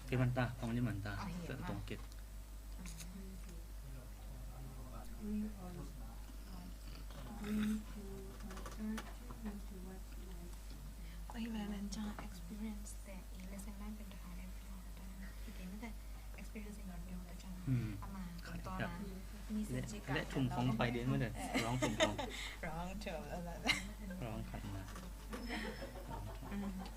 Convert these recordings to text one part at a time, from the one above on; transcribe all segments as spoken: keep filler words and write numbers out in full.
Cái bàn ta, phòng như bàn ta, tận tổng kết. Oi, ba nan chang experience te, i lesson nine pen ta ha le fi ta. Ki te mete experience in your daughter chang. Ama, khat to na. Ni se le, chika le thum khong pai den mete. Wrong thum khong. Wrong thum. Wrong khat na. Wrong thum.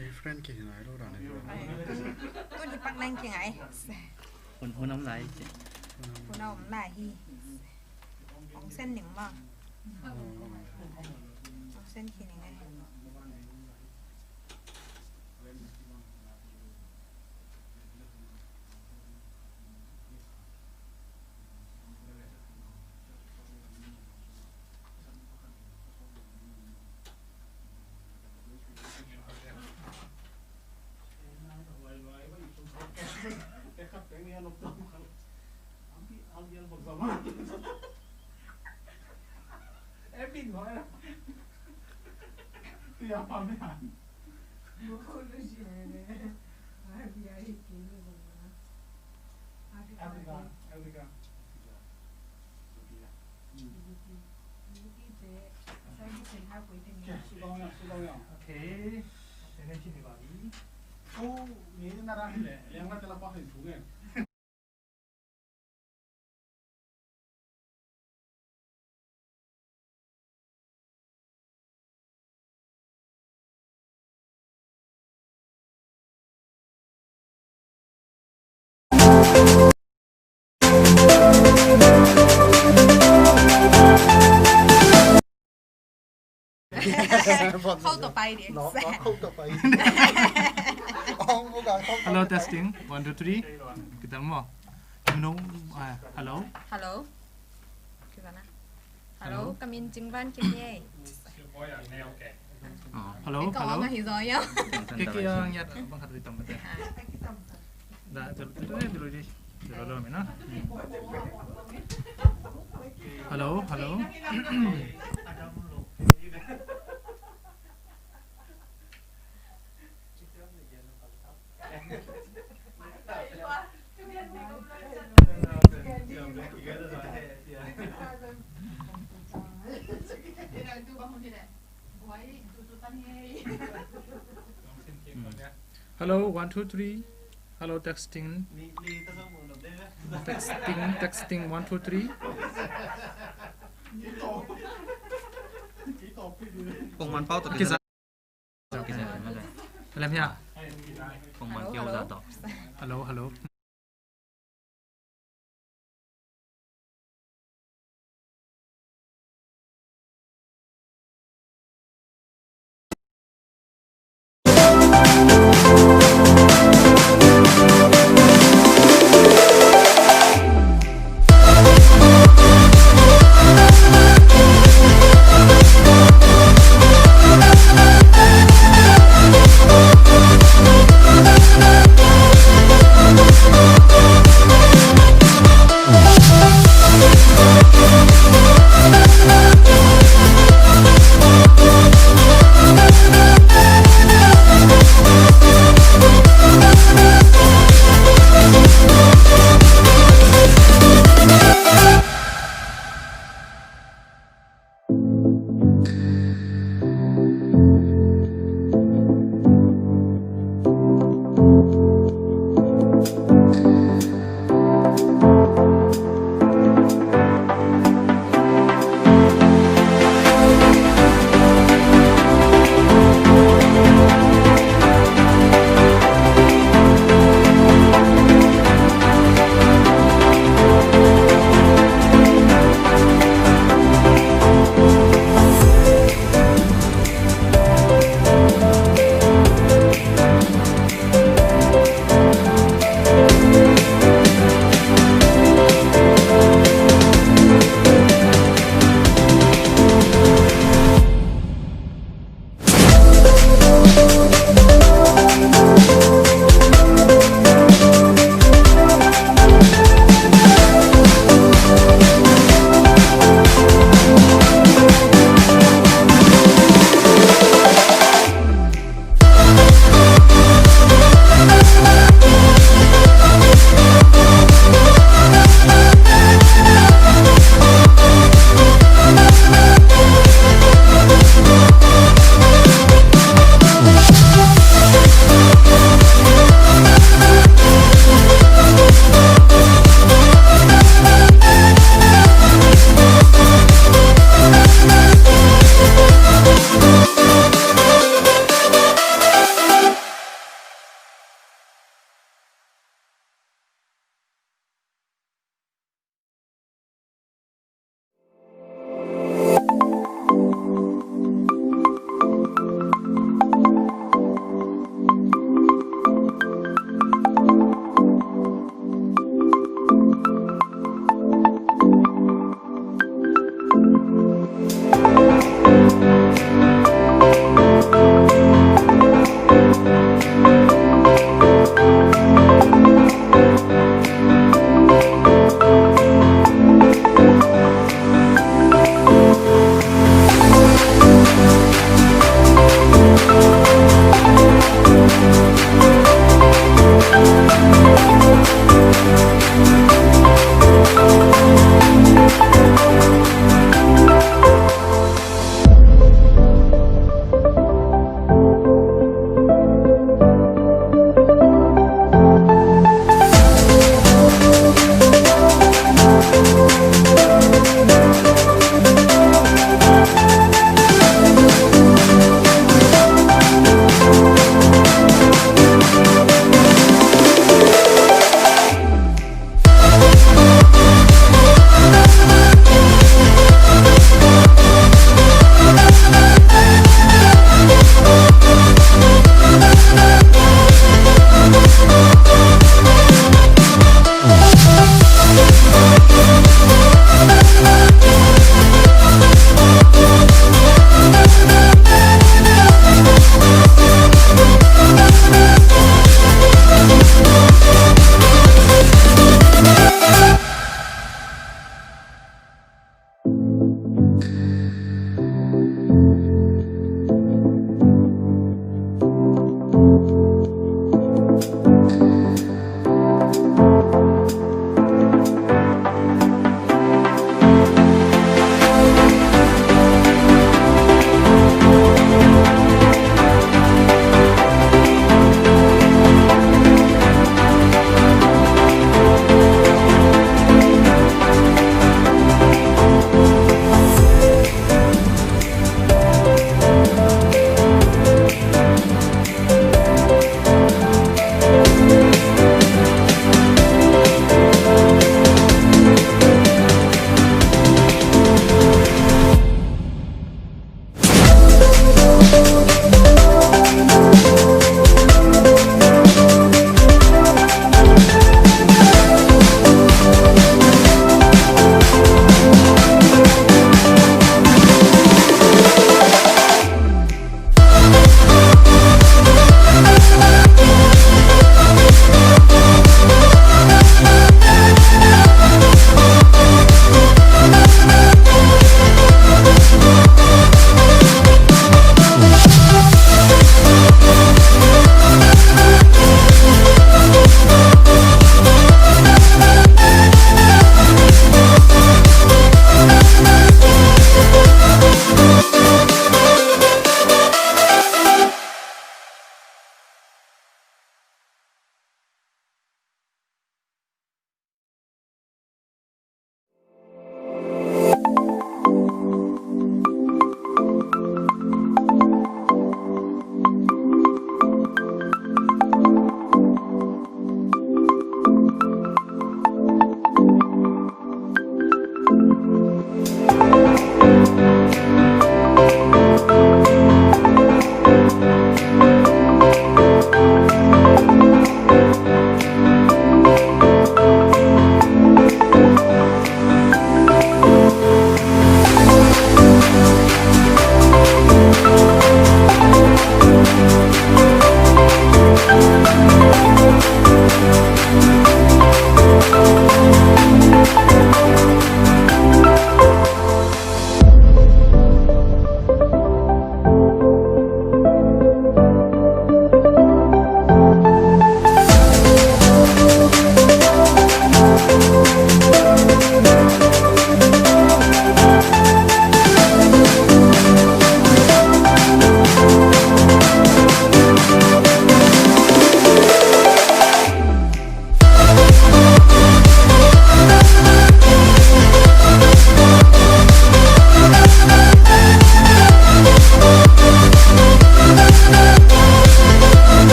Ei, friend kihi nai lo dan ei. Tun hi pak nang kingai. Hun, hun om lai ci. Hun om lai hi. Hong send ning ma. Hong send kihi ning ei. Africa, Africa. Okay. Okay. Khâu tawh pai ding. Hello, testing. One, two, three. Kitel maw? No. Ah, hello. Hello. Kitel na. Hello, hello. Ka min Cingvan Kim hi ei. Oh, hello, hello. Ka hi zaw ia. Ke, ke, ah, ngiat, bang khat ri tam mate. Ah. Da, jalo, jalo, jalo, jalo, jalo, mi na. Hello, hello. Hmm. Hello, one, two, three. Hello, testing. Testing, testing, one, two, three. Kong man pau to kisa. Kisa, kisa. Lem ya. Kong man kiau za to. Hello, hello.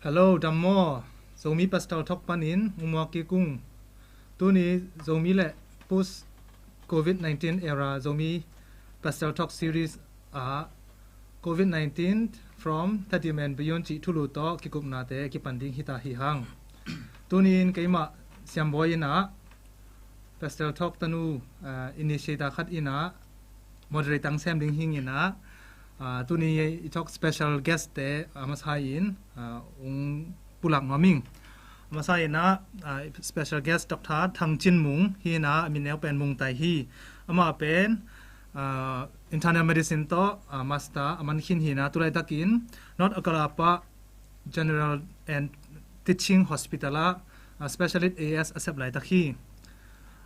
Hello, dam maw? Zomi Pastor Talk panin hong muak kik ung. Tuni Zomi le post covid nineteen era Zomi Pastor Talk series ah covid nineteen from Tedim and beyond cih thulu tawh kikupnate kipan ding hita hi hang. Tuni in keimah Siam Bawi in ah Pastor Talk tanu, ah, initiator khat in ah moderator sem ding hi ing in ah, ah, tuni i talk special guest te, ah, a masa in, ah, hong pulak nuam ing. A masa in ah, ah, special guest Doctor Thang Cin Mung hi in ah, a min neu pen Mung Tai hi. Amah pen, ah, internal medicine tawh, ah, master a man khin hi in ah, tu laitakin North Okkalapa General and Teaching Hospital ah, ah, specialist A S a sep laitak hi.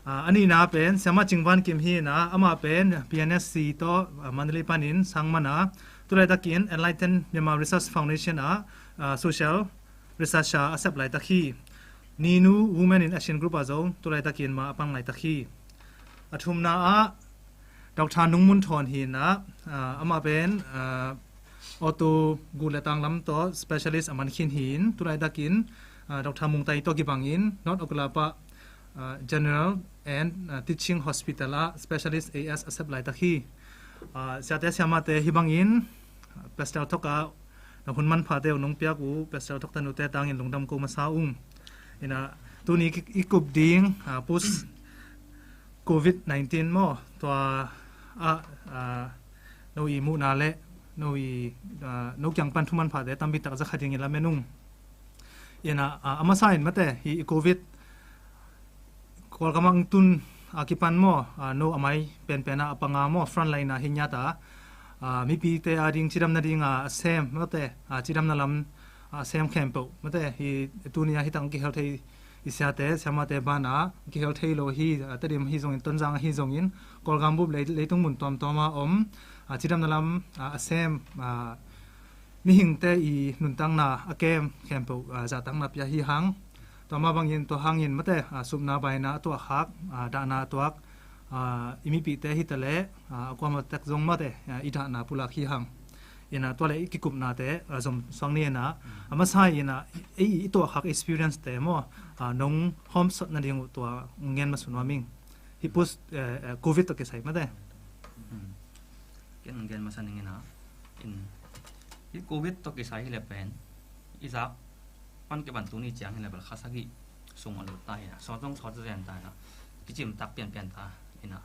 Ah, a nihna pen Siamah Cing Van Kim hi in ah, amah pen P N S C tawh, ah, Mandalay panin sang man a, tu laitakin Enlighten Myanmar Research Foundation ah, ah, social researcher a sep laitak hi. Ninu Women in Action Group ah zong tu laitakin mah a pang laitak hi. A thumna ah Doctor Nung Mun Thawn hi in ah, ah, amah pen, ah, auto gut le tang lam tawh specialist a man khin hi in, tu laitakin, ah, Doctor Mung Tai tawh kibangin North Okkalapa, ah, General and, ah, Teaching Hospital ah specialist A S a sep laitak hi. Ah, siate siamate hi bangin, ah, Pastor Talk ah na hun manphate uh nong piak uh Pastor Talk tanute tangin lungdam ko masa ung. In ah, tuni i kup ding, ah, post covid nineteen maw, tua ah, ah, no i muhna le no i, ah, no kiang pan thu manphate tampi tak za kha dingin lamen ung. In ah, ah, a masa in mate, hi i covid Kawlgam ah hong tun a kipan maw, ah, no a mai penpen ah a panga maw, front line ah hi ngiat a, ah, mipite a ding cidamna ding a sem mate, ah, cidamna lam a sem khempeuh mate, hi tuni ah hi tang kihel thei i siate siamate banah kihel thei lo hi, ah, Tedim hi zongin, Tonzang ahi zongin, Kawlgam bup lei, leitung mun tuamtuam ah om, ah, cidamna lam, ah, a sem, ah, mihingte i nuntakna a kem khempeuh, ah, zahtakna pia hi hang. Tua mah bangin, tua hangin mate, ah, supna baina a tuahkhak, ah, dahna a tuak, ah, i mipihte hi ta leh, ah, a kuamah tek zong mate, ah, i dahna pulak hi hang. In ah, tua le i kikupnate, ah, zom suak ni in ah, a masa in ah, i, i tuahkhak experience te maw, ah, nong hawmsawt nading uh tua ngen ma sun wa ming. Hi post, eh, eh, covid tawh kisai mate. Hmm. Ken gen masa ning in ah, in, hi covid tawh kisai hi le pen, i zak pan kipan tuni ciang hi le bel kha sagih sung a lut ta hi na, sawt zong sawt zen ta hi na, kicimtak pianpian ta hi na,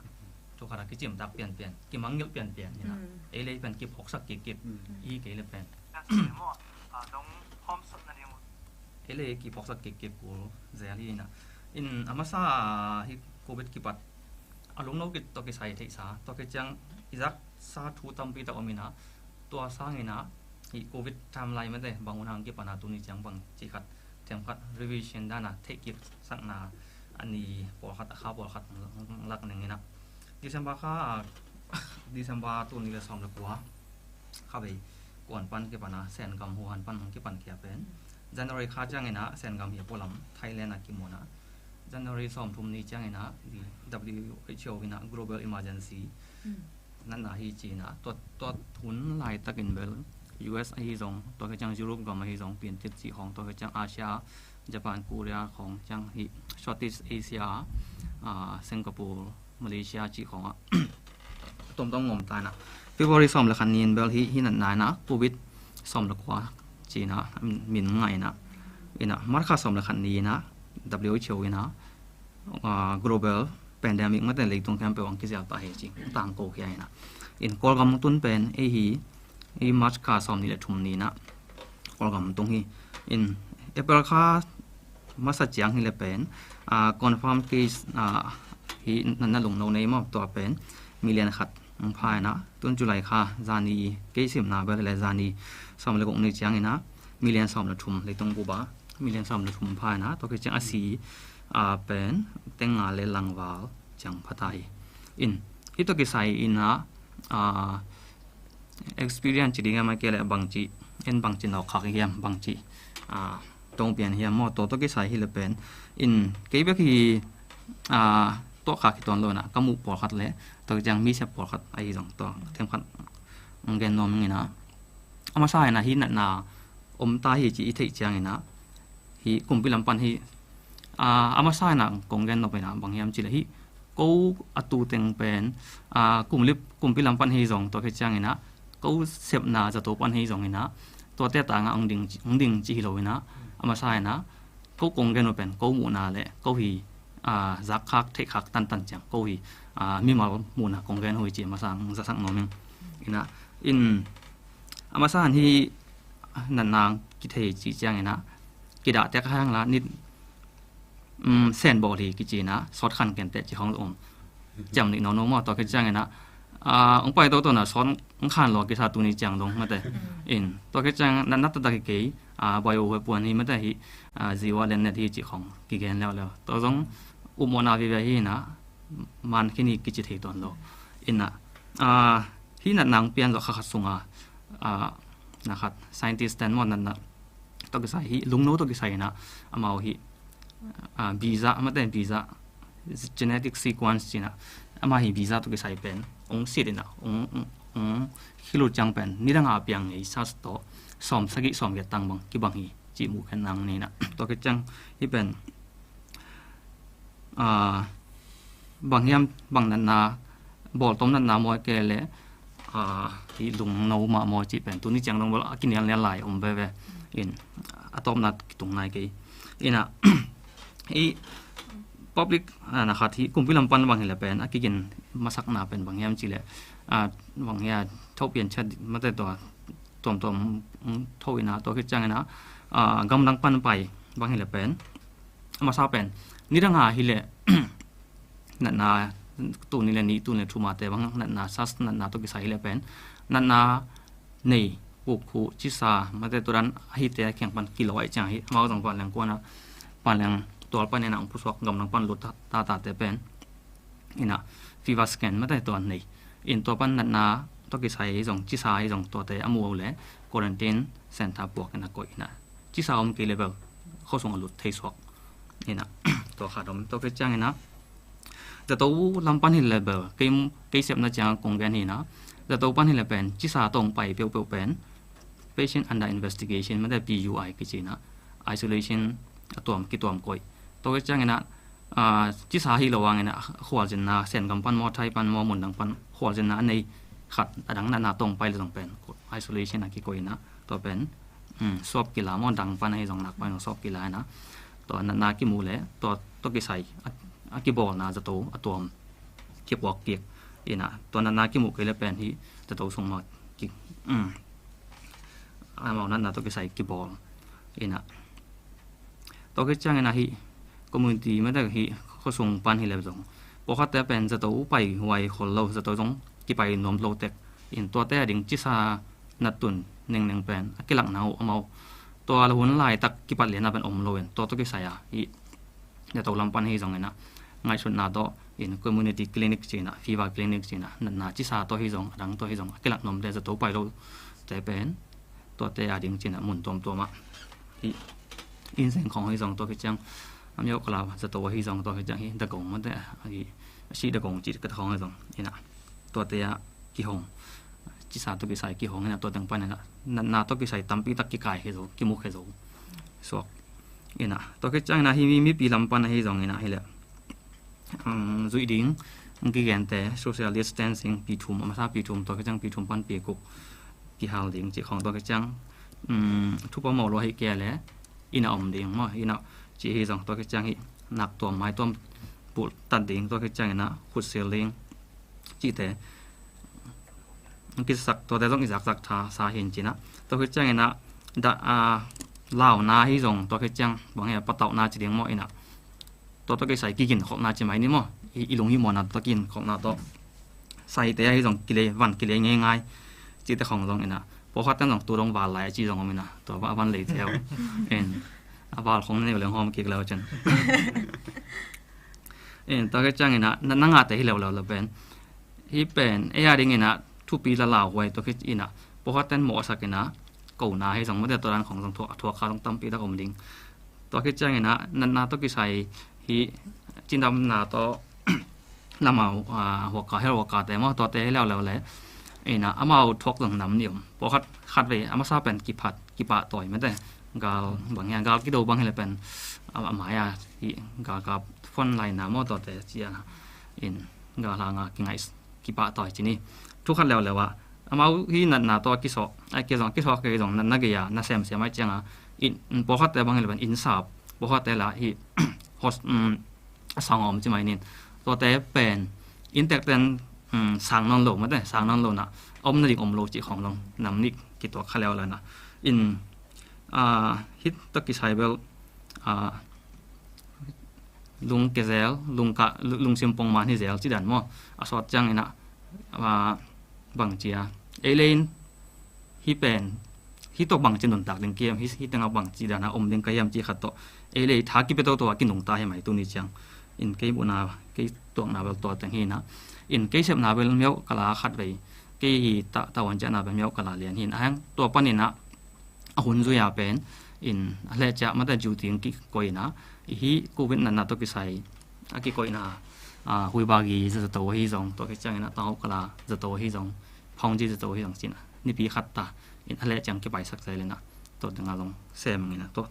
thu khat a kicimtak pianpian, kimangngilh pianpian hi na, ei lei pen kiphawksak kikip hi kei le pen. Ei lei kiphawksak kikip kul zel hi na, in a masa hi covid kipat a lungno kit tawh kisai theihsa, tua khit ciang i zaksa thu tampi tak om in ah, tua sang in ah, hi covid timeline mate, bang hun hang kipan a tuni ciang bang ci khat, them khat, revision dan a theihkip sakna a ni pawlkhat, a kha pawlkhat lak ning in ah. December kha, December tul nih le sawm le kua kha vei kuan pan kipan a, Sengam huhan pan hong kipan khia pen January kha ciang in ah, Sengam hi a pualam Thailand a kimuan a, January sawmthum ni ciang in ah, W H O in ah global emergency natna hi ci in ah, tua, tua hun laitakin bel U S ahi zong, tua khit ciang Europe gam ahi zong, Piantit cih khawng, tua khit ciang Asia, Japan, Korea khawng ciang hi, Southeast Asia, ah, Singapore, Malaysia cih khawng ah tuamtuam ngawm ta in ah, February sawm le khat ni in bel hi, hi natna in ah covid sawm le kua ci in ah, min ngai in ah, in ah March kha sawm le khat ni in ah W H O in ah, ah, global pandemic mate, leitung khempeuh ang kizial ta hi ci, tangko khia in ah. In Kawlgam tun pen ei hi, ei March kha sawm nih le thum ni in ah Kawlgam tung hi. In April kha masa ciang hi le pen, ah, confirm case, ah, hi na, na lungno nei maw, tua pen million khat hong pha in ah, tun July kha zani, kei simna bel le zani sawm le guk ni ciang in ah million sawm le thum, leitung bup ah million sawm le thum pha in ah, tua khit ciang a si, ah, pen teng nga le lang val ciang pha ta hi. In, hi tawh kisai in ah, ah, experience ci ding hiam, a kei le bangci, en bangci nawk khak hiam, bangci, ah, tong pian hiam maw, tua tawh kisai hi le pen, in kei bek hi, ah, tuahkhak hi tuan lo in ah, ka muh pawlkhat le tua khit ciang mi sep pawlkhat ahi zong, tua them khat hong gen nuam ing in ah. A masa in ah hi natna om ta hi ci i theih ciangin ah, hih kumpi lam pan hih, ah, a masa in ah kong gen nop in ah bang hiam cih leh hih ko a tu teng pen, ah, kumlip, kumpi lam pan hi zong, tua khit ciangin ah ko sepna zato pan hi zongin ah, tuate tangah hong ding, hong ding cih hi lo in ah, a masa in ah ko kong gen uh pen ko muhna le ko hi, ah, zakkhak theihkhak tantan ciang ko hi, ah, mimal muhna kong gen uh hi ci a masa in zasak nuam ing. In ah, in a masa in hih natna kithei cih ciangin ah kidah tek hang la nit, um, sen bawl hi kici in ah sawt khan kenteh ci khong om. Ciam nih nono maw, tua khit ciangin ah, ah, hong pai toto na sawt hong khan lo kisa tuni ciang dong mate. In tua khit ciang natna taktak hi kei, ah, bawi uh he puan hi mate hi, ah, ziwa len net hi ci khong kigen leuleu. Tua zong upmawhna vive hi in ah man khin hi kici thei tuan lo. In ah, ah, hih natna hong pian zawh kha khat sunga, ah, na khat scientist ten maw natna tawh kisai hih lungno tawh kisai in ah amau hih, ah, visa, mate visa, genetic sequence ci in ah, amah hih visa tawh kisai pen hong sit in ah hong, hong, hong khil uh ciang pen nidang a piang ngei sa tawh sawm sagih sawm giat tang bang kibang hi cih muh khen nang ni in ah. Tua khit ciang hih pen, ah, bang hiam, bang natna, bawltom natna maw, kei le, ah, hih lungno mah maw cih pen tuni ciang dong bel a kinialnial lai om veve. In a tawpna kitung nai kei. In ah, hih public, ah, na khat hih kumpi lam pan bang hi le pen a kigin masakna pen bang hiam cih leh, ah, bang hiam tho pian chat mate tua tuamtuam, mm, tho in ah, tua khit ciangin ah, ah, gamdang pan pai bang hi le pen a masa pen nidang a hi leh natna tuni le nih, tuni le thum a te bang natna, sas natna tawh kisai hi le pen natna nei, puk khuh, cisa mate tua dan a hite a kiang pan kilawi ciang hi amau zong vanleng kuan ah, vanleng tual pan in ah hong pusuak gamdang pan lut ta, ta, tate pen in ah fever scan mate tua nei. In tua pan natna tawh kisai hi zong, cisa hi zong, tuate a mu uh le quarantine center puak in ah koih in ah cisa om kei le bel khuasung a lut thei suak. In ah tua khat om. Tua khit ciangin ah zato lam pan hi le bel kei, kei sepna ciang kong gen hi in ah zato pan hi le pen cisa tawh hong pai peuhpeuh pen patient under investigation mate P U I kici in ah isolation a tuam, kituam koih. Tua khit ciangin ah, ah, cisa hi lo hangin ah khualzinna, Sengam pan maw, Thai pan maw, mundang pan khualzinna a nei khat a dang natna tawh hong pai le zong pen isolation a kikoih in ah tua pen, um, swab kila maw, dang pan ahi zong nak pan zong swab kila in ah tua natna kimu le tua tawh kisai a, a kibawlna zato a tuam kipuak kik in ah tua natna kimu kei le pen hih zato sung mah ki, um, amau natna tawh kisai kibawl in ah. Tua khit ciangin ah hih community mate hih khuasung pan hi le zong pawlkhatte pen zato pai huai khol lo, zato zong kipai nuam lo tek. In tuate a ding cisa nat tun nengneng pen a kilakna uh amau tua la hun laitak kipat lian a pen om lo in tua tawh kisai a hih zato lam pan hi zongin ah ngaihsutna tawh in community clinic ci in ah, fever clinic ci in ah, natna cisa tawh hi zong, a dang tawh hi zong a kilak nuamte, zato pai lote pen tuate a ding ci in ah mun tuamtuam ah hih inn seng khawng hi zong, tua khit ciang a myo kala zato ahi zong, tua khit ciang hih dagong mate ahi, a sih dagong cih ka khawng hi zong in ah tuate ah kihong, cisa tawh kisai kihong in ah tua teng pan in ah natna tawh kisai tampi tak kikai hi zo, kimuk hi zo suak in ah. Tua khit ciangin ah hih mi, mipi lam pan ahi zongin ah hi leh, um, zuih ding kigente social distancing pi thum, a masa pi thum, tua khit ciang pi thum pan pi guk kihal ding cih khawng, tua khit ciang, um, thupha mawh lua hi kei le in ah om ding maw, in ah cih hi zong, tua khit ciang hih nak tuam mai tuam pulh tat ding, tua khit ciangin ah khut sil ding cihte kisak, tuate zong i zakzak tha sa hin ci in ah. Tua khit ciangin ah da, a, launa hi zong, tua khit ciang bang hi a patauhna ci ding maw in ah tua tawh kisai kiginkholhna ci mai ni maw, i, i lunghimawhna tawh kiginkholhna tawh saite ahi zong kilei, van kilei ngeingai cihte khawng zong in ah pawlkhat ten zong tu dong val lai a ci zong om in ah tua va, a van lei teu in a val khawng na neu leng hawm kik leu cin. In tua khit ciangin ah na, na ngahte hi leuleu le pen hih pen ei a dingin ah thupi la lauhuai, tua khit in ah pawlkhat ten mawhsak in ah kona hi zong mate tua dan khawng zong thuak, a thuak kha zong tampi tak om ding. Tua khit ciangin ah natna tawh kisai hih cidamna tawh lamau, ah, huaka, health worker te maw, tuate hi leuleu le Ina amau thuak zong nam nih om. Pawlkhat khatvei a masa pen kiphat kipahtawi mate. Gal bang hian gal kido bang hileh pen a, a mai a hi gal kap frontline na maw tawte ciana in gal hanga kingaih kipahtawi ci ni. Thu khat leuleu ah amau hi natna tawh a kisawh ai kei zong a kisawh kei zong natna gei a na semsem ai cianga in pawlkhatte bang hileh pen innsap pawlkhatte la hi hos a sang om ci mai nin. Tuate pen inntekten sang nawn lo mate sang nawn lo na a om nading om lo cih khawng long nam nih kituak kha leuleu na in hit tawh kisai bel lung kezel lungsim pongman hi zel ci dan maw a sawt ciang ina bang cia ei lein hi pen hi tawh bangci nuntak ding kiam hi hi tengah bangci dana om ding ka hiam ci khat tawh ei lei tha kipia toto a kinungta hi mai tuni ciang in kei buhna kei tuakna bel tua teng hi na in kei sepna bel miau kala khatvei kei hi ta ta wan ciahna bel miau kala lian hin a hang tua paninah a hun zuia pen in a hleh ciah mata juting kikoina hi covid natna tawh kisai a kikoina huibagi zato hi zong tua kiciangina tangho kala zato hi zong phawngji zato hi zong cina nipi khat ta in a leh ciang kipaisak zel ina tawh danga zong sem ang ina tawh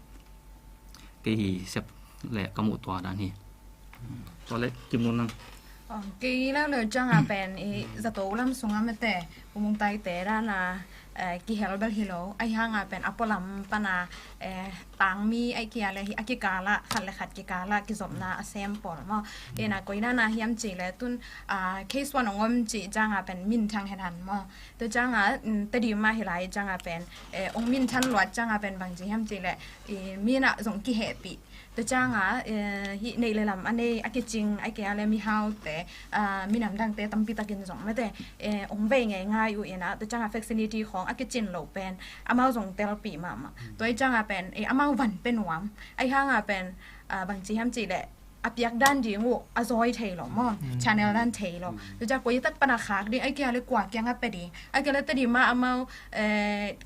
kei hi sep leh ka muh tua dan hi. Tua leh kimnun nang kei leuleu cianga pen i zato lam sunga mete umungtaite dana kihel bel hi lo ahi hanga pen a pualam pana tangmi ahi kia le hi a kikala khat le khat kikala kizopna a sem pawl maw ina koinana hiam ci le tun case one ong om ci cianga pen minthang hen han maw. Tua cianga Tedim ah hi lai cianga pen ong minthan luat cianga pen bang ci hiam ci le minah zong kihehpih. Tua cianga hi neih le lam a nei a kicing a kei a le mihaute minam dangte tampi takin zong mete ong vei ngei ngai uh ina tua cianga facility khawng a kicin lo pen amau zong telpih mahmah. Tua i cianga pen amau van pe nuam ahi hanga pen bang ci hiam ci le a piak dan ding uh a zawi thei lo maw channel dan thei lo. Tua ciang koi tak pana khak ding ai kia le kua kiang a pe ding ai kia le Tedim ah amau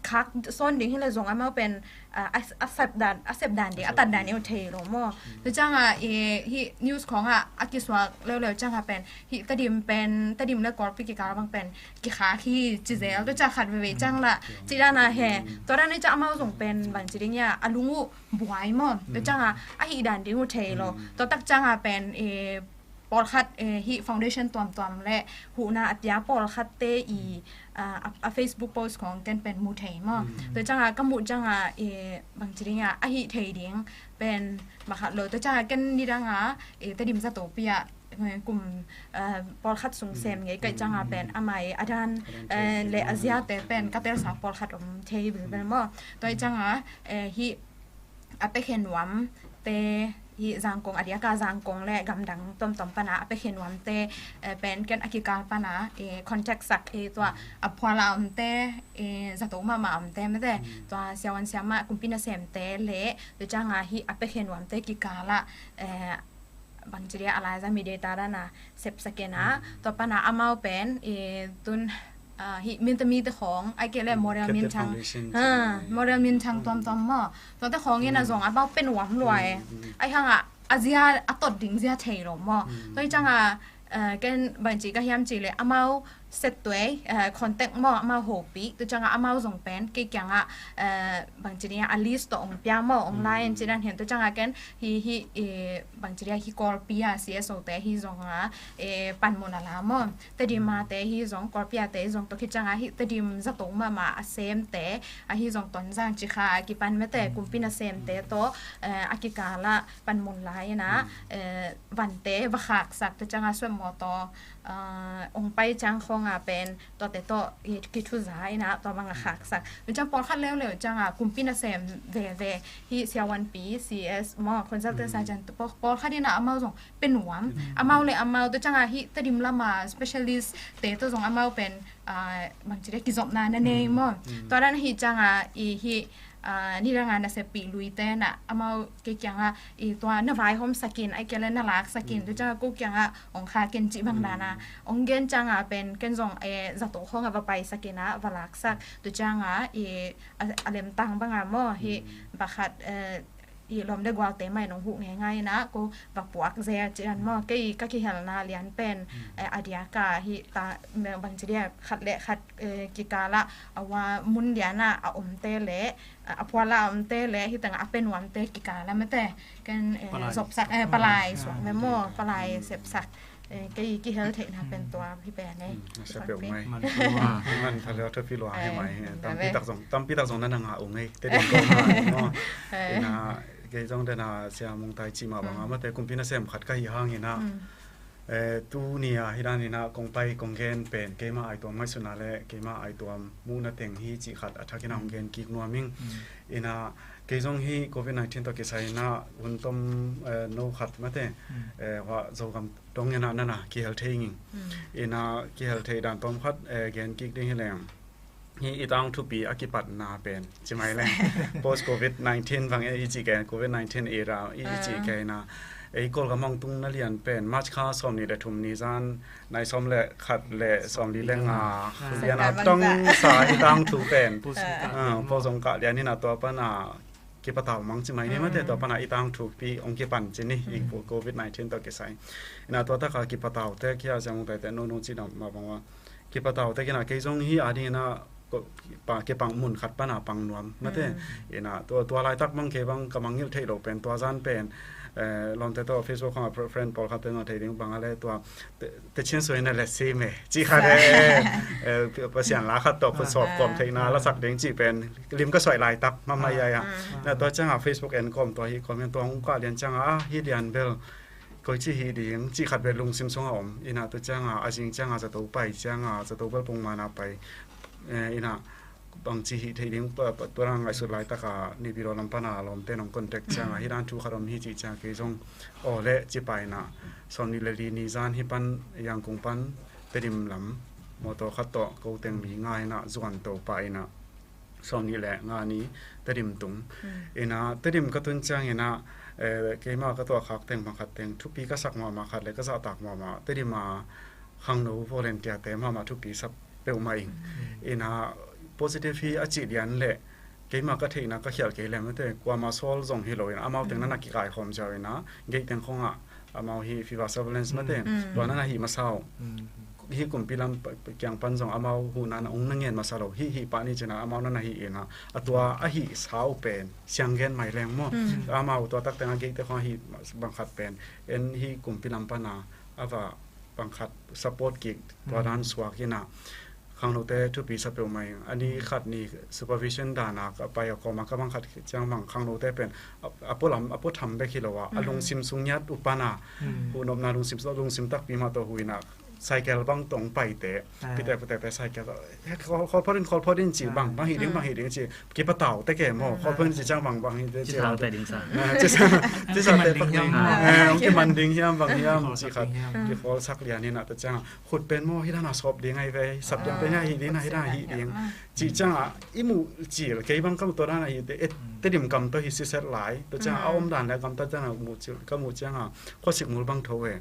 khak sawn ding hi le zong amau pen a sep dan a sep dan ding a tat dan ding uh thei lo maw. Tua cianga hi news khawng ah a kisuak leuleu cianga pen hi Tedim pen Tedim le Kawlpi kikal bang pen kikhak hi ci zel tua ciang khat veve ciang la ci dana he tua dan i ciang amau zong pen bang ci ding ia a lung uh buai maw tua cianga a hih dan ding uh thei lo tua tak cianga pen pawlkhat hih foundation tuamtuam le huhna a pia pawlkhatte i a Facebook post khawng ken pen mu thei maw tua cianga ka muh cianga bang ci dinga a hih thei ding pen makhat lo tua cianga ken nidanga Tedim zato pia kum pawlkhat sung sem ngei kaih cianga pen amai a dan le a ziate pen ka telsa pawlkhat om thei bilbel maw tua i cianga hih a pekhe nuam te hi Zangkong a diaka Zangkong le gamdang tomtom pana a pekhe nuam te pen ken a kikal pana contact sak tua a phuala om te zato mahmah om te mete tua siawan siama kumpi nasem te le tua cianga hi a pekhe nuam te kikala bang ci dia a laiza mi data dana sepsakena tua pana amau pen tun hi minta mite khawng ai kei le model minthang model minthang tuamtuam maw tuate khawng ina zong amau pe nuam lua e ai hanga a zia a tot ding zia thei lo maw tua i cianga ken bang ci ka hiam ci le amau set tuai contact maw amau hopih tua cianga amau zong pen kei kianga bang ci dia a list tawh ong pia maw ong lai en ci dan hian tua cianga ken hi hi bang ci dia hi Kawlpi a CSO te hi zonga panmun a la maw Tedim a te hi zong Kawlpi a te hi zong tua khicianga hi Tedim zato mahmah a sem te a hi zong Tonzang Cikha a kipan mete kumpi nasem te tawh a kikala panmun lai ina vante va khaksak tua cianga suat mawtaw ong pai ciang khawnga pen tuate tawh kithuza ina tua banga khaksak tua ciang pawlkhat leuleu cianga kumpi nasem veve hi siawanpi CS maw consultant sa ciang pawlkhat ina amau zong pe nuam amau le amau tua cianga hi Tedim lama specialist te tawh zong amau pen bang ci dia kizopna na nei maw tua dan hi cianga i hi nidanga naseppih luite na amau kei kianga i tua na vaihawm sakin ai kia le na lak sakin tua cianga ko kianga ong khakin cih bang dana ong gen cianga pen ken zong zato khawnga va pai sakina va laksak tua cianga i a lemtang banga maw hi bakhat i lawm le gualte mah in hong huh ngeingai in ah ko va puak zel ci dan maw. Kei ka kihelna lian pen, eh, a diak a hih ta, bangci dia, khat le khat, eh, kikal ah a va mun lian ah a omte le, eh, a phual ah a omte le hih teng ah a pia nuamte kikal ah mate ken, eh, zopsak, eh, palai suak ve maw, palai sepsak. Eh, kei kihel theihna pen tua hi pen eh. Sa peuh mai. Man tha le thupi lua hi mai. Tampi tak zong, tampi tak zong na na ngah uh ngei. Te ding ko ma. Ina kei zong dena Sia Mung Tai cih mah banga mate kumpi nasem khat ka hi hang ina, eh, tuni a hi dan ina kong pai kong gen pen keima aituam ngaihsutna le keima aituam muhna teng hi cih khat a thak ina hong gen kik nuam ing. Ina kei zong hi covid nineteen tawh kisai ina hun tom, eh, no khat mate, eh, hua Zogam dong ina nana kihel thei ing. Ina kihel thei dan tom khat, eh, gen kik ding hi leng. Hi i tangthu pi a kipatna pen ci mai leng. Post covid nineteen bang e i ci ke, covid nineteen era i ci ke ina. Ei Kawlgam hong tungna lian pen March kha sawm nih le thum ni zan nai sawm le khat le sawm li le nga lian a tong sa i tangthu pen. Pau zong kah lian ina tua pana kipatau mang ci mai ni mate tua pana i tangthu pi hong kipan ci ni i covid nineteen tawh kisai. Ina tua taka kipatau te kia Sia Mung Tai te no no ci na ma bang wa. Kipatau te kina kei zong hi a ding ina kipang mun khat pana pang nuam mate. Ina tua, tua laitak bang kei bang ka mangngilh theih loh pen tua zan pen, eh, lawmte tawh Facebook khong a friend pawl khat te zong thei ding bang a le tua Te, te chin suai na le si me ci khat e, eh, Pasian la khat tawh khut sawp kawm theihna lasak ding ci pen lim ka suai laitak mahmah ia ia. Na tua cianga Facebook en kawm tua hi kawm en tua hong kah lian cianga a hi lian bel koici hi ding ci khat bel lungsim sunga om. Ina tua cianga a zing cianga zato pai cianga zato bel pongmana pai, eh, ina bangci hih theih ding tua rang ngaihsut laitaka Naypyidaw lam pana lawmte nong contact cianga hi dan thu khat om hi cih cianga kei zong aw le ci paina sawm nih le li ni zan hi pan Yangon pan Tedim lam mawtaw khat tawh ko teng mi nga ina zuan to pa ina sawm nih le nga ni Tedim tung ina Tedim ka tun ciang ina, eh, keima ka tuah khak teng bang khat teng thupi ka sak mahmah khat le ka zahtak mahmah Tedim a khangno volunteer te mahmah thupi sap peuhmah ing. Ina positive hi a cih lian le keima ka theihna ka khial kei lem te kuama sawl zong hi lo ina amau teng nana kikai khawm ziau ina gei teng khongah amau hi fever surveillance mate tua nana hi masa uh. Hi kumpi lam kiang pan zong amau huhna na ong na ngen masa lo hi hi pah ni cina amau nana hi ina a tua a hi sau pen siang gen mai leng maw. Amau tua tak teng a gei te khong a hi bang khat pen en hi kumpi lam pana a va bang khat support kik tua dan suak ina khangnote thupi sa peuhmah ing. A ni khat ni supervision dana ka pai a kawma ka bang khat ciang bang khangnote pen a, a pualam a puatham bek hi lo a a lungsim sung ngiat upana huhnopna lungsim, lungsim takpi mah tawh huina cycle bang tong paite pitek pitekte cycle tawh khawl phot in khawl phot in ci bang bang hi ding bang hi ding ci kipatau te ke maw khawl phot in ci ciang bang bang hi te ci. Ci sa te pak ding hong kiman ding hiam bang hiam ci khat kikhawl sak lian ina ta ciang khut pen maw hi dana sawp ding ahi ve sap ding pen hi ding hi dana hi ding. Ci cianga i muh cil kei bang kam tua dana hi te Tedim kam tawh hi siset lai tua cianga a om dan le kam ta cianga muh cil ka muh cianga khuasik mul bang tho ve.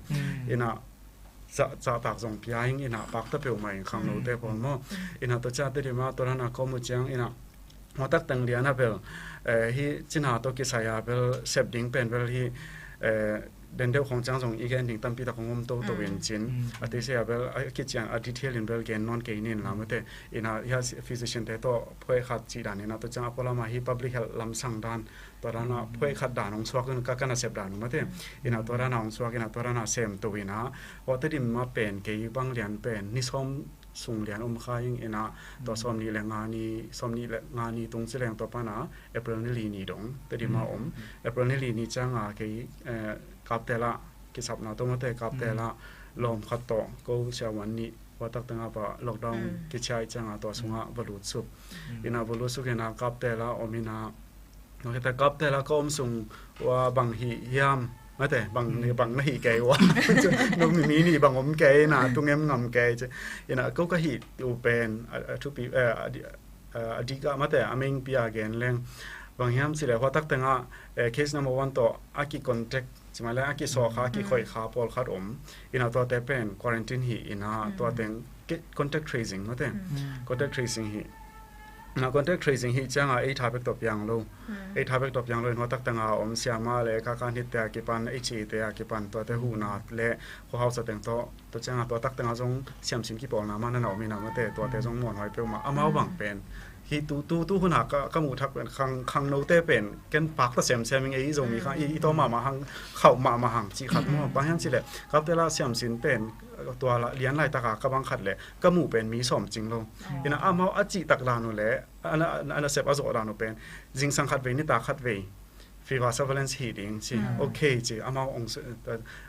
Ina zahtak zong pia ing ina pakta peuhmah ing khangnote pawl maw. Ina tua cianga Tedim a tua dana ka muh ciang ina Mawtak teng lian a bel, eh, hi cina tawh kisai a bel sep ding pen bel hi, eh, den deuh khong ciang zong i gen ding tampi tak hong om toto in cin. A teisei a bel a kician a detail in bel gen nawn kei nin lam ute. Ina hi a physician te tawh phuai khat cih dan ina tua ciang a pualama hi public health lamsang dan tua dan a phuai khat dan hong suak in ka kana sep dan um ate. Ina tua dan a hong suak ina tua dan a sem to ina. Hua Tedim a pen kei bang lian pen ni sawm sung lian om kha ing ina tua sawm nih le nga ni sawm nih le nga ni tung ci leng tua pana April ni li ni dong Tedim a om. April ni li ni cianga kei, eh, Kaptel ah kisapna tawh mate Kaptel ah lawm khat tawh ko siavuan nih huatak tengah va lockdown kichia ih cianga tua sungah va lut suk. Ina va lut suk ina Kaptel ah om ina Kaptel ah ka om sung ua bang hi hiam mate bang ni bang na hi kei ua. No mi mi ni bang om kei na tu ngem ngam kei ci. Ina ko ka hi tu pen a thupi a di ka mate a ming pia gen leng bang hiam ci le huatak tengah case number one tawh a ki contact ci ma le a ki sawkha a ki khoikha pawlkhat om. Ina tuate pen quarantine hi ina tua teng contact tracing mate contact tracing hi. Na contact tracing hi cianga ei tha bek tawh piang lo. Ei tha bek tawh piang lo in hua tak tanga om siama le ka kan hit te a kipan ei ci te a kipan tuate huhna le khuahausa teng tawh tua cianga tua tak tanga zong siamsin kipawlna ma na na om ina mate tuate zong muanhuai peuhmah amau bang pen hi tu tu tu huna ka ka muh thak pen khang khang note pen ken pakta semsem ing ei Zomi khang i i tawm mahmah hang khauh mahmah hang cih khat maw bang hiam cileh kaptela siamsin pen tua la lian laitaka ka bang khat le ka muh pen mi sawm cing lo. Ina amau a cih tak dan uh le ana ana sep a zawh dan uh pen zingsang khat vei nitak khat vei fever surveillance hi ding ci. Ok ci amau ong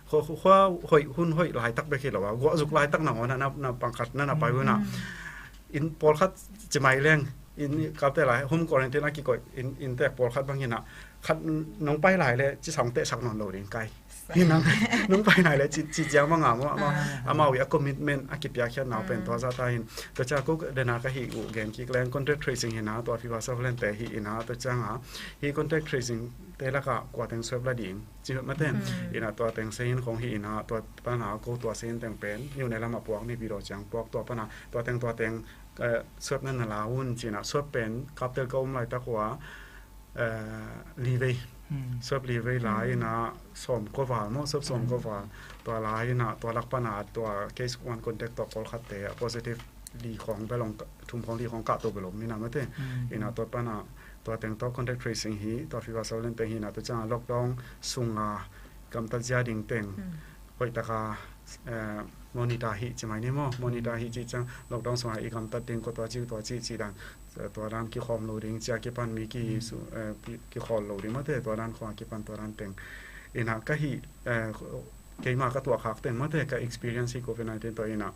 khua hoih hun hoih laitak bek hi lo a guahzuk laitak nangawn na na pangkhat na na pai huna in pawlkhat ci mai leng in kapte lai home quarantine a kikoih in in tek pawlkhat bang hina khat nong pai lai le ci sang teh sak nawn lo ding kai. Hinang nong pai lai le ci ci ciang manga maw amau amau i a commitment a kipiakkhiat nau pen tua zata hin tua cia ko dena ka hi uh gen kik leng contact tracing hina tua fever surveillance te hi ina tua cianga hi contact tracing te laka kua teng swab la ding ci mate ina tua teng se hin khong hi ina tua pana ko tua se hin teng pen niu ne lama puak ni video ciang puak tua pana tua teng tua teng swab na na la un cina swab pen kaptel ka um laitak ua livei swab livei la ina sawm ko val maw swab sawm ko val tua la ina tua lak pana tua case one contact tua kawlkhat te a positive li khong belong thum khong li khong kah to belong mina mate ina tua pana tua teng tua contact tracing hi tua fever surveillance teng hi na tua cianga lockdown sunga gamtat zia ding teng hoihtaka monitor hi ci mai ni maw monitor hi ci ciang lockdown sunga i gamtat ding ko tua ci tua ci ci dan tua dan kikhawm lo ding cia kipan mi ki su kikhawm lo ding mate tua dan khua kipan tua dan teng ina ka hi keima ka tuah khak teng mate ka experience hi covid nineteen tua ina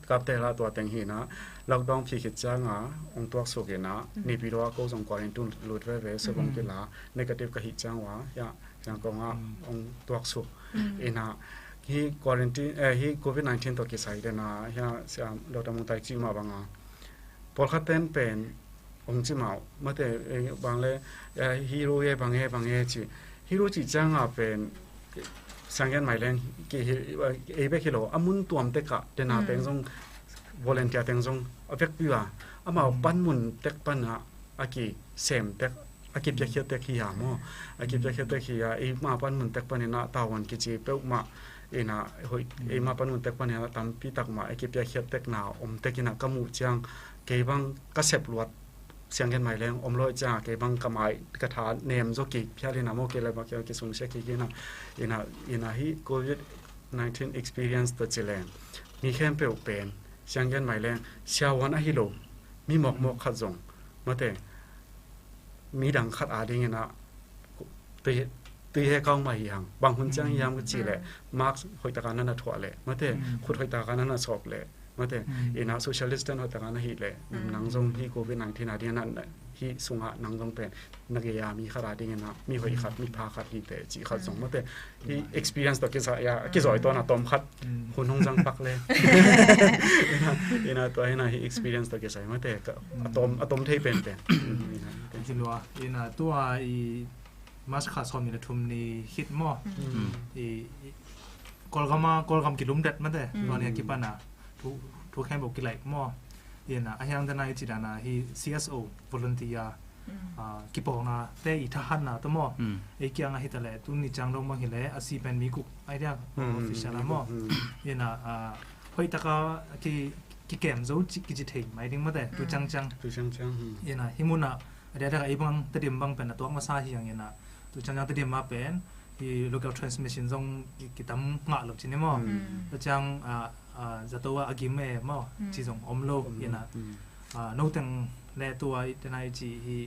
kaptela tua teng hina lockdown phi khit cianga ong tuak suk ina nipi lua ko zong quarantine lut veve subong kila negative ka hi ciang ua ya ciang konga ong tuak suk ina hi quarantine eh, hi covid nineteen to kisai dena ya siam dr mungtai ci ma banga pawlkhat ten pen ong ci mau mate bang le hero ye bang e bang e ci hero ci cianga pen sanggen mai leng ki ei bek hi lo a mun tuam tekah tena teng zong volunteer teng zong a vekpi a amau panmun tek pana a ki sem tek a ki piakhia tek hi a maw a ki piakhia tek hi a eima panmun tek panina tawan kici peuhmah ina hoi eima panmun tek panina tampi takmah a ki piakhia tekna om tekina ka muh ciang kei bang ka sep luat sianggen mai leng om lo i cianga kei bang ka mai ka tha nem zaw kik phial ina maw kei le bang kei kisungsia kik ina ina ina hi covid nineteen experience tawh ci leng mi khempeuh pen sianggen mai leng siavuan ahi lo mi mawkmawk khat zong mate mi dang khat a dingina tui he kau mah hi hang bang hun ciang hiam ka ci leh mask hoihtaka na na thuah leh mate khut hoihtaka na na sawp leh mate ina social distance hoihtaka na hih leh nang zong hi covid nineteen a dingina hi sungah nang zong pen na gei a mi khat a dingina mi hoih khat mi pha khat hi te ci khat zong mate hi experience tawh kisa ya kizoi tawna tawm khat hun hong zang pak le ina tua hina hi experience tawh kisai mate a tawm a tawm thei pen pen. Ina tua i March kha sawm ni le thum ni khit maw i Kawlgama Kawlgam kilumdet mate tua ni a kipana thu khempeuh kilaih maw ina a hiang dana i cidana hi C S O volunteer kipawlna te i thahatna tawh maw ei kiang a hitaleh tuni ciang dong bang hileh a si pen mi guk ai dia official a maw ina hoihtaka kikem zo kici thei mai ding mate tu ciangciang ina hi munah a diadaka ei bang Tedim bang pen a tuak masa hi ang ina tu ciangciang Tedim a pen i local transmission zong kitam ngah lo cini maw tu ciang zato a gim e maw ci zong om lo ina no teng le tua i tena i ci hi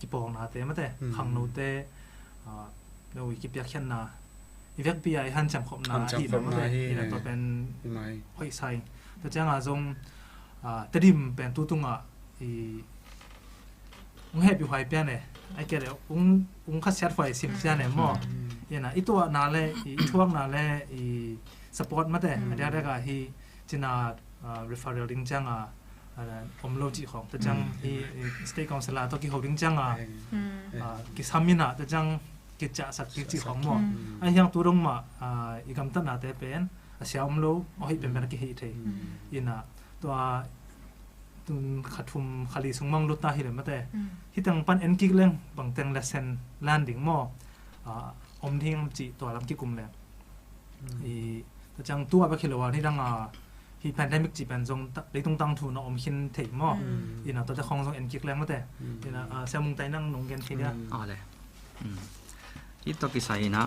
kipawlnate mate khangnote no i kipiakkhiatna i vekpi a i hanciam khopna hi na mate ina tua pen hoih sai tu cianga zong Tedim pen tu tungah i ung hehpih huai pian e ai kei le ung khasiat huai sim cian e maw ina i tuahna le i thuakna le i support mate a diadaka hi cina referral ding cianga om lo cih khawng ta ciang hi state council a tawh kiho ding cianga kisam ina ta ciang kiciahsak ding cih khawng maw a hiang tu dong mah i gamtatnate pen a sia om lo a hoih penpen a kihei thei ina tua tun kha thum kha li sung mang lut ta hi le mate. Mm. Hi teng pan en kik leng bang teng le sen lan ding maw? Ah, om ding am ci tua lam kikum leng. Mm. I ta ciang tua bek hi lo a ni dang a hi pandemic ci pen zong ta, leitung tangthu na om khin thei maw? Mm. Ina tua te khong zong en kik leng mate. Mm. Ina, ah, Sia Mung Tai nang nong gen thei dia. Mm. A le. Mm. Hi tua kisai ina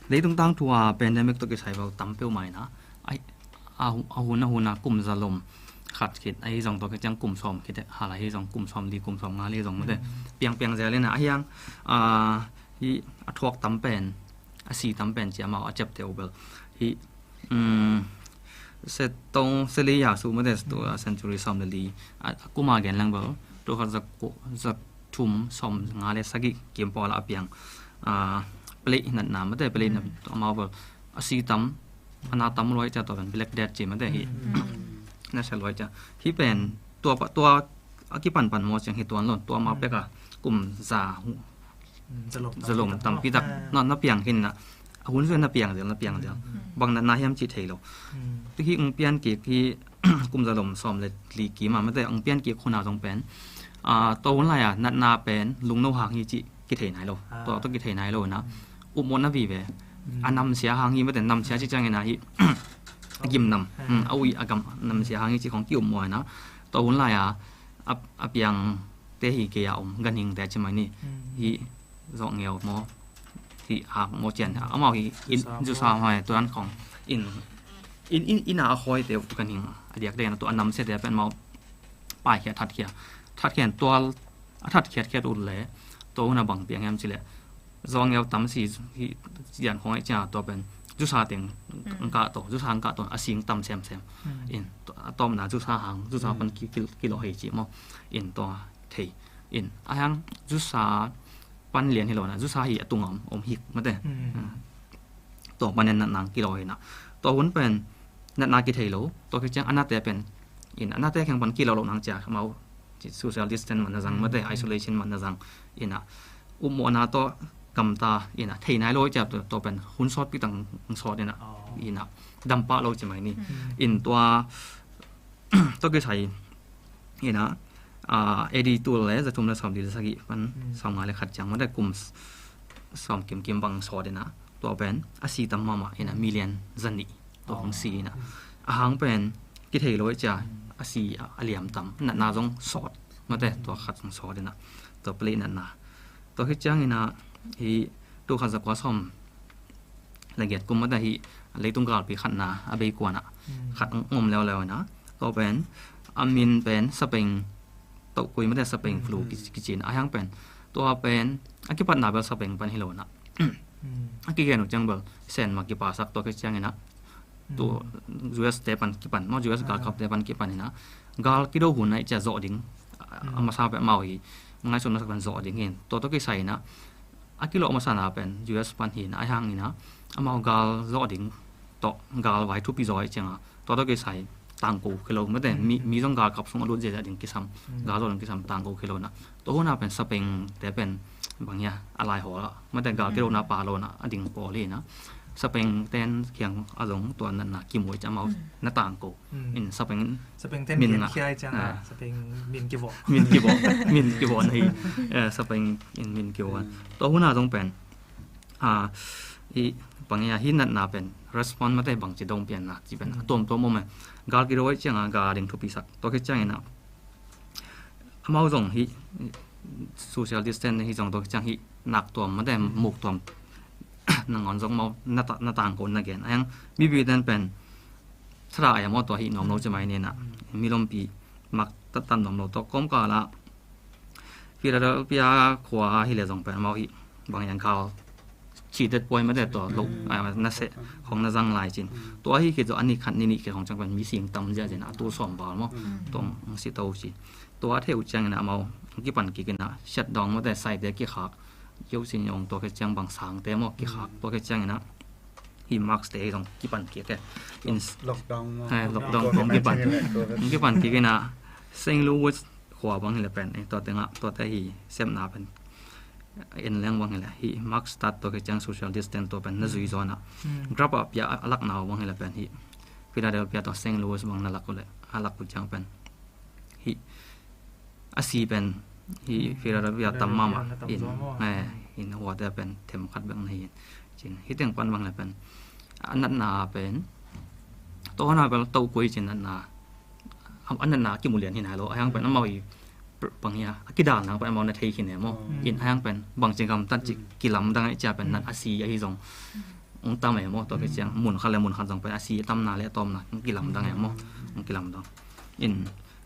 leitung tangthu a pandemic tua kisai bau tam peuh mai na. Ai, a, a hun a hun a kum za lom khat khit, ahi zong tua khit ciang kum sawm khit, hal ahi zong kum sawm li, kum sawm nga li zong mate. Mm. Piang piang zel ina, ahi ang, a, hi a thuak tam pen, a si tam pen ci amau a ciapteh uh bel. Hi, mm, Setong, Seli Ya Su mate, tua century sawm le li, a, a kum a gen lang bel, tua khat za ku, za thum sawm nga le sagih kim pawl a piang, a, play natna mate, play na, mm, amau bel, a si tam, a na tam luai cia tua pen Black Death ci mate hi. Mm. Na sia luai cia. Hi pen tua pa, tua a kipan pan maw ciang hi tuan lo. Tua ma, mm, pek a kum za hu. Mm, za lom tam, za lom tam pi tak, ah, na, na piang khin na. A hun zui na piang zel, na piang zel. Mm. Bang natna hiam ci thei lo. Mm. Tu hi ong pian kik hi kum za lom sawm le li kim a mate ong pian kik hun a zong pen. Ah, tua hun lai a natna pen lungno hang hi ci kithei nai lo. Ah. Tua, tua kithei nai lo na. Mm. Upmawhna vive. Mm. A namsia hang hi mate, namsia ci ciangin a hi a gim nam. Ah. Mm, a ui a gam namsia hang hi ci khong ki upmawh na. Tua hun lai a, a, a piang te hi kei a om, ganhing te ci mai ni. Mm. Hi zawh ngeu maw. Hi hak maw cian. Amau hi in, zusa maw. Zusa maw, tuan khong. In, in, in, in a khoi te ganhing. A diak te na tua a namsia te pen mau. Paikhia, thatkhia. Thatkhia tual a that khiatkhiat ut le, tua hun a bang piang hiam ci le, zawngeu tam si hi, zian khong ai cia tua pen zusa teng, mm, ang kah to, zusa ang kah to, a sing tam semsem. Mm. In, a tawpna zusa hang, zusa, mm, pan ki, ki, kilawh hi ci maw. In tua thei. In, a hang zusa pan lian hi lo na, zusa hi a tung om, om hik mate. Mm. Mm. Tua panin natna kilawh hi na. Tua hun pen natna kithei lo, tua khit ciang a nate pen, in a nate kheng pan kilawh lo nang cia, mau social distance man na zang, mm, mate, isolation man na zang, in a upmawhna tawh gamta, in a thei nai lo cia, tua, tua pen hun sawt pi tang sawt, in a, oh, in a dam pah lo ci mai ni. Mm. In tua, tua kisai, in a, ah, A D tul le za thum le sawm li le sagih pan, mm, sawm nga le khat ciang mate kum s-, sawm kim kim bang sawt, in a, tua pen a si tam mahmah, in a, mm, million za nih tua hong si, in a. Oh. A hang pen kithei lo cia, mm, a si a, a liam tam, natna zong sawt mate, mm, tua khat zong sawt, in a, tua play natna. Tua khit ciang, in a, hi tul khat za kua sawm le giat kum mate hi leitung galpi khatna a bei kuan a, mm, khat ang om leuleu, in a. Tua pen a min pen Spain tawh kui mate, Spain flu, mm, ki, kici, in a, a hang pen tua pen a kipatna bel Spain pan hi lo, in a. Mm. A kigen uh ciang bel sen ma kipasak, tua khit ciang, in a, tu, mm, U S te pan kipan maw, U S, ah, galkapte pan kipan, in a, gal kido hun ai cia zawh ding, a, mm, a masa peuh mau hi ngaihsutna sak pan zawh ding hi. Tua, tua kisai, in a, a kilawh masa na pen U S pan hi, in a, a hang, in a, amau gal zawh ding tawh, gal vai thupi zaw ai ciang a, tua, tua kisai tangko kilo mate, mm, mi, mi zong galkap sung a lut ziahziah ding kisam, mm, gal zawh ding kisam tangko kilo, in a. Tua hun a pen Spain te pen bang hia, a lai hawl a mate, gal, mm, kidona pha lo, in a, a ding pawl hi, in a. Spain ten kiang a zong tua natna kimu ai cia mau, mm, na tangko. Mm. In Spain, Spain ten min nga, khia ai ciang, ah, a Spain min kivawh. Min kivawh, min kivawh na hi. Eh, Spain in min kivawh. Mm. Tua hun a zong pen, ah, i bang hia, hi natna pen response mate bang ci dong pian na ci pen, mm, a tuamtuam om e. Gal kido ai ciang a gal ding thupi sak. Tua khit ciang, in a, amau zong hi social distance hi zong, tua khit ciang hi nak tuam mate, mm, muk tuam nangawn zong mau na ta, na tangko na gen. A hang mi Britain pen thara ai maw, tua hi nuam lo ci mai ni, in a. Mm. Mi lompi mak tat tan nuam lo, tua kawmkal a Philadelphia khua hi le zong pen mau hi bang hia, gal citet puai mate, tua lo, mm, a, na seh khong na zang lai cin. Mm. Tua hi khit zaw a ni khat ni nih khit khong ciang pen mi sing tam ziahziah, in a, a tul sawm val maw. Mm. Tua hong si to ci. Tua a thei uh ciang, in a, amau kipan kik, in a, shutdown mate, saite kikhak. Yo sin yong, tua khit ciang bang sangte maw kikhak. Mm. Tua khit ciang, in a, hi mask te hi zong kipan kik e. In, lockdown maw. Eh, lockdown, lockdown hong kipan. Covid nineteen, covid. Hong kipan kik, in a, Saint Louis khua bang hi le pen, eh, tua teng a, tua te hi sepna pen en leng bang hi le, hi mask tat, tua khit ciang social distance tua pen na zui zaw, in a. Mm. Grab a pia a lak nau bang hi le pen hi Philadelphia tua Saint Louis bang na lak uh le, a lak uh ciang pen hi a si pen hi Philadelphia tam mahmah in, eh, in huate pen them khat bek na hi in. Cin hi teng pan bang le pen a natna pen tawh na bel toh koi cin natna a natna kimu lian hi nai lo a hiang pen amau i bang hi a kidal nang pen amau na thei khin e maw. In a hiang pen bang cin gam tan ci kilam dang e cia pen nat a si a hi zong ong tam e maw. Tua khit ciang mun khat le mun khat zong pen a si a tamna le a tawmna ong kilamdang e maw. Ong kilamdang in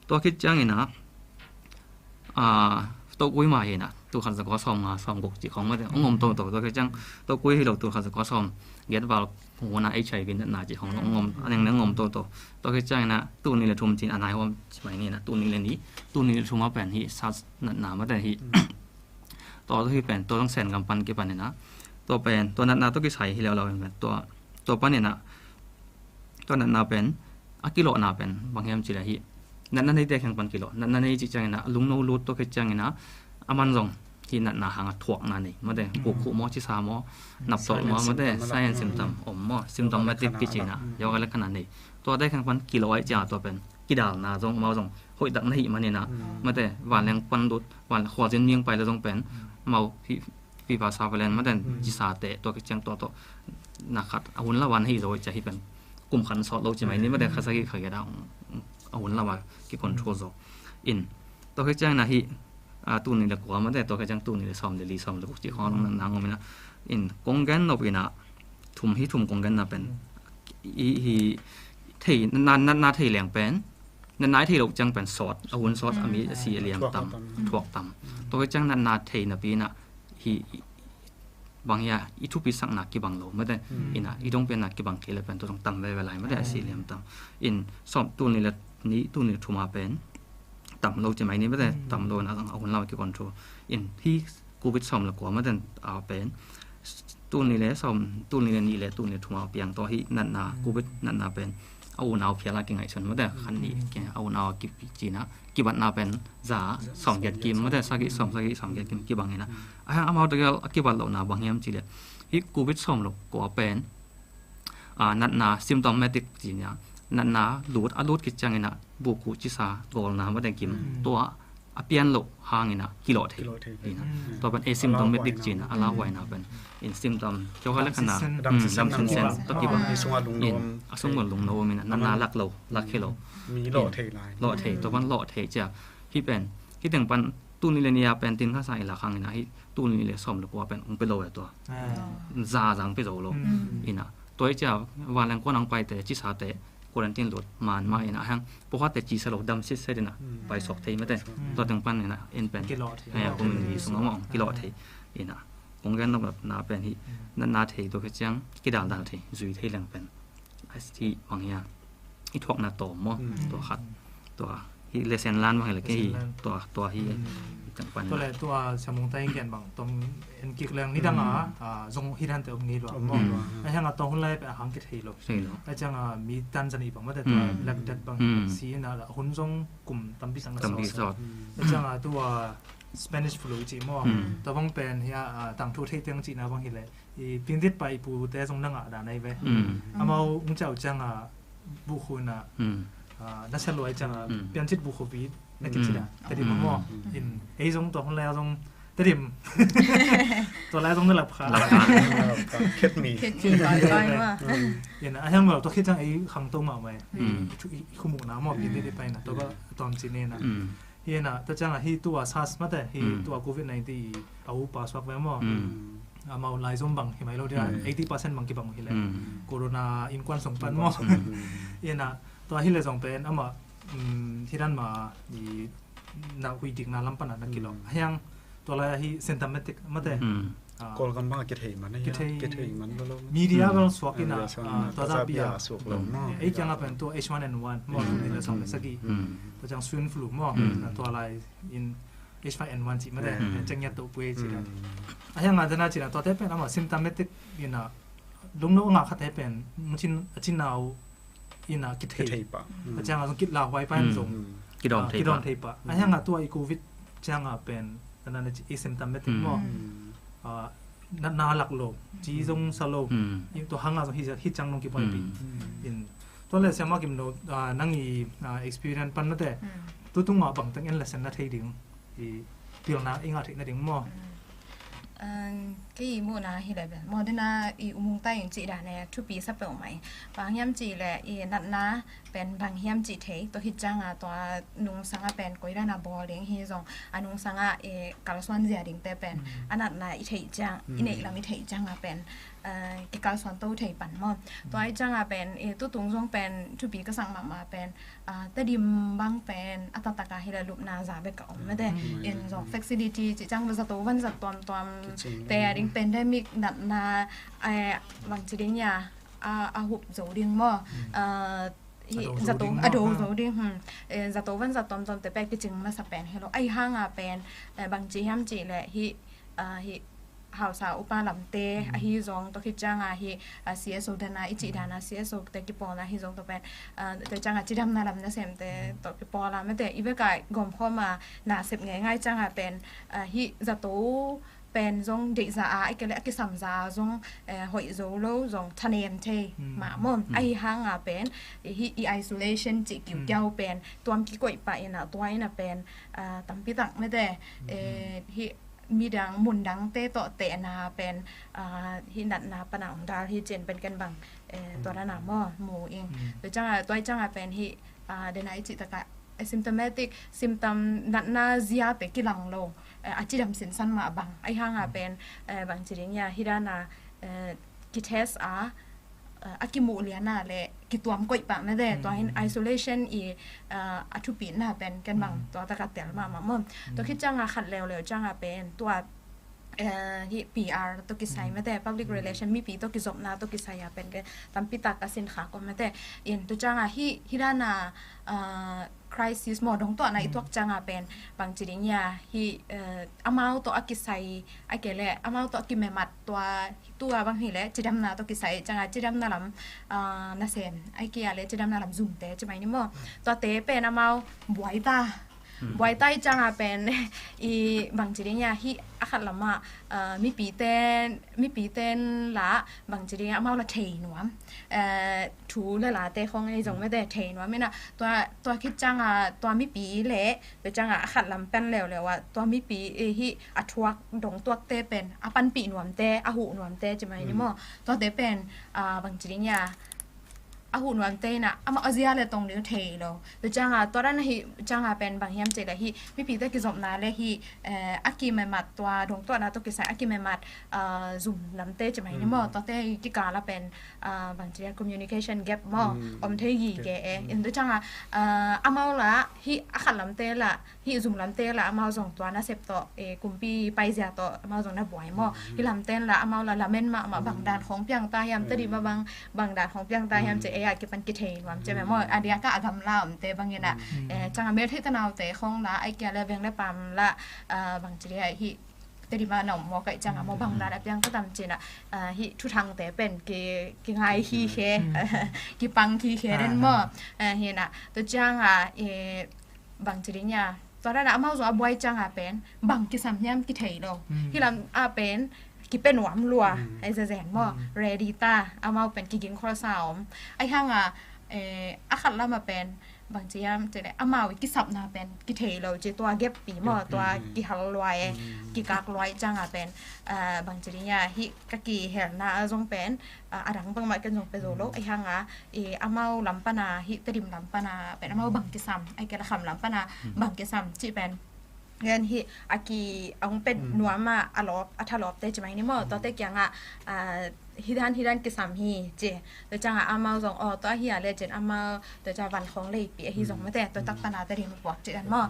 tua khit ciang ina a tokui ma hi na tu khat zakua sawm nga sawm guk ci khong mate ong om toto. Tua khit ciang tokui hi lo tu khat zakua sawm giat val huna H I V natna ci khong ong om a neng neng om toto. Tua khit ciang ina tu ni le thum cin a nai huam ci mai ni na tu ni le ni tu ni le thum a pen hi SARS natna mate hi. Tua hi pen tua zong Sen gam pan kipan ina tua pen tua natna tua kisai hi leuleu in tua tua pan ina tua natna pen a kilawhna pen bang hiam ci le hi natna neite kheng pan kilawh. Natna nei ci ciang ina lungno lut tua khit ciang ina a man zong hi natna hanga thuakna nei mate kukhuh maw cisa maw naptolh maw mate sign and symptom om maw symptomatic kici na yoga le khana nei. Tua te kheng pan kilawh ai cia tua pen kidalna zong mau zong hoih dak na hi manina mate vanleng pan lut van khualzin ming pai le zong pen mau hi fifa sa valen mate cisa te tua khit ciang tua to na khat a hun la van hi zo cia hi pen kum khan sawt lo ci mai ni mate kha sagi kha geda a hun la va ki control zo in tua khit ciang na hi a tu ni le kua mate tua khit ciang tu ni le sawm le li sawm le guk ci khong na ngom ina in kong gen nop ina thum hi thum kong gen na pen i hi thei na na na thei leng pen na nai thei lo ciang pen sawt a hun sawt a mi a si a liam tam thuak tam. Tua khit ciang natna thei napi na hi bang hia i thupi sakna kibang lo mate ina i dong pen na kibang kei le pen tua zong tam veve lai mate a si liam tam in sawm tu ni le ni tu ni thuma pen tam lo ci mai ni mate tam lo na zong a hun la ki control in hi covid sawm le kua mate a pen tu ni le sawm tu ni le ni le tu ni thuma piang tua hi natna covid natna pen a unau phial a kingaihsun mate khan ni a unau a kipicina kibatna pen za sawm giat kim mate sagi sawm sagi sawm giat kim kibang ina a hang amau tegel a kibat lo na bang hiam ci le hi covid sawm lo kua pen a natna symptomatic cina natna lut a lut kit ciang ina buku cisa golna mate kim tua a pian lo hang ina kilawh thei ina tua pen asymptomatic cina a lauhuaina pen in symptom kio kha le khana dam sinsen to kibang in a sung bang lungno ina natna lak lo lak khe lo lawh thei tua pan lawh thei cia hi pen hi teng pan tu ni le ni a pen tin kha sa i lak hang ina hi tu ni le sawm le kua pen ong pe lo e tua za zang pe zo lo ina tua i cia vanleng kuan ang pai te cisa te quarantine lut man ma ina hang pawha te cisa lo dam sit set ina pai sok thei mate tua teng pan ina in pen kum in hi sung ong kilawh thei ina kong gen lo na pen hi natna thei tua khit ciang kidal dal thei zui thei leng pen a si bang hia i thuakna tawm maw tua khat tua hi lesson lan bang hi le ke hi tua tua hi tang pan tua le tua samung tai gen bang tom en kik leng ni dang a zong hi dan te om ni lo maw a hang a tua hun lai pe a hang ki thei lo thei lo a chang a mi tan zan i bang mate tua lak dat bang si na hun zong kum tampi sang na tampi sawt a chang a tua Spanish flu ci maw tua bang pen hi a tang thu thei teng ci na bang hi le i pindit pa i pu te zong na ngah dan ai ve amau ung chau chang a bu khu na na sel luai chang a pian chit bu khu pi na ki ci da ta di maw in ei zong tua hun lai zong ta dim tua lai zong na lap kha khet mi khet mi bai bai ma in a hiang lo tua khit chang ei khang to ma mai i khu mu na maw pindit pa na tua ba tom ci ne na hi na ta chang a hi tua SARS mate hi tua covid nineteen a u pa suak ve maw amau lai zom bang hi mai lo dia eighty percent bang kibang hi le corona in kuan song pan maw hi na tua hi le zong pen ama hi dan ma i na hui dik na lam pan na kilo hiang tua lai hi symptomatic mate Kawlgam bang a kithei man a, kithei, kithei man lo lo. Media bang suak in a, tua za bia suak lo maw. Ei kiang a pen tua H one N one maw, ni le sawm le sagih. Tua ciang swine flu maw, tua lai in H five N one cih mate, ciang ngiat to pue cih. A hiang a dana cih na tuate pen ama symptomatic in a, lungno nga khat he pen, mucin a cin nau in a kithei. Kithei pah. A ciang a zong kit lauhuai pah in zong. Kidawm thei pah. Kidawm thei pah. A hiang a tua i covid ciang a pen, a na na ci asymptomatic maw. A, na, na lak lo, ci zong sa lo. I tua hang a zong hi, hi ciang nong kibuai pi. In, tua le siama kim lo, a, nang i, a, experience pan na te. Tutung a bangteng en lesen na thei ding, i pilna i ngah theih nading maw? Kei i muhna hi le bel maw, dena i umung tai in cih dan e thupi sa peuh mai. Bang hiam cih le i natna pen bang hiam cih thei, tua khit cianga tua nungsanga pen koi dana bawl ding hi zong, a nungsanga i kalsuan zia dingte pen a natna i theih ciang, i neih lam i theih cianga pen kikalsuan to thei pan maw. Tua i cianga pen i tutung zong pen thupi ka sak mahmah pen Tedim bang pen a taktak a hi le lupna za bek a om mete. In zong facility cih ciang zato van zat tuamtuam te a ding, pandemic natna bang ci ding ia, a hup zo ding maw. Zato a do zo ding. Zato van zat tuamtuam te pek kicing masa pen hi lo. Ahi hanga pen bang ci hiam cih le hi hausa upa lamte ahi zong, tua khit cianga hi CSO dana i cih dana CSO te kipawlna hi zong, tua pen tua cianga cidamna lam nasemte tawh kipawla mete. I beka gawmkhawma nasep ngeingai cianga pen hi zato pen zong deihza a, a kei le a kisamza zong hoih zo lo zong thanem thei mah maw. Ahi hanga pen hi i isolation cih kiukiau pen tuam kikoih pah ina tua ina pen tampi tak mete hi midang mundangte tawh tehna pen hi natna pana ong dal hi cin pen ken bang tua dana maw mu ing. Tua cianga tua i cianga pen hi dena i cih taka asymptomatic symptom natna ziate kilang lo a cidam sinsan mah bang ahi hanga pen bang ci ding ia hi dana kitest a a kimuh liana le kituam koih pah mete. Tua hin isolation i a thupina pen ken bang tua taka tel mahmah maw. Tua khit cianga khat leuleu cianga pen tua hi PR tawh kisai mete, public relation, mipi tawh kizopna tawh kisai a pen ke tampi tak a sin kha ko mete. In tu cianga hi hi dana crisis maw dongtuahna i tuak cianga pen bang ci ding ia hi amau tawh a kisai a kei le amau tawh a kimemat tua tua bang hi le cidamna tawh kisai cianga cidamna lam nasem a kia le cidamna lam zumte ci mai ni maw. Tuate pen amau buai ta buai ta i cianga pen i bang ci ding ia hi a khat lama mipi ten mipi ten la bang ci ding ia amau la thei nuam thu le late khong ei zong mete thei nuam ina tua tua khit cianga tua mipi le tua cianga a khat lam pen leuleu a tua mipi hi a thuak dongtuakte pen a panpih nuamte a huh nuamte ci mai ni maw. Tuate pen bang ci ding ia a huh nuamte ina amah a zia le tong ding thei lo. Tua cianga tua dan hi cianga pen bang hiam cih le hi mipite kizopna le hi a kimemat tua dongtuahna tawh kisai a kimemat zum lamte ci mai ni maw. Tuate kikala pen bang ci ding ia communication gap maw om thei gige e. In tua cianga amau la hi a khat lamte la hi zum lamte la amau zong tua nasep tawh kumpi paizia tawh amau zong na buai maw. Hi lamten la amau la lamen mahmah bang dan khong piang ta hiam, Tedim a bang bang dan khong piang ta hiam ci ei a kipan kithei nuam ci mah maw. A diaka a gamla omte bang ina cianga mel thei tanaute khong la ai kia le veng le pam la bang ci ding ia hi Tedim a na om maw kai cianga maw bang dan a piang ka tam cina hi thuthangte pen ki kingai hi khe kipang hi khe den maw. Hina tua cianga bang ci ding ia tua dana amau zong a buai cianga pen bang kisam hiam kithei lo. Hi lam a pen kipe nuam lua ei zezen maw. Ready ta amau pen kiging kholsa om. Ahi hanga a khat lama pen bang ci hiam cih le amau i kisapna pen kithei lo ci tua gap pi maw tua kihal luai e kikak luai cianga pen bang ci ding ia hi ka kihelna a zong pen a dang bangmah ken zong pe zo lo. Ahi hanga amau lam pana hi Tedim lam pana pen amau bang kisam ai kei la Kham lam pana bang kisam cih pen gen hi a ki a hong pen nuam a a lawp a thalawpte ci mai ni maw. Tuate kianga hi dan hi dan kisam hi ci. Tua cianga amau zong aw tua hi a le cin amau tua cianga van khong leipi ahi zong mete tua tak pana Tedim puak ci dan maw.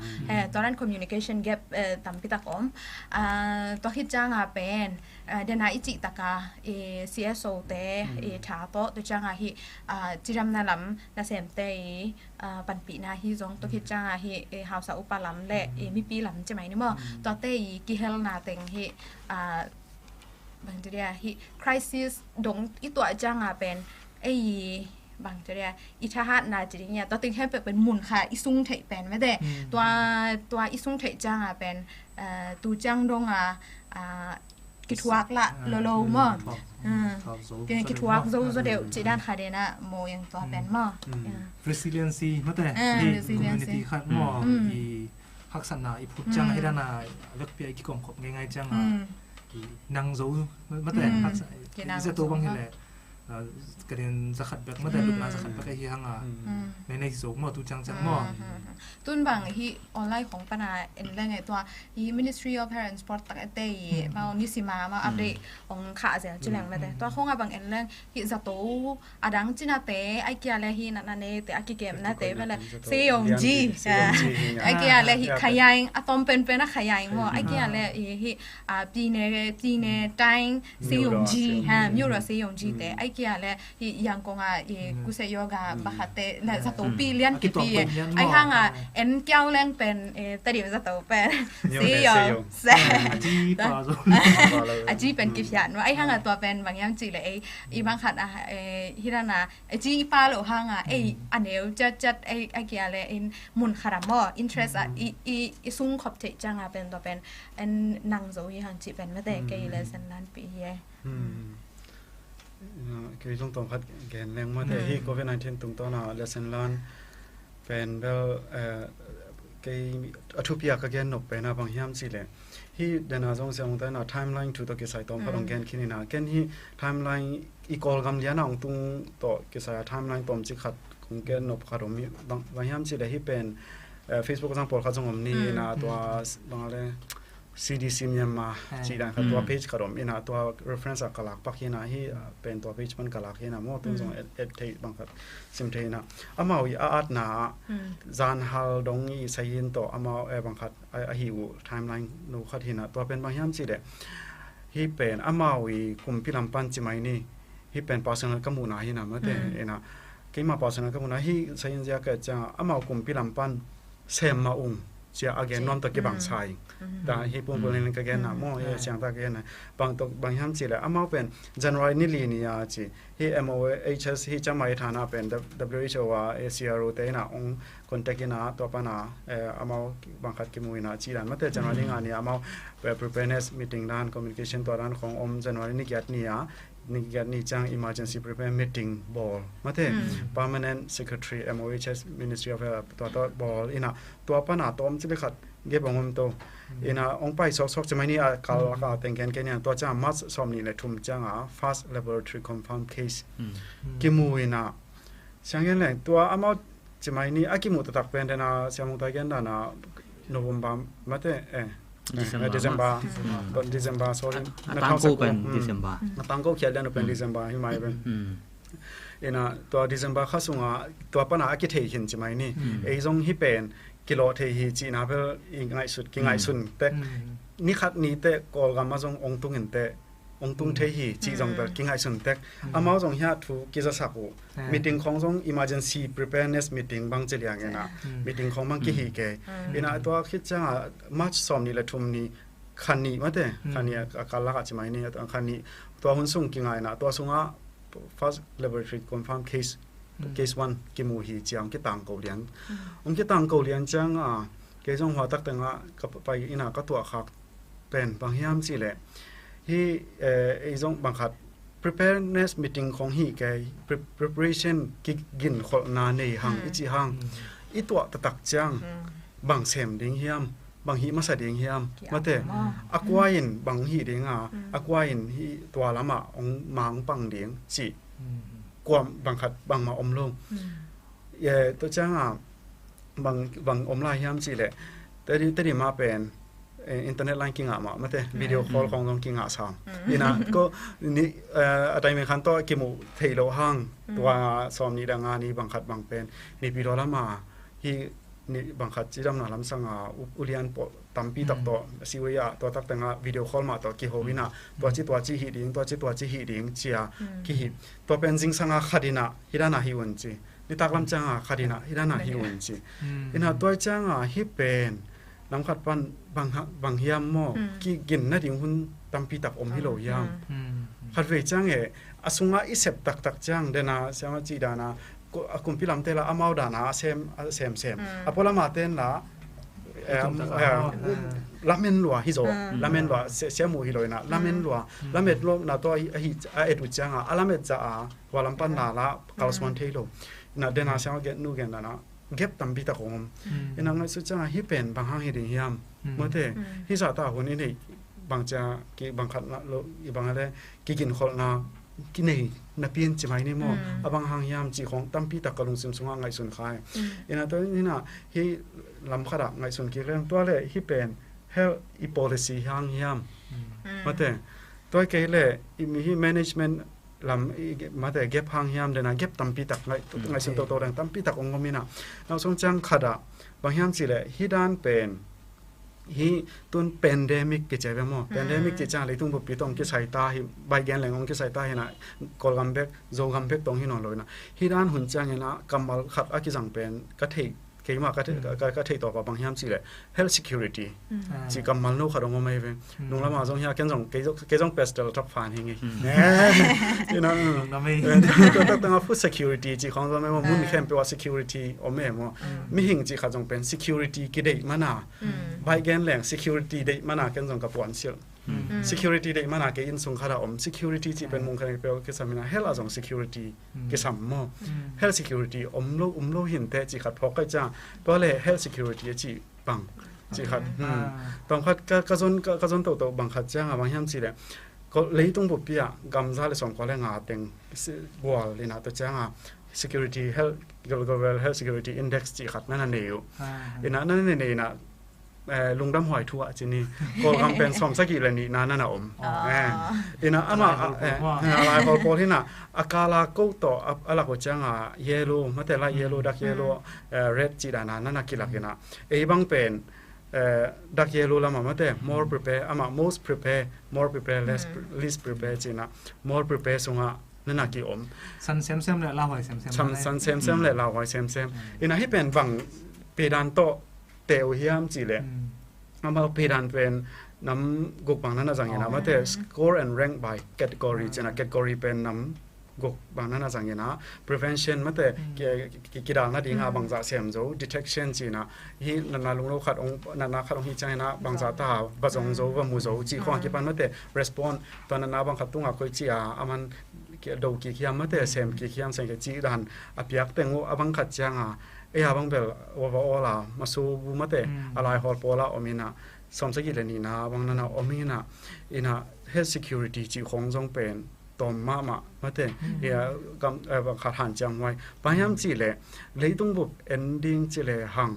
Tua dan communication gap tampi tak om. Tua khit cianga pen dena i cih taka CSO te tha tawh tua cianga hi cidamna lam nasemte i panpihna hi zong tua khit cianga hi hausa upa lam le mipi lam ci mai ni maw. Tuate i kihelna teng hi bang ci ding ia hi crisis dong i tuah cianga pen ei bang ci ding ia i thahatna ci ding ia tua teng hempeuh pen mun kha i sung theih pen mete. Tua tua i sung theih cianga pen tu ciang donga kithuak lah lolo maw. Kithuak zo zo deuh cih dan khat in ah maw, tua pen maw. Resiliency mate, hi community khat maw, i haksatna i phut ciang hi dan a vekpi a i kikawmkhop ngeingai ciang a i nang zo mate, i zato bang hi leh ka din zakhat bek mate, lupna zakhat bek ahi hang a nei nei zo maw, tu ciang ciang maw. Tun bang hi online khong pana en leng e, tua hi Ministry of Health and Sport tak ete i mau nisima mau update ong kha zel ci leng mate. Tua khong a bang en leng hi zato adang cinate ai kia le hi natna neite a kikemnate mate, seyongji ai kia le hi khayaing a tom penpen a khayaing maw, ai kia le hi hi pine pine taing seyongji ha miura seyongji te ai kia le hi Yangkong a i kuse yoga bakhatte na zato pi lian kipi e. Ai hang a en kiau leng pen tadim zato pen seyong se a ji pen kipian maw. Ai hang a tua pen bang yam ci le ei i bang khat a hi dan a a ji i pa lo hang a ei a neu cat cat ei a kia le in mun khat a maw interest a i i i sung khop theih ciang a pen tua pen en nang zo hi hang ci pen mate kei le sen lan pi hi e. Kei zong tawm khat gen leng mate, hi covid nineteen tungtawn a lesson learn pen bel kei a thupi a ka gen nop pen a bang hiam ci le hi dan a zong siang ta na timeline thu tawh kisai tawm khat ong gen khin ina, ken hi timeline i Kawlgam lian a ong tung tawh kisai a timeline tawm ci khat kong gen nop khat om hi. Bang hiam ci le hi pen Facebook zang pawl khat zong om ni ina, tua bang a le C D C Myanmar cih dan khat tua page khat om ina, tua reference a ka lak pak hi ina, hi pen tua page pan ka lak hi ina maw, tun zong et thei bang khat sim thei ina. Amau i a atna ah zanhal dong i sayin tawh amau e bang khat ahi uh timeline no khat hi ina, tua pen bang hiam ci le hi pen amau i kumpi lam pan ci mai ni, hi pen personal ka muhna hi ina mate ina, keima personal ka muhna hi sayin zia ka ciang amau kumpi lam pan sem ma ung cia a gen nuam tawh kibang sai. Ta hi pungpul ning ka gen na maw, hi siang ta ka gen na. Bang tawh bang hiam ci le amau pen January ni li ni a ci hi M O H S hi ciamai thana pen W H O a C R O te ina ong contact ina tua pana amau bang khat kimu ina ci dan mate, January ni nga ni amau preparedness meeting dan communication tua dan khong om January ni giat ni a ni giat ni ciang emergency prepare meeting bawl mate, permanent secretary M O H S Ministry of Health tua tua bawl ina, tua pana tawm ci le khat ge bang om to ina ong pai sok sok ci mai ni a kal ka teng ken ken ina, tua ciang March sawm ni le thum ciang a first laboratory confirm case kimu ina, siang gen leng tua amau ci mai ni a kimu taktak pen dan a siamung ta gen dan a November mate eh December. December. December, sorry. A tangko pen December. A tangko khiat lian pen December hi mai pen. Ina tua December kha sunga tua pana a kithei khin ci mai ni. Ei zong hi pen kilawh thei hi cihna bel i ngaihsut kingaihsun tek. Ni khat ni te Kawlgam a zong ong tungin te ong tung thei hi cih zong bel kingaihsun tek. Amau zong hiah thu kizasak uh meeting khong zong emergency preparedness meeting bang ci liang ina meeting khong bang kihi kei. Ina tua khit cianga March sawm ni le thum ni khan ni mate khan ni a kal lak a ci mai ni khan ni tua hun sung kingaina tua sunga first laboratory confirm case case one kimu hi ciang kitang ko lian. Ong kitang ko lian cianga kei zong hua tak tengah ka pai ina ka tuah khak pen bang hiam ci le hi ei zong bang khat preparedness meeting khong hi kei preparation kigin kholhna nei hang i ci hang i tuah taktak ciang bang sem ding hiam, bang hih masa ding hiam mate a kua in bang hih ding a a kua in hih tua lamah ong mang pang ding cih kuam bang khat bangmah om lo. Tua cianga bang bang om lai hiam ci le tadi tadi mah pen internet line kingah mah mate video call khong zong kingah sam ina ko ni a timing khan tawh kimuh thei lo hang tua sawm ni danga ni bang khat bang pen nipi tua lama hi ni bang khat cidamna lamsanga ulian pawh tampi tak tawh siwaya tua tak tengah video call mah tawh kiho ina tua ci tua ci hih ding tua ci tua ci hih ding cia kihi tua pen zingsanga khat ina hidana hi un ci. Nitak lam cianga khat ina hidana hi un ci. Ina tua cianga hi pen lam khat pan bang hiam maw kigin nading hun tampi tak om hi lo hiam. Khat vei ciang e a sunga i sep taktak ciang dena siama ci dana a kumpi lamte la amau dana a sem a sem sem a pualama ten la Em, em, lamen lua hi zaw, lamen lua, sia, sia muh hi lo inah, lamen lua, lamet lo na tawh a hi, a et uh ciangah, a lamet zah a, hua lam pan na la, kalsuan thei lo. Inah dena siang a gen, nu gen dana, gap tampi tak ong om. Inah ngaihsut ciangah, hi pen bang hang hi ding hiam. Mate, hi zah ta hun i neih, bang cia, ki, bang khat na lo, i bang a le, kiginkholhna, kinei napi in ci mai ni maw, a bang hang hiam cih khong tampi tak ka lungsim sungah ngaihsun kha hi. Inah tua inah hi lam khatah ngaihsun kik leng tua le hi pen health i policy hang hiam. Mate, tua kei le i mi hi management lam i ge-, mate gap hang hiam dena gap tampi tak ngai-, ngaihsun toto leng tampi tak ong om inah. Nau sung ciang khatah bang hiam cih le hi dan pen hi tun pandemic kici ve maw. Pandemic cih ciang leitung buppi tawh ong kisai ta hi, baih gen leng ong kisai ta hi na, Kawlgam bek, Zogam bek tawh hi nawn lo hi na. Hi dan hun ciang hi na, kammal khat a kizang pen ka theih, keimah ka theih, ka, ka theih tawh pa bang hiam cih leh health security cih kammal no khat ong om ahi ve. Lunglam ah zong hi a, ken zong, kei zong, kei zong pastor thak phan hi ngei. Hi na, tua tak tang a food security cih khong zong maw, mun khempeuh ah security om e maw. Mihing cih khat zong pen security kideih mana, baih gen leng security deih mana ken zong ka puan silh. Security deih mana kei inn sung khat a om. Security cih pen mun khempeuh kisam hi na, health ah zong security kisam maw. Health security om lo, um lo hi inteh cih khat phawk ka hih ciang, tua le health security a cih bang cih khat. Tawm khat ka, ka zon, ka, ka zon toto bang khat ciang a bang hiam cih leh, ko, leitung buppi ah gam za le sawmkua le nga teng gual hi na, tua ciang a security, health, global health security index cih khat na na nei uh. Hi na, na na nei, nei na, eh, lungdam huai thu ah ci ni. Kawlgam pen sawmsagih le nihna na na om. Eh, hi na, amah, eh, a laihawl pawl hi na, a kala ko tawh a, a lak uh ciang a yellow, mate light yellow, dark yellow, eh, red cih dana na na kilak hi na. Ei bang pen, eh, dark yellow lam ah mate, more prepare, amah most prepare, more prepare, less pre-, least prepare cih na, more prepare sungah na na ki om. San semsem le lauhuai semsem. San, san semsem le lauhuai semsem. Hi na, hi pen bang pi dan tawh teh uh hiam cih leh, amau pi dan pen nam guk bang na na zang hi na, mate score and rank by category cih na, category pen nam guk bang na na zang hi na, prevention mate ki, ki, kidal nading a bangzah sem zo, detection cih na, hi natna lunglo khat ong, natna khat ong hi ciang hi na, bangzah ta va zong zo, va mu zo cih khong a kipan mate respond, tua natna bang khat tungah koi cih a, aman do kik hiam mate, sem kik hiam, sem kik cih dan a piak teng uh a bang khat ciang a, ei a bang bel overall a masu bu mate, a laihawl pawl a om hi na, sawmsagih le nihna bang na na om hi na, hi na, health security cih khong zong pen tawm mahmah mate, hi a, kam, eh, bang khat hanciam huai. Bang hiam cih leh, leitung bup en ding cih leh hang,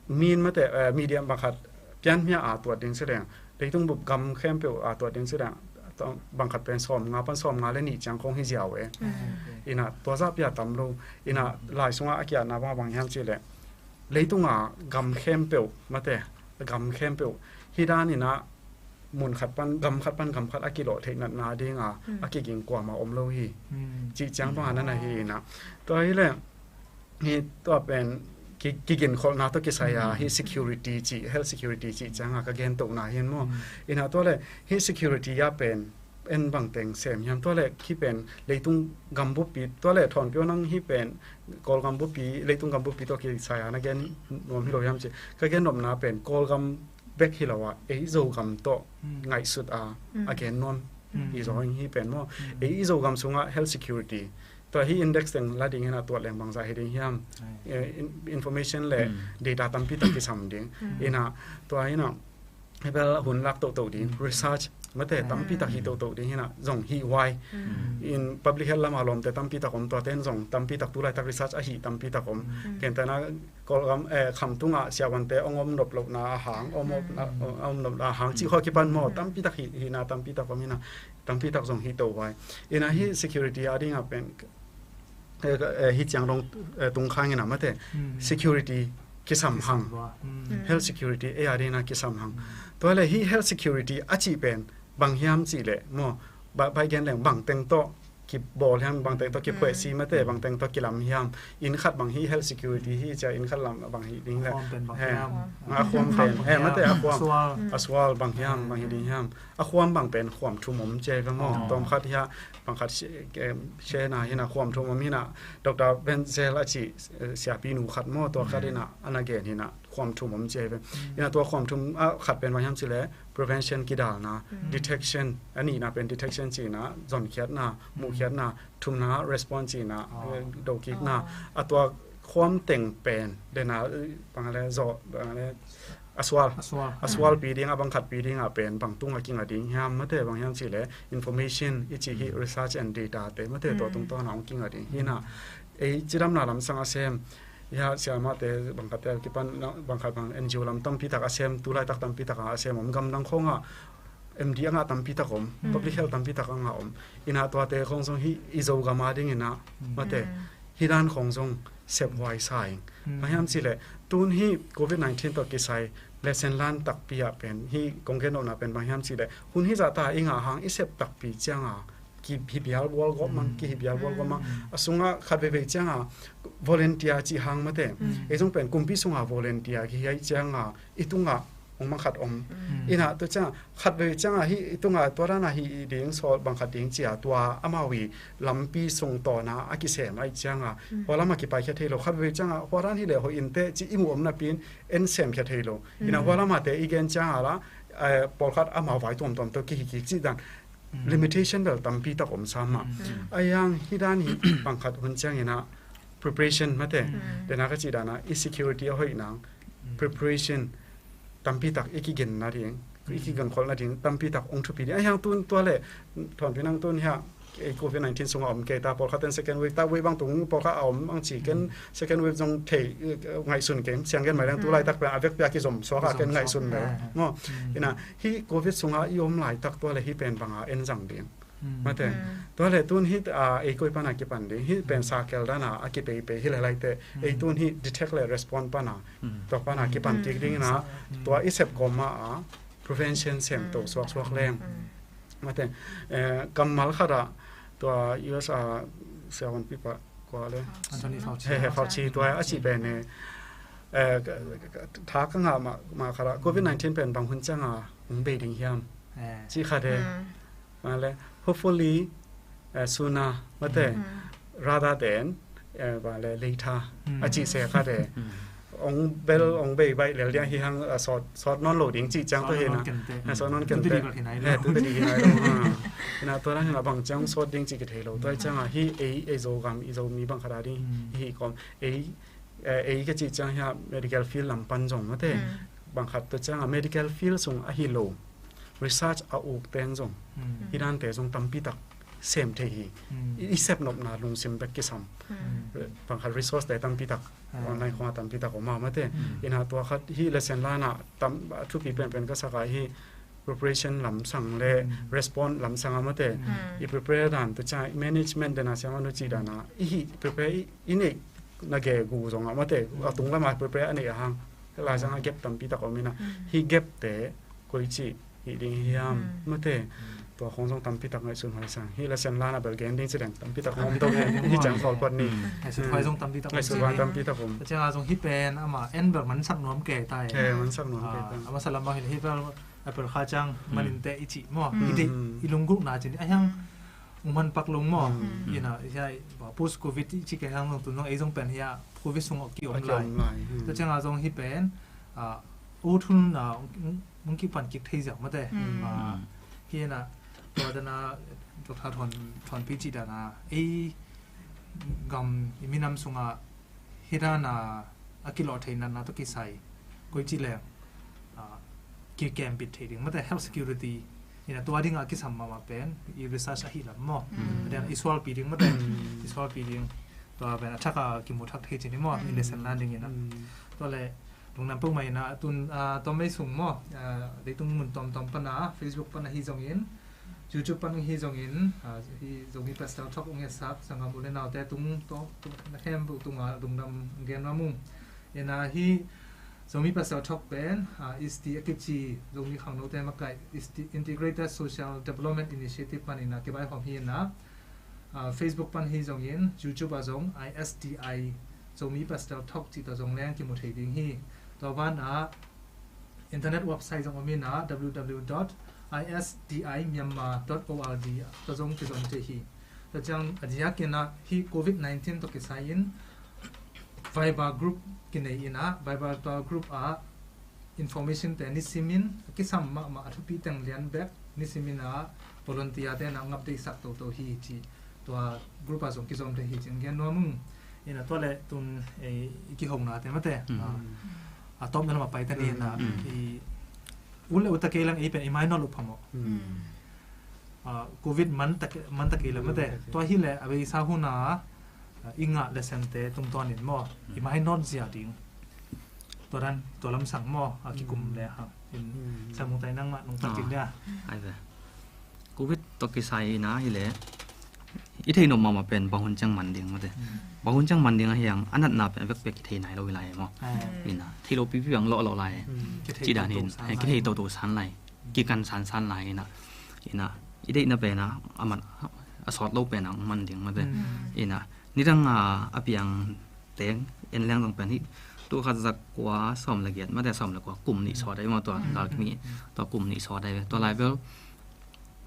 min mate, eh, medium bang khat pian hmia a tuat ding cih leh, leitung bup gam khempeuh a tuat ding cih leh, bang khat pen sawmnga pan sawmnga le nih ciang khong hi ziau e. Hi na, tua zah pia tam lo. Hi na, lai sungah a kiatna bang, bang hiam cih leh, leitung a gam khempeuh mate, gam khempeuh hi dan hi na, mun khat pan, gam khat pan gam khat a kilawh theih natna ding a, a kiging kuamah om lo hi. Cih ciang bang a na na hi hi na. Tua hi leh, hi tua pen ki, kiginkholhna tawh kisai a, hi security cih, health security cih ciang a ka gen tohna hi maw. Hi na, tua le hi security a pen en bang teng sem hiam, tua le hi pen leitung gam buppi, tua le Thawnpio nang hi pen Kawlgam buppi, leitung gam buppi tawh kisai a na gen nuam hi lo hiam cih, ka gen nopna pen Kawlgam bek hi lo a, ei Zogam tawh ngaihsut a, a gen nuam hi zaw hi pen maw. Ei Zogam sungah health security, tua hi index teng la ding hi na, tuat leng bangzah hi ding hiam. Eh, in-, information le data tampi tak kisam ding. Hi na, tua hi na, hi bel hun lak toto ding, research mate tampi tak hi toto ding hi na, zong hi huai. In public health lam a lawmte tampi tak om, tua ten zong tampi tak, tulaitak research a hi tampi tak om. Gentehna, Kawlgam, eh, khamtung ah siavuante ong om nop lohna a hang, om, om, om nopna a hang cih khong a kipan maw, tampi tak hi, hihna tampi tak om hi na, tampi tak zong hi to huai. Hi na, hi security a ding a pen, eh, eh, hi ciang dong, eh, tung khang hi na mate, security kisam hang. Health security ei a ding a kisam hang. Tua le hi health security a cih pen bang hiam cih leh maw, ba, baih gen leng bang teng tawh kibawl hiam, bang teng tawh kiphuahsi mate, bang teng tawh kilam hiam. Inn khat bang hi health security hi cia, inn khat lam bang hi ding le. A khuam pen bang hiam. A khuam pen, eh, mate, a khuam. A sual. A sual bang hiam, bang hi ding hiam. A khuam bang pen khuam thum om cia ve maw. Tawm khat hi a, bang khat si-, em, share na hi na, khuam thum om hi na. Doctor Wenzel a cih, eh, siapi nu khat maw, tua khat hi na, a na gen hi na. khuam thum om ci hi ve. Ina tua khuam thum ah khat pen bang hiam cih leh prevention, kidalna, detection, a nihna pen detection cihna, zonkhiatna, muhkhiatna, thumna response cihna, dokikna. A tua khuam teng pen dena bang le zawh bang le a sual a sualpi ding a bang khatpi ding a pen bang tung a kinga ding hiam mate, bang hiam cih leh information i cih hi, research and data te mate, tua tungtawn a hong kinga ding hi na. Ei cidamna lamsang a sem hi a, siamate bang khatte kipan bang khat bang N G O lam tampi tak a sem, tu laitak tampi tak a sem om, gamdang khawng a M D a ngah tampi tak om, public health tampi tak a ngah om. Ina tuate khawng zong hi i Zogam a ding ina mate, hi dan khawng zong sephuai sa ing. Bang hiam cih leh tun hi covid nineteen tawh kisai lesson learn takpi ah pen hi kong gen nopna pen bang hiam cih leh hun hi zahta i ngah hang i sep takpi cianga ki hi bial bual gawp mang, ki hi bial bual gawp mang. A sunga khat veivei cianga volunteer cih hang mate, ei zong pen kumpi sunga volunteer ki hi ai cianga i tunga ong mang khat om. Ina tua cianga khat vei cianga hi i tunga tua dana hi i ding sawl bang khat ding cia tua amau i lampi sung tawna a kisem ai cianga hua lama kipai khia thei lo. Khat vei cianga hua dan hi le hoih in te ci i mu om napi in en sem khia thei lo. Ina hua lama te i gen cianga la pawlkhat amau vai tuamtuam tawh kihi kik cih dan limitation bel tampi tak om sa mah. A yang hi dan hi bang khat hun ciangina preparation mate, dena ka cih dana i security a hoih nang, preparation tampi tak i kiginna ding, i kigenkholhna ding tampi tak ong thupi ding. A hiang tun tua le thawnpi nang tun hia ei covid nineteen sunga om kei ta, pawlkhat ten second wave, third wave bang tung pawlkhat a om ang ci ken second wave zong thei ngaihsun kei siang gen mai leng tu laitak pia a vek pia kizom suak a ken ngaihsun mai maw. Ina hi covid sunga i om laitak tua le hi pen banga en zang ding mate. Tua le tun hi a ei koi pana kipan ding hi pen sakel dana a kipeipei hi le laite ei tun hi detect le respond pana tua pana kipan kik dingina tua i sep kawma a prevention sem to suaksuak leng mate. Kammal khat ah tua U S a siavuan pipa kua le Anthony Fauci. He he Fauci tua a cih pen ne tha ka ngah mah khat ah covid nineteen pen bang hun cianga hong bei ding hiam cih khat he. Vale, hopefully sooner mate, rather than vale later a cih se khat he. Ong bel ong bei baih lel dia hi hang sawt sawt nawn lo ding cih ciang tua hi na. Sawt nawn kente. He tu te di hi nai lo ha. Hina tua dang hina bang ciang sawt ding cih kithei lo tua cianga hi ei ei Zogam i Zomi bang khat a ding hi kawm ei ei ka cih ciang hia medical field lam pan zong mate bang khat tua cianga medical field sung ahi lo research a uk teng zong hi dante zong tampi tak sem thei hi. I sep nopna lungsim bek kisam bang khat resource te tampi tak online khong a tampi tak om a mate. Ina tua khat hi lesson lana tam thupi penpen ka saka hi preparation lamsang le response lamsang a mate. I prepare dan tu ca management dana siama nu ci dana i hi prepare i nei na ge gu zong a mate a tung lama prepare a nei a hang la zang a gap tampi tak om ina hi gap te koi ci hi ding hiam mate. Tua khong zong tampi tak ngaihsun huai sang hi la sen lana bel gen ding ci deng tampi tak om to hi hi cang khol pat ni. Ngaihsun huai zong tampi tak om. Ngaihsun huai tampi tak om. Ciang a zong hi pen ama en bel man sak nuam ke tai. He man sak nuam ke tai. Ama salam bang hi bel April kha ciang manin te i cih maw i deih i lunggulhna cin a hiang ung man pak lung maw. Ina hiai post covid i cih ke hiang zong tun zong ei zong pen hia covid sung a ki om lai. Tua ciang a zong hi pen o thun na ung kipan kik thei ziau mate. Hi na tua dana tua tha thon thon pi cih dana ei gam i minam sunga hi dana a kilawh thei natna tawh kisai koi ci leng kikempit thei ding mate health security ina tua dinga kisam mahmah pen i research ahi lam maw. Then i sualpi ding mate i sualpi ding tua pen a thak a kimu thak thei cin i maw i lesson learn ding ina tua le lungdam peuhmah ina tun tom mei sung maw leitung mun tomtom pana Facebook pana hi zongin YouTube pan hi zongin hi Zomi Pastor Talk ung esak sanggam u le naute tung to hem bu tunga lungdam gen mamu. Ina hi Zomi Pastor Talk pen ISTI a kici Zomi khangnote makaih ISTI Integrated Social Development Initiative pan ina kibai hom hi ina Facebook pan hi zongin YouTube a zong ISTI Zomi Pastor Talk cih ta zong leng kimu thei ding hi. Tua ban a internet website zong om ina www dot istimyanmar dot org tua zong kizon thei hi. Tua ciang a diak ina hi covid nineteen tua kisai in Viber group kinei in ah, Viber tua group ah information te nisimin a kisam mahmah a thupi teng lian bek nisimin ah volunteer te na ngap deihsak toto hi ci, tua group ah zong kizom thei hi ci ang gen nuam ung. In ah tua le tun, eh, i kihona te mate, ah, a tawpna lam a pai ta ni in ah, i u le u ta kei lang ei pen i mainawt uh phamawh. Ah, covid man ta kei, man ta kei le mate. Tua hi le a beisa hun a, ah, i ngah le semte tungtawn in maw, i mainawt zia ding. Tua dan, tua lam sang maw, a kikum le hang in sang mung tai nang mah nung patin dia. Ai ve. Covid tawh kisai in ah hi le i theih nop mahmah pen bang hun ciang man ding mate. Bang hun ciang man ding a hiang a natna pen a vekpek kithei nai lo hi lai maw. In ah theih lo pipi ang lawh lawh lai. Ci dan hin kithei toto san lai. Kikan sansan lai in ah, in ah i deihna pen ah a man, a sawt lo pen ah man ding mate. In ah nidang a, a piang teng en leng zong pen hi, tul khat za kua sawm le giat mate, sawm le kua, kum nih sawt ai maw, tua gal kimi, tua kum nih sawt ai ve. Tua lai bel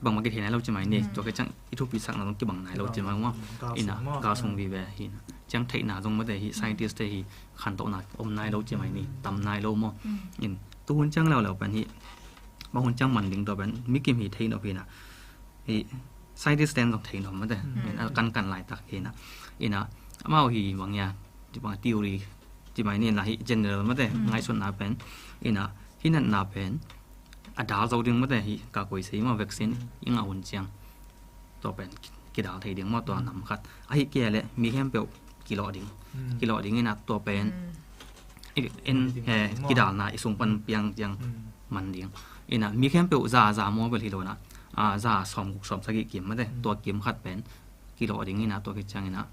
bangmah kithei nai lo ci mai ni. Tua kei ciang i thupi sakna zong kibang nai lo ci mai maw. In ah gal sung vive hi, ciang theihna zong mate hi, scientist te hi khantohna om nai lo ci mai ni, tam nai lo maw. In tuhun ciang leuleu pen hi bang hun ciang man ding tua pen mi kim hi thei nop hi na. Hi scientist ten zong thei nop mate. In ah kan kan laitak hi na. In ah amau hi bang ia, ci bang theory ci mai ni, in ah hi general mate ngaihsutna pen. In ah hi natna pen a dal zo ding mate, hi ka koi sei maw, vaccine i ngah hun ciang tua pen kidal thei ding maw, tua nam khat. Ahi kei le mi khempeuh kilawh ding. Kilawh ding in ah tua pen i, in, eh, kidalna i sung pan piang ciang man ding. In ah mi khempeuh za, za maw bel hi lo na, ah, za sawm guk sawm sagih kim mate, tua kim khat pen kilawh ding in ah tua kiciang in ah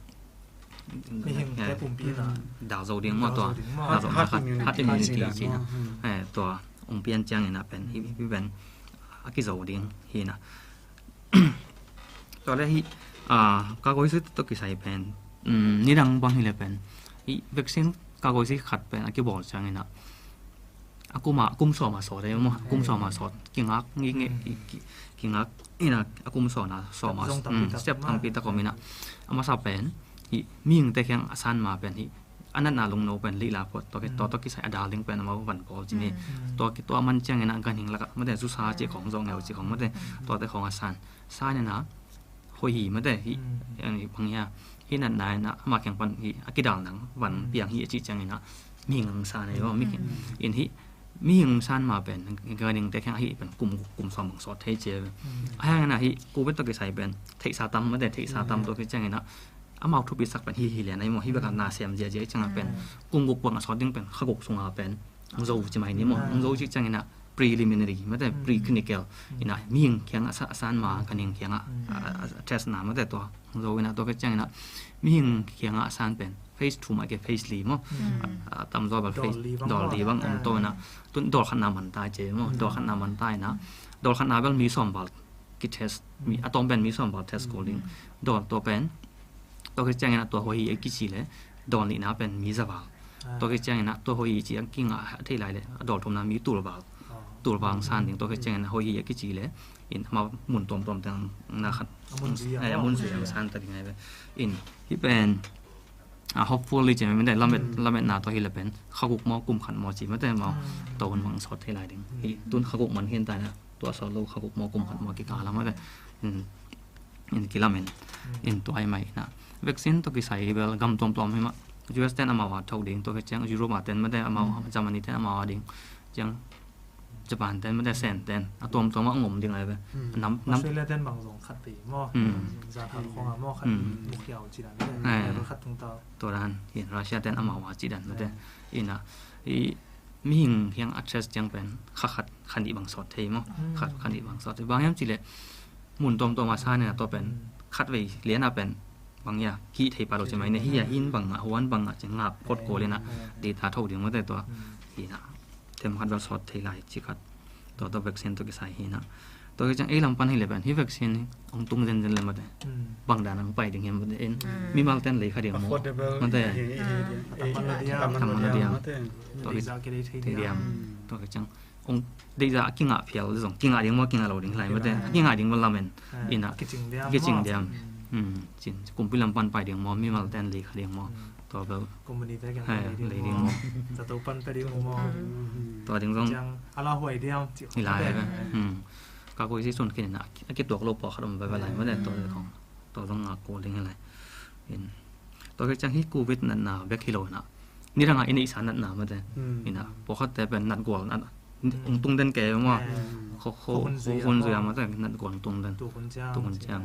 mihing te pumpi na dal zo ding maw, tua dal zo ding maw, dal zo na herd, herd immunity ci na. Eh, tua ong pian ciang in ah pen hi, hi pen a kizo ding hi na. Tua le hi, ah, ka koi sui tawh kisai pen, um, nidang bang hi le pen hi vaccine ka koi sui khat pen a kibawl ciang in ah a kum a, a kum sawm a sawt ai maw, a kum sawm a sawt kingak ngi ngi, ki, ki, kingak in ah a kum sawm a, sawm a, step tampi tak om in ah a masa pen hi mihingte kiang a san ma pen hi a natna lungno pen lih la phot, tua kei, tua tawh kisai a dal ding pen amau van pawl ci ni. Tua kei, tua man ciang in ah ganhing lak ah mate, zusa ci khong, zong ngeu ci khong mate, tua te khong a san, san in ah hoih hi mate, hi, ani bang hia, hi natna in ah ama kiang pan hi a kidal nang van piang hi a ci ciang in ah mihing ang san ai maw, mihing in hi mihing san ma pen ganhing te kiang hi pen kum, kum sawm bang sawt thei ci. A hiang in ah hi covid tawh kisai pen theihsa tam mate, theihsa tam, tua kiciang in ah amau thupi sak pen hi, hi lian ai maw, hi bek a na sem ziahziah ciang a pen kum guk bang a sawt ding pen kha guk sung a pen ong zo ci mai ni maw. Ong zo ci ciang in ah preliminary mate, preclinical in ah mihing kiang a sa, a san ma, ganhing kiang a, a, a, a test na mate, tua ong zo in ah tua kiciang in ah mihing kiang a san pen phase two ma ke phase li maw. A, a tam zaw bel phase dawl li bang om to in ah tun dawl khatna man ta ci maw, dawl khatna man ta in ah dawl khatna bel mi sawm val ki test, mi a tawm pen mi sawm val test kul ding. Dawl tua pen tua kiciang in ah tua hoih hi a kici le dawl nihna pen mi za val. Tua kiciang in ah tua hoih hi ci a kingah a thei lai le a dawl thumna mi tul val, tul val ang san ding. Tua kiciang in ah hoih hi a kici le in amau mun tuamtuam teng na khat, a mun zui ang san ta ding ai ve. In hi pen a hopefully ci mai mate, lamet, lametna tua hi le pen kha guk maw, kum khat maw ci mate, amau tua hun bang sawt thei lai ding. Hi tun kha guk man hi in ta na, tua sawt lo kha guk maw, kum khat maw kikal a mate. In, in kilamen in tua ai mai na. Vaccine tawh kisai bel gam tuamtuam hi mah. U S ten amau a tho ding, tua kiciang Europe a ten mate amau, Germany ten amau a ding. Ciang Japan ten mate, Sen ten a tuamtuam a ngom ding ai ve. Nam, nam Australia ten bang zong khat pe maw. Za thang khong a maw khat, mukhiau ci dan mate. Khat tung ta. Tua dan hin Russia ten amau a ci dan mate. In ah i mihing hiang a test ciang pen kha khat, kha nih bang sawt thei maw. Kha, kha nih bang sawt thei. Bang hiam ci le mun tuamtuam a san in ah tua pen khat vei lian a pen bang ia kih thei pah lo ci mai ni. Hi a hin bang a, huan bang a ci ngap phot kul in ah data tho ding mate, tua hi na. Tem khat bel sawt thei lai ci khat. Tua, tua vaccine tawh kisai hi na. Tua kiciang ei lam pan hi le pen hi vaccine hong tung zenzen le mate, bang dan hong pai ding hiam mate, in mimal ten lei kha ding maw? Mate, tam man lo diam. Tua kiciang hong deihza a kingah phial zong kingah ding maw, kingah lo ding lai mate, kingah ding maw lamen. In ah kicing diam. Cin, kumpi lam pan pai ding maw, mimal ten lei kha ding maw? Tua bel community kan hai lei ding maw. Zato pan pe ding maw. Tua ding zong ciang ala huai diam ci hi lai ve. Ka koi si sun khin na a kituak lo pawlkhat om veve lai mate. Tua zong a kul ding hi lai. Tua khit ciang hi covid natna bek hi lo na. Nidang a i neihsa natna mate. Ina pawlkhatte pen natgual na ung tung den kei maw. Hun zui a mate natgual tung den. Tuhun ciang.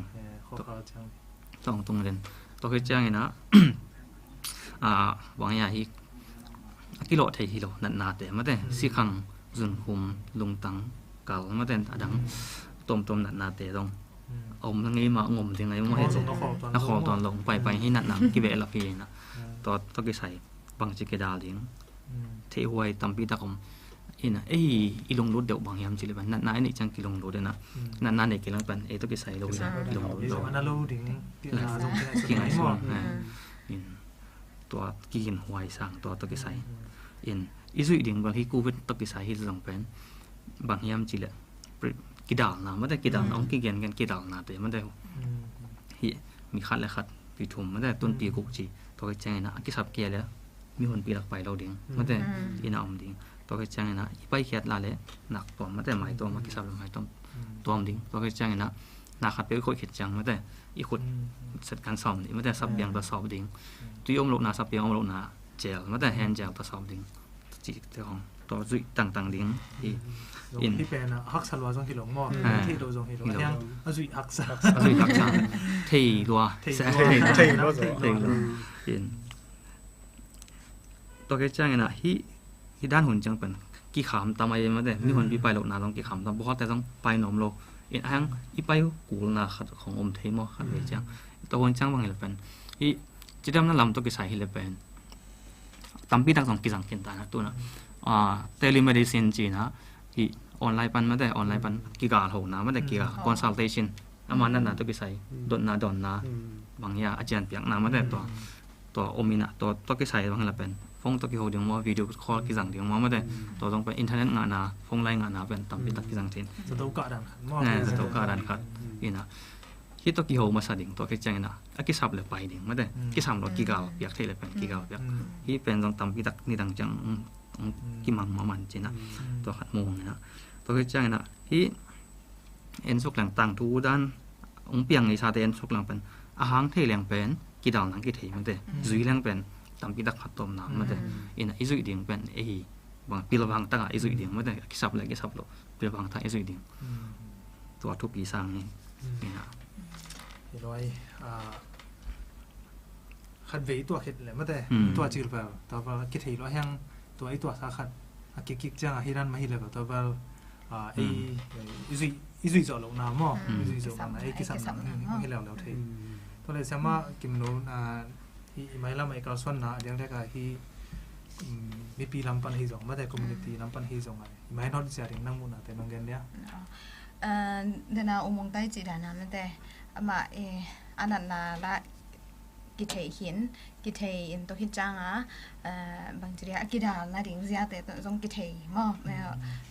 Tawng tung den. Tua khit ciangin ah bang hia hi a kilawh thei hi lo natnate mate. Sikhang, zunkhum, lungtang, kal mate, a dang tuamtuam natnate dong a om ngei mah ngom ding a i maw hi ci. Na khawl tuan lo paipai hi natna kibehlap hi ina. Tua tawh kisai bangci kidal ding. Theihhuai tampi tak om. Ina ei i lunglut deuh bang hiam cih leh pen natna i neih ciang kilunglut ina. Natna nei kilang pen ei tawh kisai lo ina kilunglut lo. Kingaihsun. Tua kiginhuai sang tua tawh kisai. In i zuih ding bel hi covid tawh kisai hi zong pen bang hiam cih leh kidalna mate kidalna hong kigengen kidalnate mate. Hi mi khat le khat pi thum mate tun pi guk ci tua khit ciangin a kisap kei leh mihonpi lak pai lo ding mate. Ina om ding tua khit ciangin a i paikhiat la le nak tuam mate mai tuam a kisap le mai tuam tuam ding tua khit ciangin a na khat peuh i khoih khit ciang mate i khut set kan sawm ding mate sap biang tua sawp ding. Tui om lohna sap biang om lohna gel mate hand gel tua sawp ding. Ci te hong tua zuih tangtang ding hi. In hi pen a haksa lua zong hi lo maw. Thei lo zong hi lo hiang a zuih haksa. A zuih haksa thei lua. Thei lua. In tua khit ciangin ah hi hi dan hun ciang pen kikham tam a i mate mihonpi pai lohna zong kikham tam pawlkhatte zong pai nuam lo. In a hang i pai kulna khat khong om thei maw khat vei ciang. Tua hun ciang bang hi le pen hi cidamna lam tawh kisai hi le pen tampi tak zong kizang khin ta na tuna telemedicine cina hi online pan mate online pan kigal hona mate kigal consultation ama natna tawh kisai dotna dawnna bang hia a cianpiakna mate tua tua om ina tua tawh kisai bang hi le pen phone tawh kiho ding maw video call kizang ding maw mate tua zong pen internet ngahna phone line ngahna pen tampi tak kizang thin. Zato kah dan khat maw. Zato kah dan khat ina hi tawh kiho masa ding tua khit ciangin a kisap le pai ding mate kisam lo kigal piak thei le pen kigal piak hi pen zong tampi tak nidang ciang kimang maman cina tua khat mawng ina tua khit ciangin a hi en suk leng tangthu dan hong piang ngeisate en suk leng pen a hang thei leng pen kidal nang kithei mate zui leng pen tampi tak khat tawm nang mate ina i zuih ding pen ei hi bang pilvang taka i zuih ding mate kisap le kisap lo pilvang taka i zuih ding. Tua thupi sang hi. Ina hi lo ai khat vei tua khit le mate tua cil vel tua vel kithei lo hiang tua i tua sa khat a kikik ciang a hi dan ma hi le vel tua vel ei i zuih i zuih zawh lo na maw i zuih zawh na ei kisam na hi leuleu thei. Tua le siama kim lo na hi i mai lam a i kalsuanna a diang dek a hi mipi lam pan hi zong mate community lam pan hi zong a i mai not zia ding nang muhna te nong gen dia. Dena umong tai ci dana mate ama a natna la kithei hin kithei in tua hi cianga bangci dia a kidal na ding ziate zong kithei maw.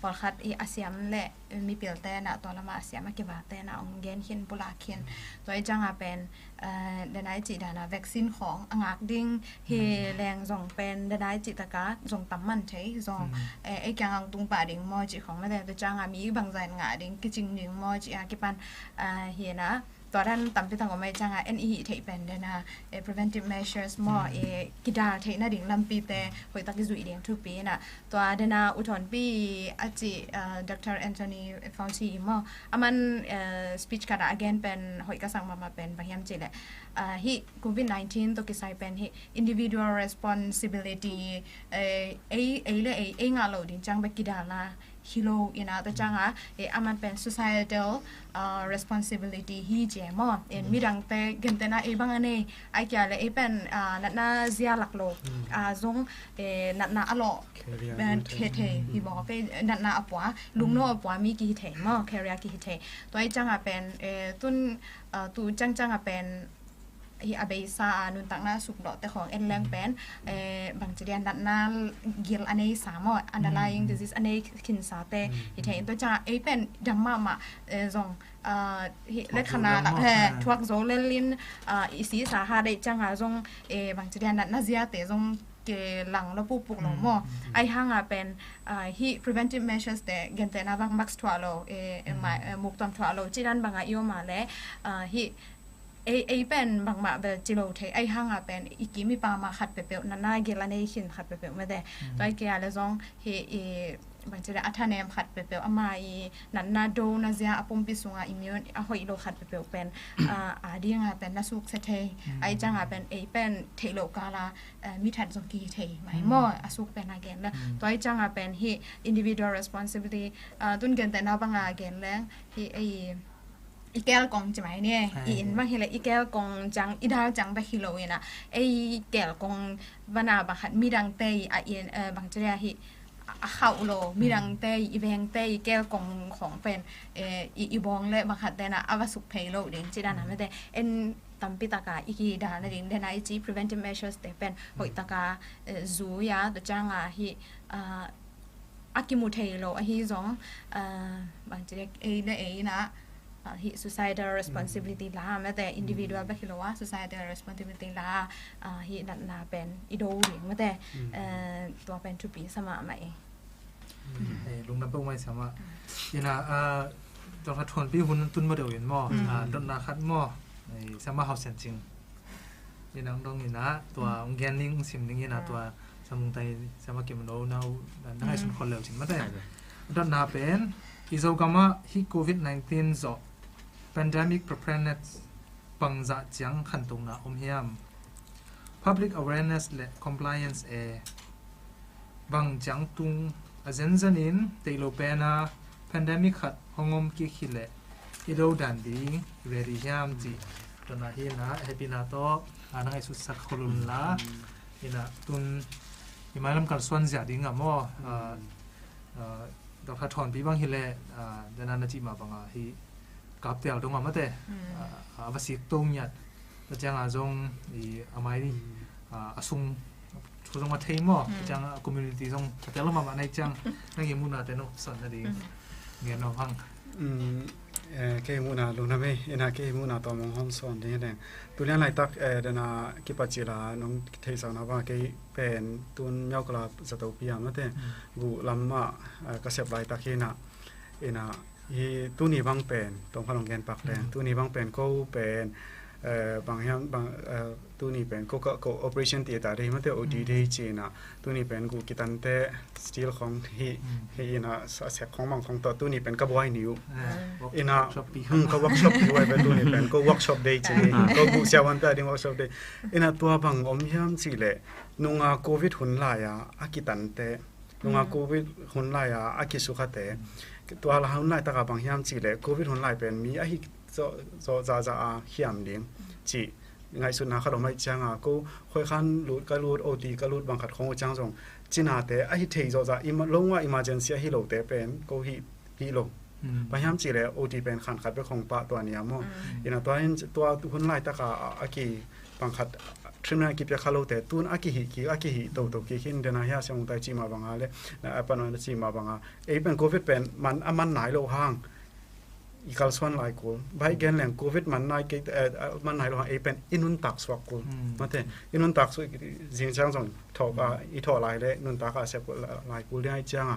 Pawlkhat i a siam le mipilte na tua lama a siam a kivate na ong gen hin pulak hin tua i cianga pen dena i ci dana vaccine khong a ngak ding hi leng zong pen dena i ci taka zong tam man thei zong ei kiang ang tung pah ding maw ci khong mate tua cianga mi bangzah in ngah ding kicing ding maw ci a kipan hi na tua dan tampi tak om ei cianga en i hih theih pen dena preventive measures maw kidal theih na ding lampite hoih tak i zuih ding thupi na tua dena uthawnpi a ci Doctor Anthony Fauci maw aman speech khat a a gen pen hoih ka sak mahmah pen bang hiam ci le hi covid nineteen tawh kisai pen hi individual responsibility ei ei le ei ei ngah lo ding ciang bek kidalna hi lo ina tua cianga aman pen societal responsibility hi ci maw. Midangte gentena ei bang a nei ai kia le ei pen natna zia lak lo zong natna a lawh thei hi maw. Natna a pua lungno a pua mi kihi thei maw career kihi thei tua i cianga pen tun tu ciangcianga pen Hi a beisa a nuntakna sukdawhte khawng en leng pen, eh, bangci dia natna gil a neisa maw, underlying disease a nei khinsate hi thei in. Tua ciang ei pen dam mahmah, eh, zong, ah, hi, thuak zo lel lel maw, he, thuak zo lel in, ah, i sisa ha deih cianga zong, eh, bangci dia natna ziate zong ke lang lo pukpuk lo maw. Ai hanga pen, ah, hi preventive measures te gentehna bang mask thuah lo, eh, eh, muktuam thuah lo, cidan banga i om a le, ah, hi ei, ei pen bangmah bel ci lo thei, ai hanga pen i kim i pama khat peuhpeuh, natna gil a nei khin khat peuhpeuh mete. Tua i kei a le zong hi i bangci le a thanem khat peuhpeuh, ama i natna do na zia a pumpi sunga immune a hoih lo khat peuhpeuh pen, ah, a dinga pen na suk se thei. Ai cianga pen ei pen theih loh kala, eh, mi that zong kihi thei mai maw, a suk pen a gen le. Tua i cianga pen hi individual responsibility, ah, tun gentehna banga gen leng hi ei i kelkong ci mai ni. I inn bang hi le i kelkong ciang, i dal ciang bek hi lo ina, ei kelkong vana bang khat midangte i a inn, eh, bangci le hi a khauh lo, midangte i vengte i kelkong khawng pen, eh, i, i bawng le bang khat tena a va suk phei lo ding ci dana mete. En tampi taka i kidal na ding dena i ci preventive measures te pen hoih taka, eh, zui a, tua cianga hi, ah, a kimu thei lo ahi zong, ah, bangci le ei le ei ina, ah, hi societal responsibility la mete, individual bek hi lo a, societal responsibility la, ah, hi natna pen i do ding mete. Eh, tua pen thupi sa mahmah e. Eh, lungdam peuhmah i sama. Ina, ah, Doctor Thuanpi hun tun maw deuh in maw, ah, dotna khat maw, eh, sama Hau Sian Cing. Ina ang dong ina tua ang gen ding ang sim ding ina tua samung tai sama kim no nau na ngai sun khol leu cing mate. Dotna pen i Zogamah hi covid nineteen zawh pandemic preparedness bangzah ciang khantona om hiam? Public awareness le compliance e bang ciang tung a zenzen in teilo pena pandemic khat hong om kik hi le i do dan ding ready hiam ci. Tuna hi na happy na to ana ngai sutsak kholun la ina tun i mailam kalsuan zia ding a maw. Doctor Thuanpi bang hi le dana na ci ma banga hi kaptel dong a mate. A va sik to ngiat ta cianga zong i a mai a sung thu zong a thei maw. Ta cianga community zong a tel mama nai ciang nang i muna te no son na ding ngen no hang. Kei muna luna me ina kei muna to mong hong son ding deng tulian lai tak dana kipa cila nong thei sang na ba kei pen tun miau kala zato pia mate gu lam ma ka sep lai tak hi na ina hi tuni bang pen tong khalong gen pak teng tuni bang pen ko pen bang hiam bang tuni pen ko ka ko operation ti ta dei mate odi dei cina tuni pen gu kitante steel khong hi hi ina sek khong bang khong to tuni pen ka buai niu ina ka workshop pi pen tuni pen ko workshop dei cina ko gu sia wan ta ding workshop dei ina tua bang om hiam ci le nunga covid hun lai a a kitante nunga covid hun lai a a kisukhate tua la hun lai taka bang hiam ci le covid hun lai pen mi a hi zawh zawh za za a hiam ding ci ngaihsutna khat om aih cianga ko khoi khan lut ka lut oti ka lut bang khat khong uh ciang zong cinate a hi thei zawh za lo nga emergency a hi lote pen ko hi hi lo bang hiam ci le oti pen khan khat bek khong pah tua nia maw ina tua hin tua hun lai taka a ki bang khat treatment a kipia kha lote tun a kihih kik a kihih toto kik hin dena hia siang ung tai ci ma banga le a pan a ci ma banga ei pen covid pen man a man nai lo hang i kalsuan lai kul bai gen leng covid man nai ke man nai lo hang ei pen i nuntak suak kul mate i nuntak suak zing ciang zong thawk a i thaw lai le nuntak a sep lai kul ding ai cianga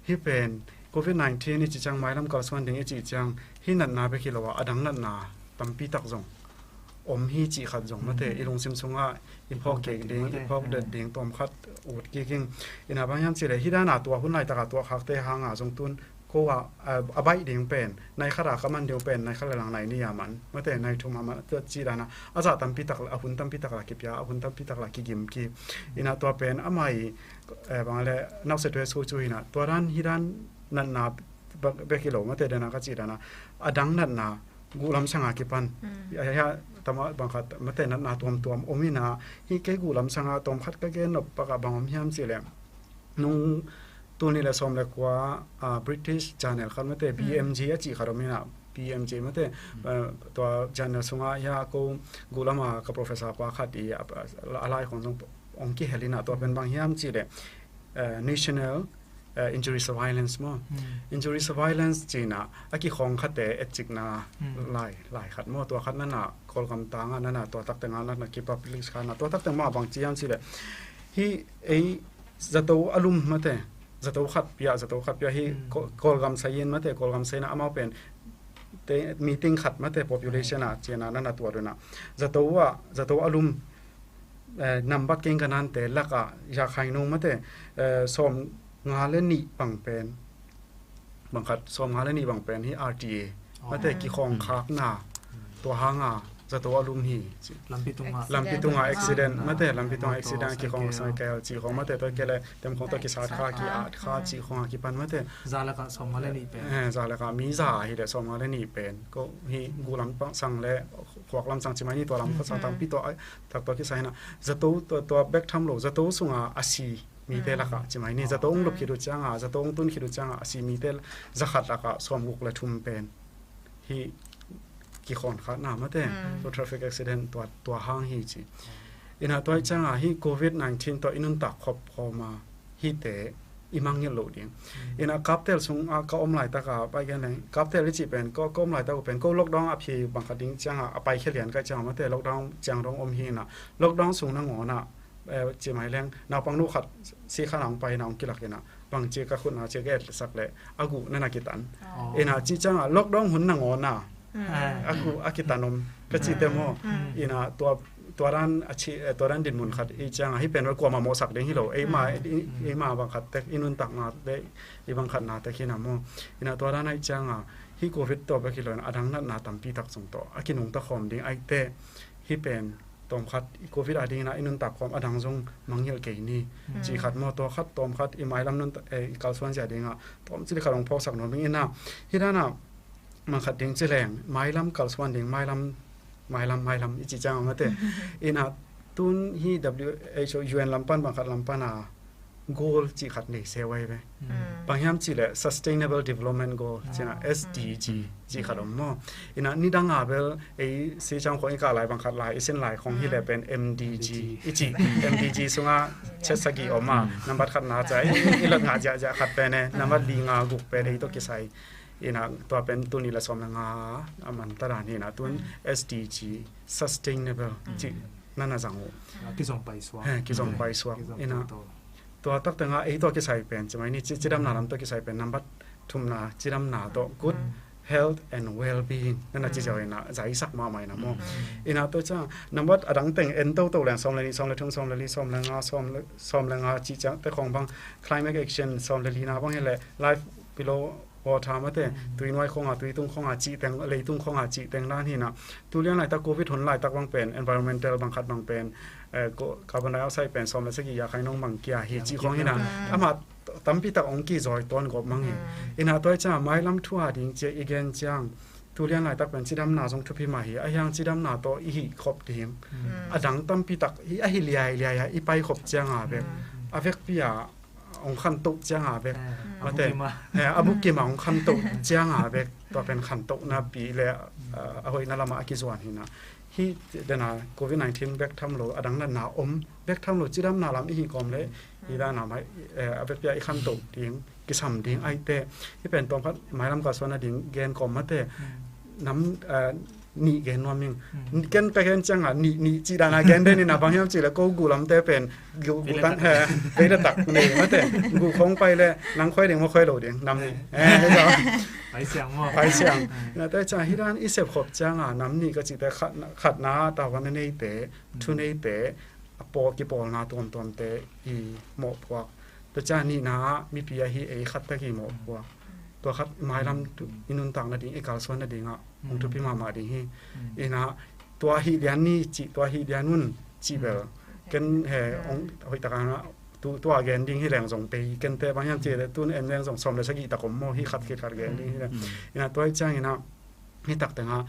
hi pen covid nineteen i ci ciang mailam kalsuan ding i ci ciang hi natna bek hi lo a a dang natna tampi tak zong om hi cih khat zong mate i lungsim sungah i phawk kik ding i phawk det ding tawm khat ut kik in ina bang hiam ci le hi dana tua hun lai taka tua khakte hanga zong tun ko a a baih ding pen nai khata ka man ding pen nai khat le lang nai ni a man mate nai thum a man tua ci dana a zah tampi tak a hun tampi tak la kipia a hun tampi tak la kigim ki ina tua pen amai bang le nau se tu su chu hina tua dan hi dan natna bek hi lo mate dana ka ci dana a dang natna guh lam sanga kipan ya tama bang khat mate natna tuamtuam om ina hi kei guh lam sanga tawm khat ka gen nop paka bang om hiam ci le nung tul nih le sawm le kua British channel khat mate B M G a ci khat om ina P M J mate, eh, tua journal sungah hia ko guhlama ka professor kua khat i a, a, a lai khong zong ong kihel inah tua pen bang hiam cih leh, eh, national, eh, injury surveillance maw. Injury surveillance cinah a kikhawng khate etcikna lai, lai khat maw. Tua khat nana Kawlgam tangah nana tua tak tengah nana kipublish kha na tua tak teng mah bang ci hiam cih leh hih ei zato a lum mate, zato khat piah, zato khat piah hih Kawl-, Kawlgam sai in mate, Kawlgam sai inah amau pen te, meeting khat mate, population ah cinah nana tuat unah zato ah, zato a lum, eh, nambat keng ka nante lakah Yakhainung mate, eh, sawm nga le nih bang pen, bang khat sawm nga le nih bang pen hih R T A mate, kikhawng khakna, tua hanga zato a lum hi. Lampi tungah, lampi tungah accident mate, lampi tungah accident, kikhawng cycle cih khawng mate, tua kei le tem khawng tua kisat kha, ki-at kha cih khawng a kipan mate. Za lakah sawm nga le nih pen. Eh, za lakah mi za hi le sawm nga le nih pen ko hi, guh lam sang le khuak lam sang ci mai ni, tua lam sang tampi tua ai, thak tua kisai na. Zato tua, tua bek tham lo, zato sunga a si mite lakah ci mai ni. Zato ong lup khit uh cianga, zato ong tun khit uh cianga a si mite za khat lakah sawm guk le thum pen hih kikhawng khakna mate, tua traffic accident tua, tua hang hi ci. Inah tua hi cianga hih covid nineteen tua i nuntak khop khawma hihte i mangngilh loh ding. Inah kaptel sungah ka om laitaka pai gen leng, kaptel i cih pen ko, ka om laitak uh pen ko lockdown a phi bang khat ding cianga a pai khia lian ka hih cianga mate, lockdown ciang dong om hi inah, lockdown sung nangawnah, eh, ci mai leng naupang nu khat sikhan a hong pai inah hong kilak inah bang ci ka khutna ci ka etsak leh a guh nana kitan. Inah ci cianga lockdown hun nangawnah a guh a kitan om ka cite maw. Inah tua, tua dan a ci, eh, tua dan dinmun khat i cianga hih pen ua kuamah mawhsak ding hi lo, eima, eima bang khat tek i nuntakna le i bang khatna tek hi na maw. Inah tua dan a i cianga hih covid tawh bek hi lo inah a dang natna tampi tak zong tawh a kinungta khawm ding aite hih pen tawm khat i covid a dingin ah i nuntak khawm a dang zong mangngilh kei ni. Cih khat maw, tua khat tawm khat i mailam nuntak, eh, i kalsuan zia dingah tawm cili khat hong phawksak nuam ing inah. Hih danah mang khat ding ci leng mailam kalsuan ding, mailam, mailam, mailam i cih ciang a mate. Inah tun hi W H O U N lam pan bang khat lam pana goal cih khat nei se uh ai ve. Bang hiam cih leh sustainable development goal cinah S D G cih khat om maw. Inah nidanga bel ei si ciang khong i kah lai bang khat lai i sin lai khong hi leh pen M D G i cih, M D G sungah chet sagih om a, nambat khatna ca i, i lot ngah ziahziah khat pen e, nambat li nga guk pen ei tawh kisai. Inah tua pen tuni la sawm le nga a man ta dan hi inah tun S D G sustainable cih nana zang uh. Kizom paisuak. He, kizom paisuak. Inah tua tak tengah ei tawh kisai pen ci mai ni, ci, cidamna lam tawh kisai pen nambat thumna cidamna tawh good health and well-being nana ci ziau inah zaisak mahmah inah maw. Inah tua ciang nambat a dang teng en toto leng sawm le nih, sawm le thum, sawm le li, sawm le nga, sawm le, sawm le nga cih ciang te khawng bang climate action sawm le lina bang hi leh life below water mate, tui nuai khonga, tui tung khonga cih teng, leitung khonga cih teng dan hi inah. Tu lian laitak covid hun laitak bang pen environmental bang khat bang pen, eh, carbon dioxide pen sawm le sagih Yakhainung bang kia hi cih khong hi inah. Amah tampi tak ong kizawi tawn gawp mang hi. Inah tua hi ciang mailam thu a ding cia i gen ciang tu lian laitak pen cidamna zong thupi mah hi. A hiang cidamna tawh i hih khop ding a dang tampi tak hi, a hi liailiai a i pai khop cianga bek a vekpi a ong khantoh cianga bek. Mate, a bukim a ong khantoh cianga bek tua pen khantohna pi le a hoihna lamah a kizuan hi inah. Hih dena covid nineteen bek tham lo a dang natna om bek tham lo cidamna lam i hih kawm le hih dana mai, eh, a vekpi a i khantoh ding, kisam ding aite. Hih pen tawm khat mailam kalsuan a ding gen kawm mate. Nam, eh, nih gen nuam ing. Ken ka gen cianga nih, nih cih dana gen den inah bang hiam cih leh ko guh lamte pen guh, guh tan, he, vei le tak nei mate. Guh khong pai le nang khoi ding maw khoi lo ding nam nih. He, he, pai siang maw. Pai siang. Inah tua ciang hih dan i sep khop cianga nam nih ka cihte khatna, khatna tavuan a neite, thuneite, a pawl, kipawlna tuamtuamte i mawhpuak. Tua ciang nihna ah mipi ahi ei khat tak i mawhpuak. Tua khat mailam i nuntak nading, i kalsuan nadingah hong thupi mahmah ding hi. Inah tua hih lian ni cih, tua hih lian un cih bel ken he ong hoih takah tu, tua gen ding hi leng zong pei kente bang hiam cih leh tun en leng zong sawm le sagih tak om maw, hih khat khit khat gen ding hi leng. Inah tua hi ciang inah hih tak tengah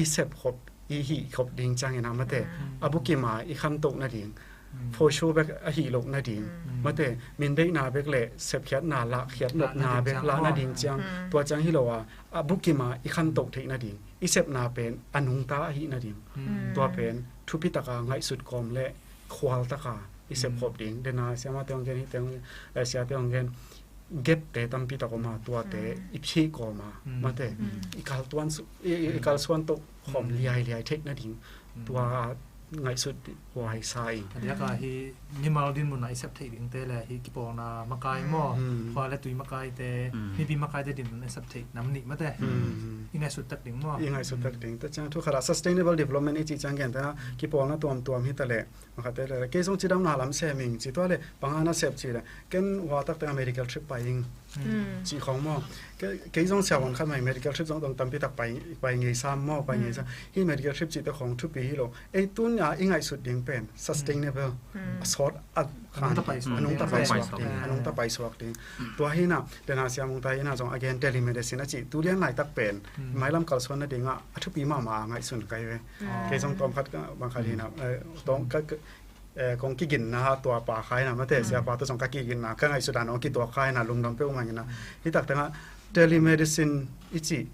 i sep khop, i hih khop ding ciang inah mate a bukim a i khantoh nading for show bek ahi loh nading, mate, mindeihna bek le sepkhiatna lahkhiat nopna bek lah nading ciang, tua ciang hi lo a, a bukim a i khantoh theih nading, i sepna pen a nungta ahi nading, tua pen thupi taka ngaihsut kawm le khual taka i sep khop ding. Dena siamate hong gen, hite hong gen, eh, siate hong gen, gapte tampi tak om a, tuate i phih kawm a, mate, i kaltuan su-, i, i, i kalsuan toh khawm liailiai theih nading, tua ngaihsut huai sa ing. A diak a hi mimal dinmun a i sep theih dingte le hi kipawlna makai maw, khua le tui makaite, mipi makaite dinmun a i sep theih nam nih mate. I ngaihsut tak ding maw? I ngaihsut tak ding. Tua ciang thu khat a sustainable development i cih ciang gentehna kipawlna tuamtuam hi ta le, makaite le, kei zong cidamna lam sem ing ci, tua le bang a na sep ci le, ken hua takte a medical trip pai ing ci khong maw. Ke-, kei zong siavuan khat mai medical trip zong dong tampi tak pai, pai ngei sam maw, pai ngei sam. Hi medical trip cihte khong thupi hi lo. Ei tun a i ngaihsut ding pen sustainable, a sawt a, a nungta paisuak ding, a nungta paisuak ding. Tua hi na, dena siamung ta hi na zong again telemedicine a cih, tu lian laitak pen mailam kalsuan nading a, a thupi mahmah a ngaihsun kai ve. Kei zong tawm khat ka, bang khat hi na, eh, tawm ka, ka, eh, kong kiginna tua pa khai na, mate, siapa tawh zong ka kiginna, ka ngaihsut dan hong kituak khai na, lungdam peuhmah ing na. Hi tak tengah telemedicine i cih,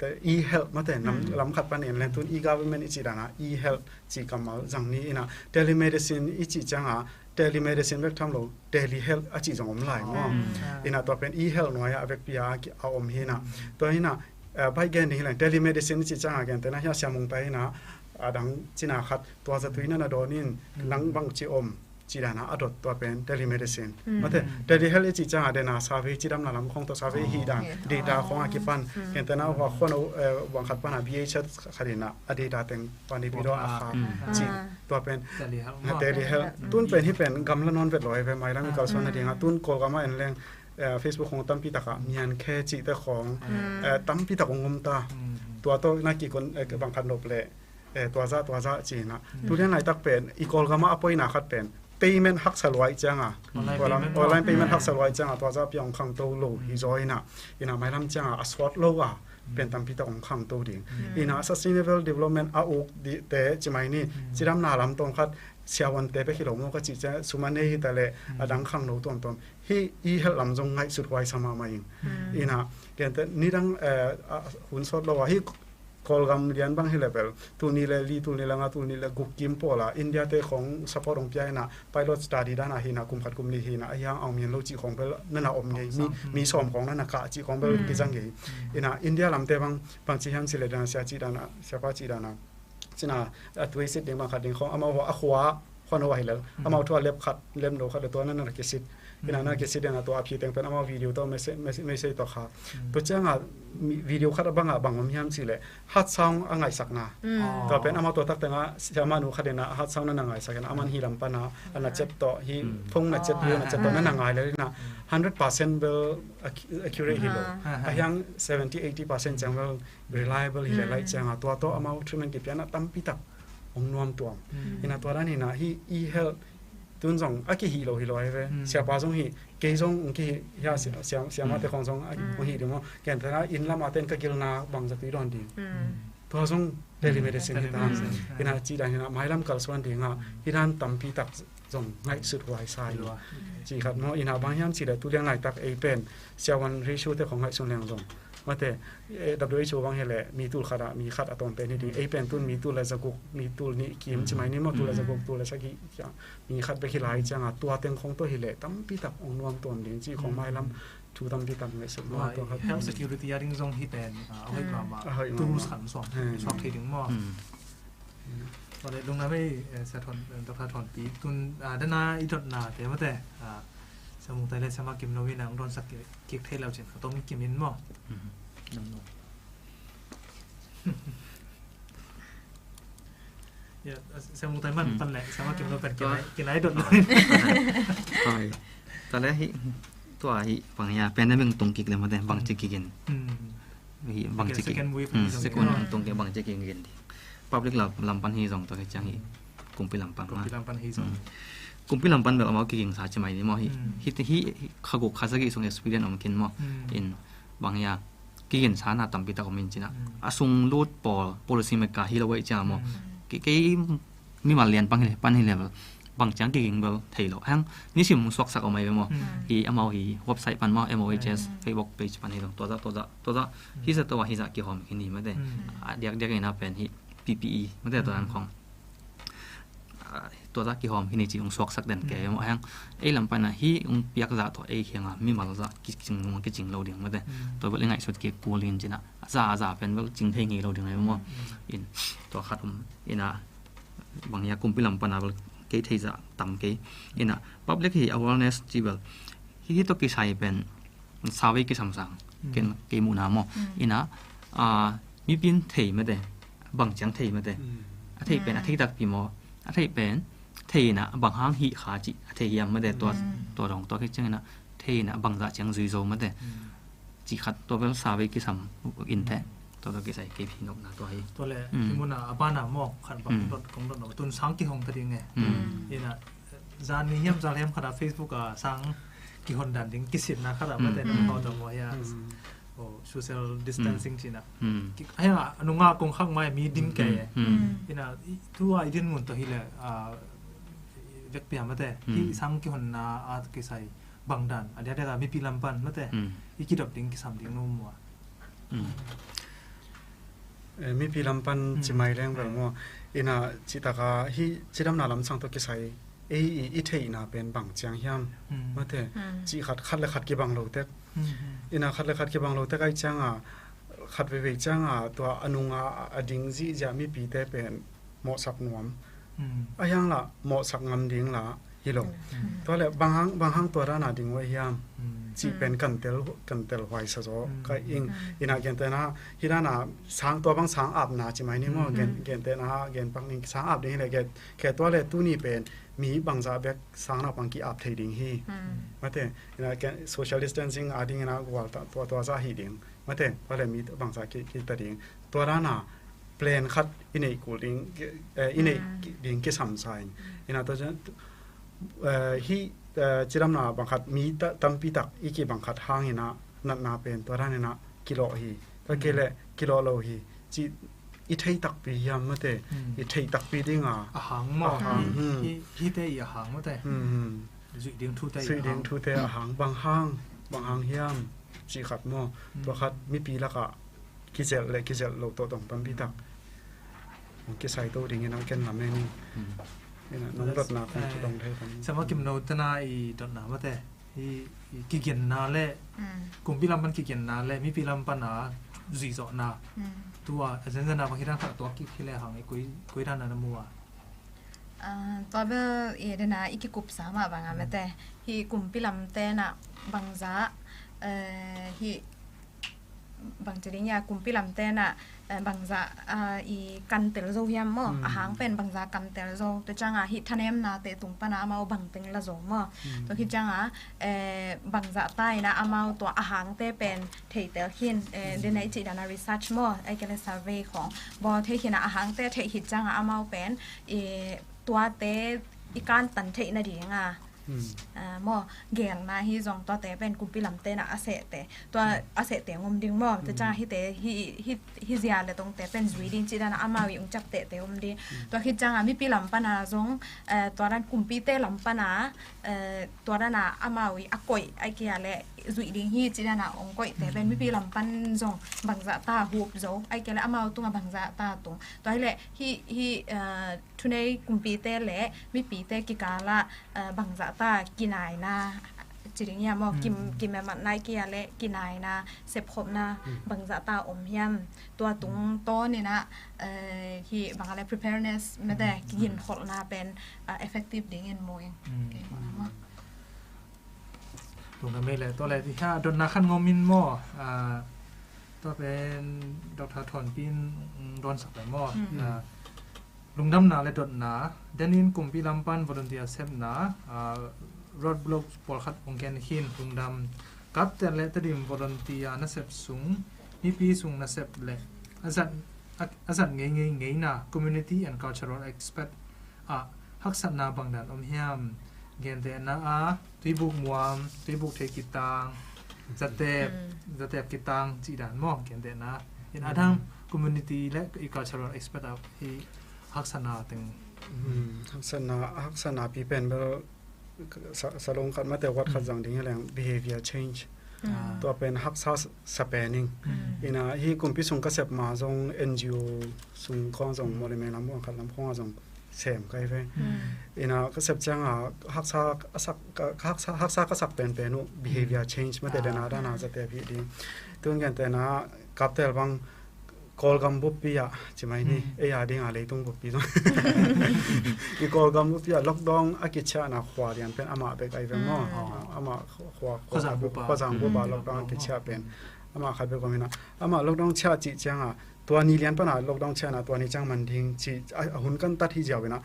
te, e-health, mate, nam, lam khat pan en leng tun e-government i cih dan a, e-health cih kammal zang ni ina, telemedicine i cih ciang a, telemedicine bek tham lo, telehealth a cih zong om lai maw. Ina tua pen e-health nuai a vekpi a ki-, a om hi na. Tua hi na, eh, baih gen ding hi leng, telemedicine i cih ciang a gentehna hi a siamung ta hi na, a dang cina khat, tua zatui na na dawn in, nang bang ci om, ci dan a a dot tua pen telemedicine. Mate, telehealth i cih ciang a dena survey cidamna lam khong tawh survey hi dan, data khong a kipan, gentehna hua khuan, eh, bang khat pan a B H S khat in a, a data teng pan i pi dawn a kha, ci tua pen telehealth. Telehealth. Tun pen hi pen gamla nawn vet lo hi ve, mailam i kalsuan nading a, tun Kawlgam a en leng, eh, Facebook khong tampi tak a, mian khe cihte khong, eh, tampi tak ong om ta. Tua tawh na kikon, eh, bang khat nop le, eh, tua zah, tua zah ci na. Tu lian laitak pen, i Kawlgam a a poina khat pen, payment haksa luai ciang a. Online payment haksa luai ciang a, tua zah pia ong khangto lo hi zaw ina. Ina mailam ciang a, a suat lo a, pen tampi tak ong khangto ding. Ina sustainable development a uk dihte, ci mai ni, cidamna lam tawm khat, siavuante bek hi lo maw ka cih ciang, sum a nei hi ta le, a dang khangno tuamtuam. Hi e-health lam zong ngaihsut huai sa mahmah ing. Ina, genteh, nidang, eh, a, hun sawt lo a, hi Kawlgam lian bang hi le bel, tul nih le li, tul nih le nga, tul nih le guk kim pawl a, India te khong support ong pia ina, pilot study dan a hi na, kum khat kum nih hi na, a hiang aung mian lo cih khong bel, na na om ngei, mi, mi sawm khong na na kah cih khong bel, kizang ngei. Ina, India lamte bang, bang ci hiam ci le dan a, sia ci dan a, siapa ci dan a. Cina, a tui sit ding bang khat ding khong, amau a khua, khuan hua hi lel. Amau thu a lep khat, lep no khat le tua na na kisit. Ina na kisit ina tua a phi teng pen amau video tawh message, message, message tawh kha. Tua ciang a mi-, video khat a bang a bang om hiam ci le. Heart sound a ngaisakna. Tua pen amau tua tak teng a siamanu khat ina heart sound na na ngaisak ina aman hi lam pan a, a na chet tawh, hi phone na chet, video na chet tawh na na ngai le ina hundred percent bel accu-, accurate hi lo. A hiang seventy, eighty percent ciang bel reliable hi le lai ciang a tua tawh amau treatment kipiana tampi tak ong nuam tuam. Ina tua dan ina hi e-health tun zong a kihi lo hi lo hi ve. Siapa zong hi, kei zong ong kihi, hia sia-, sia-, siamate khong zong a, ong hi ding maw. Ken tena inn lam a ten ka gilna bang zatui dawn ding. Tua zong telemedicine hi ta. Ina ci dan ina mailam kalsuan ding a, hi dan tampi tak zong ngaihsut huai sa hi. Ci khat maw, ina bang hiam ci le tu lian laitak ei pen, siavuan ratio te khong ngaihsun leng zong. Mate, eh, W H O bang hi le, mi tul khat a, mi khat a tawm pen hi ding. Ei pen tun mi tul le zaguk, mi tul nih kim, ci mai ni maw, tul le zaguk, tul le sagih, cia, mi khat bek hi lai ciang a, tua teng khong tawh hi le, tampi tak ong nuam tuam ding, ci khong mailam, thu tampi tak ngaihsut maw, tua khat. Health security a ding zong hi pen, ah, a hoih mahmah. A hoih mahmah. Tools khat suak, suak thei ding maw. Tua le lungdam ei, eh, Sia Thawn, eh, Doctor Thawnpi, tun, ah, dana i dotna te mate, ah, Sia Mung Tai le Sia Ma Kim Lo in ang dawnsak kik, kik thei lo cin, ka tawm kim in maw? Ya, Sia Mung Tai man pan le, Sia Ma Kim Lo pen kinai, kinai dot lo in. Tua le hi, tua hi, bang ya, pandemic tung kik le mate, bang ci kik in. Hi, bang ci kik. Second wave hi zong second in. Tung kik bang ci kik in. Public lam, lam pan hi zong tua hi ciang hi. Kumpi lam pan. Kumpi lam pan hi zong. Kumpi lam pan bel amau kiging sa ci mai ni maw hi. Hi, hi, hi, kha guk kha sagih sung experience om kin maw. In bang ya. Kiging sa na tampi tak om in cina. A sung lut pawl, policy maker hi lo wai ciang maw. Ki, ki mimal lian pan hi le, pan hi le bel. bang ciang kiging bel thei lo. Hang nisim hong suaksak om ahi ve maw. Hi amau hi website pan maw, M O H S, Facebook page pan hi lo. Tua zah, tua zah, tua zah. Hi zah tua hi zah kihawm khin hi mate. A diakdiak ina pen hi P P E mate tua dan khong. Tua zah kihawm khin hi ci hong suaksak den ke maw. Hang ei lam pana hi hong piak zah tua ei khianga mimal zah kicing, kicing lo ding mate. Tua bel i ngaihsut kik kul in cina. Za, za pen bel cing thei ngei lo ding ahi maw. In tua khat om ina bang hia kumpi lam pana bel kei thei zah tam kei. Ina public hi awareness ci bel hi, hi tawh kisai pen survey kisam sang ken kei muhna maw. Ina a mipin thei mate, bang ciang thei mate. A thei pen a thei takpi maw. A thei pen thei ina bang hang hi kha ci a thei hiam mate. Tua, tua dong tua kei ciang ina thei ina bang zah ciang zui zo mate. Ci khat tua bel survey kisam in te. Tua bel kisai kei phi nopna tua hi. Tua le hi muna a bana maw khat bang dot kong dot no tun sang kihong ta ding e. Ina zan ni hiam zal hiam khat a Facebook a sang kihon dan ding kisinna khat a mate na kau ta maw hia. Social distancing cina. Hia nunga kong khak mai mi ding kei e. Ina tua i din mun to hi le vekpia mate hi sang kihonna a kisai bang dan a dia dia mipi lam pan mate i kidop ding kisam ding no mua. Mipi lam pan cimai leng bel maw. Ina citaka hi cidamna lam sang to kisai ei i, i theihna pen bang ciang hiam mate. Ci khat, khat le khat kibang lo tek. Ina khat le khat kibang lo tek ai cianga khat veivei cianga tua a nunga a ding zihzia mipite pen mawhsak nuam. A hiang la mawhsak ngam ding la hi lo. Tua le bang hang, bang hang tua dana ding uh a hiam. Cih pen kan tel, kan tel huai sa zaw ka ing. Ina gentena hi dana sang tua bang sang apna ci mai ni maw. Gen, gentena gen pak ning sang ap ding hi le gen, khe tua le tuni pen mi bangzah bek sang nak bang ki ap thei ding hi. Mate ina social distancing a ding ina gual ta tua, tua zah hi ding. Mate tua le mi bangzah ki, ki ta ding. Tua dana plan khat i neih kul ding, i neih ding kisam sa in. Ina tua cian hi cidamna bang khat mi tampi tak i ki bang khat hang ina natna pen tua dan ina kilawh hi. Tua kei le kilawh lo hi. Ci i thei takpi hiam mate. I thei takpi dinga a hang maw. A hang hi te i a hang mate. Zuih ding thu te, zuih ding thu te a hang bang hang, bang hang hiam. Ci khat maw. Tua khat mipi laka kizelh le kizelh lo tawh tong tampi tak hong kisai to dingin a ken lam e ni. Ina nong dotna kong kidong thei kong. Sama kim no tana i dotna mate. I, i kigenna le kumpi lam pan kigenna le mipi lam pana zuihzawhna. Tua a zenzenna bang hi dan khat tua kik hi le hang i kui, kui dan na mua. Tua bel i dena i kikupsa mah banga mate hi kumpi lam tena bangza hi bangci ding ia kumpi lamte na bangza i kantel zo hiam maw? A hang pen bangza kantel zo. Tua cianga hih thanemnate tung pana amau bangteng la zo maw? Tua hih cianga bangza ta ina amau tua a hangte pen theitel hin dena i cih dana research maw? Ai kele survey khong bawl thei hina a hangte thei hih cianga amau pen i tuate i kantan theih nadinga maw gelna hi zong tuate pen kumpi lamte na a sehte tua a sehte ngom ding maw? Tua cianga hite hi zia le tongte pen zui ding cih dana amau i ung ciaptehte om ding. Tua khit cianga mipi lam pana zong tua dan kumpite lam pana tua dana amau i a koih ai kia le zuih ding hi cih dana ong koihte pen mipi lam pan zong bangzah ta hup zo ai kia le amau tunga bangzah ta tung. Tua hi le hi hi thunei kumpite le mipite kikala bangzah ta kinaina ci ding hiam maw? Kim kimematna i kia le kinaina sepkhopna bangzah ta om hiam? Tua tung tawn ina hi banga le preparedness mete kiginkholhna pen effective dingin mu in. Lungdam mei le tua le ti hia dotna khan ngomin maw? Tua pen Doctor Thonpin dawnsak le maw? Lungdamna le dotna denin kumpi lampan volunteer sepna road block pawlkhat ong ken khin lungdam. Kapten le Tedim volunteer nasep sung mipi sung nasep le a zat a zat ngei ngei ngeina community and cultural aspect ah haksatna bangdan om hiam? Gentehna a tuibuk muam, tuibuk thei kitang, zatep zatep kitang cih dan maw? Gentehna in a dang community le i cultural aspect ah i haksatna teng Hmm, haksatna, haksatna pi pen bel sa, salong khat mate wat khat zang ding hi leng behavior change. Tua pen haksa sa pen ing. Ina hi kumpi sung ka sep ma zong N G O sung khong zong mawle meng lam buang khat lam khong a zong sem kai ve. Ina ka sep cianga haksa a sak, ka, ka haksa, haksa ka sak pen pen uh behavior change mate dena dana zate pi ding. Tun gen tena kaptel bang Kawlgam buppi ah ci mai ni, ei a dinga leitung buppi zong. I Kawlgam buppi ah lockdown a kiciahna khua lian pen amah bek ai ve maw. Amah khua, khua, khuazang bupa lockdown a kiciah pen amah khat bek om hina. Amah lockdown ciah cih cianga tua ni lian pana lockdown ciahna tua ni ciang man ding ci a, a hun kan tat hi ziau ina.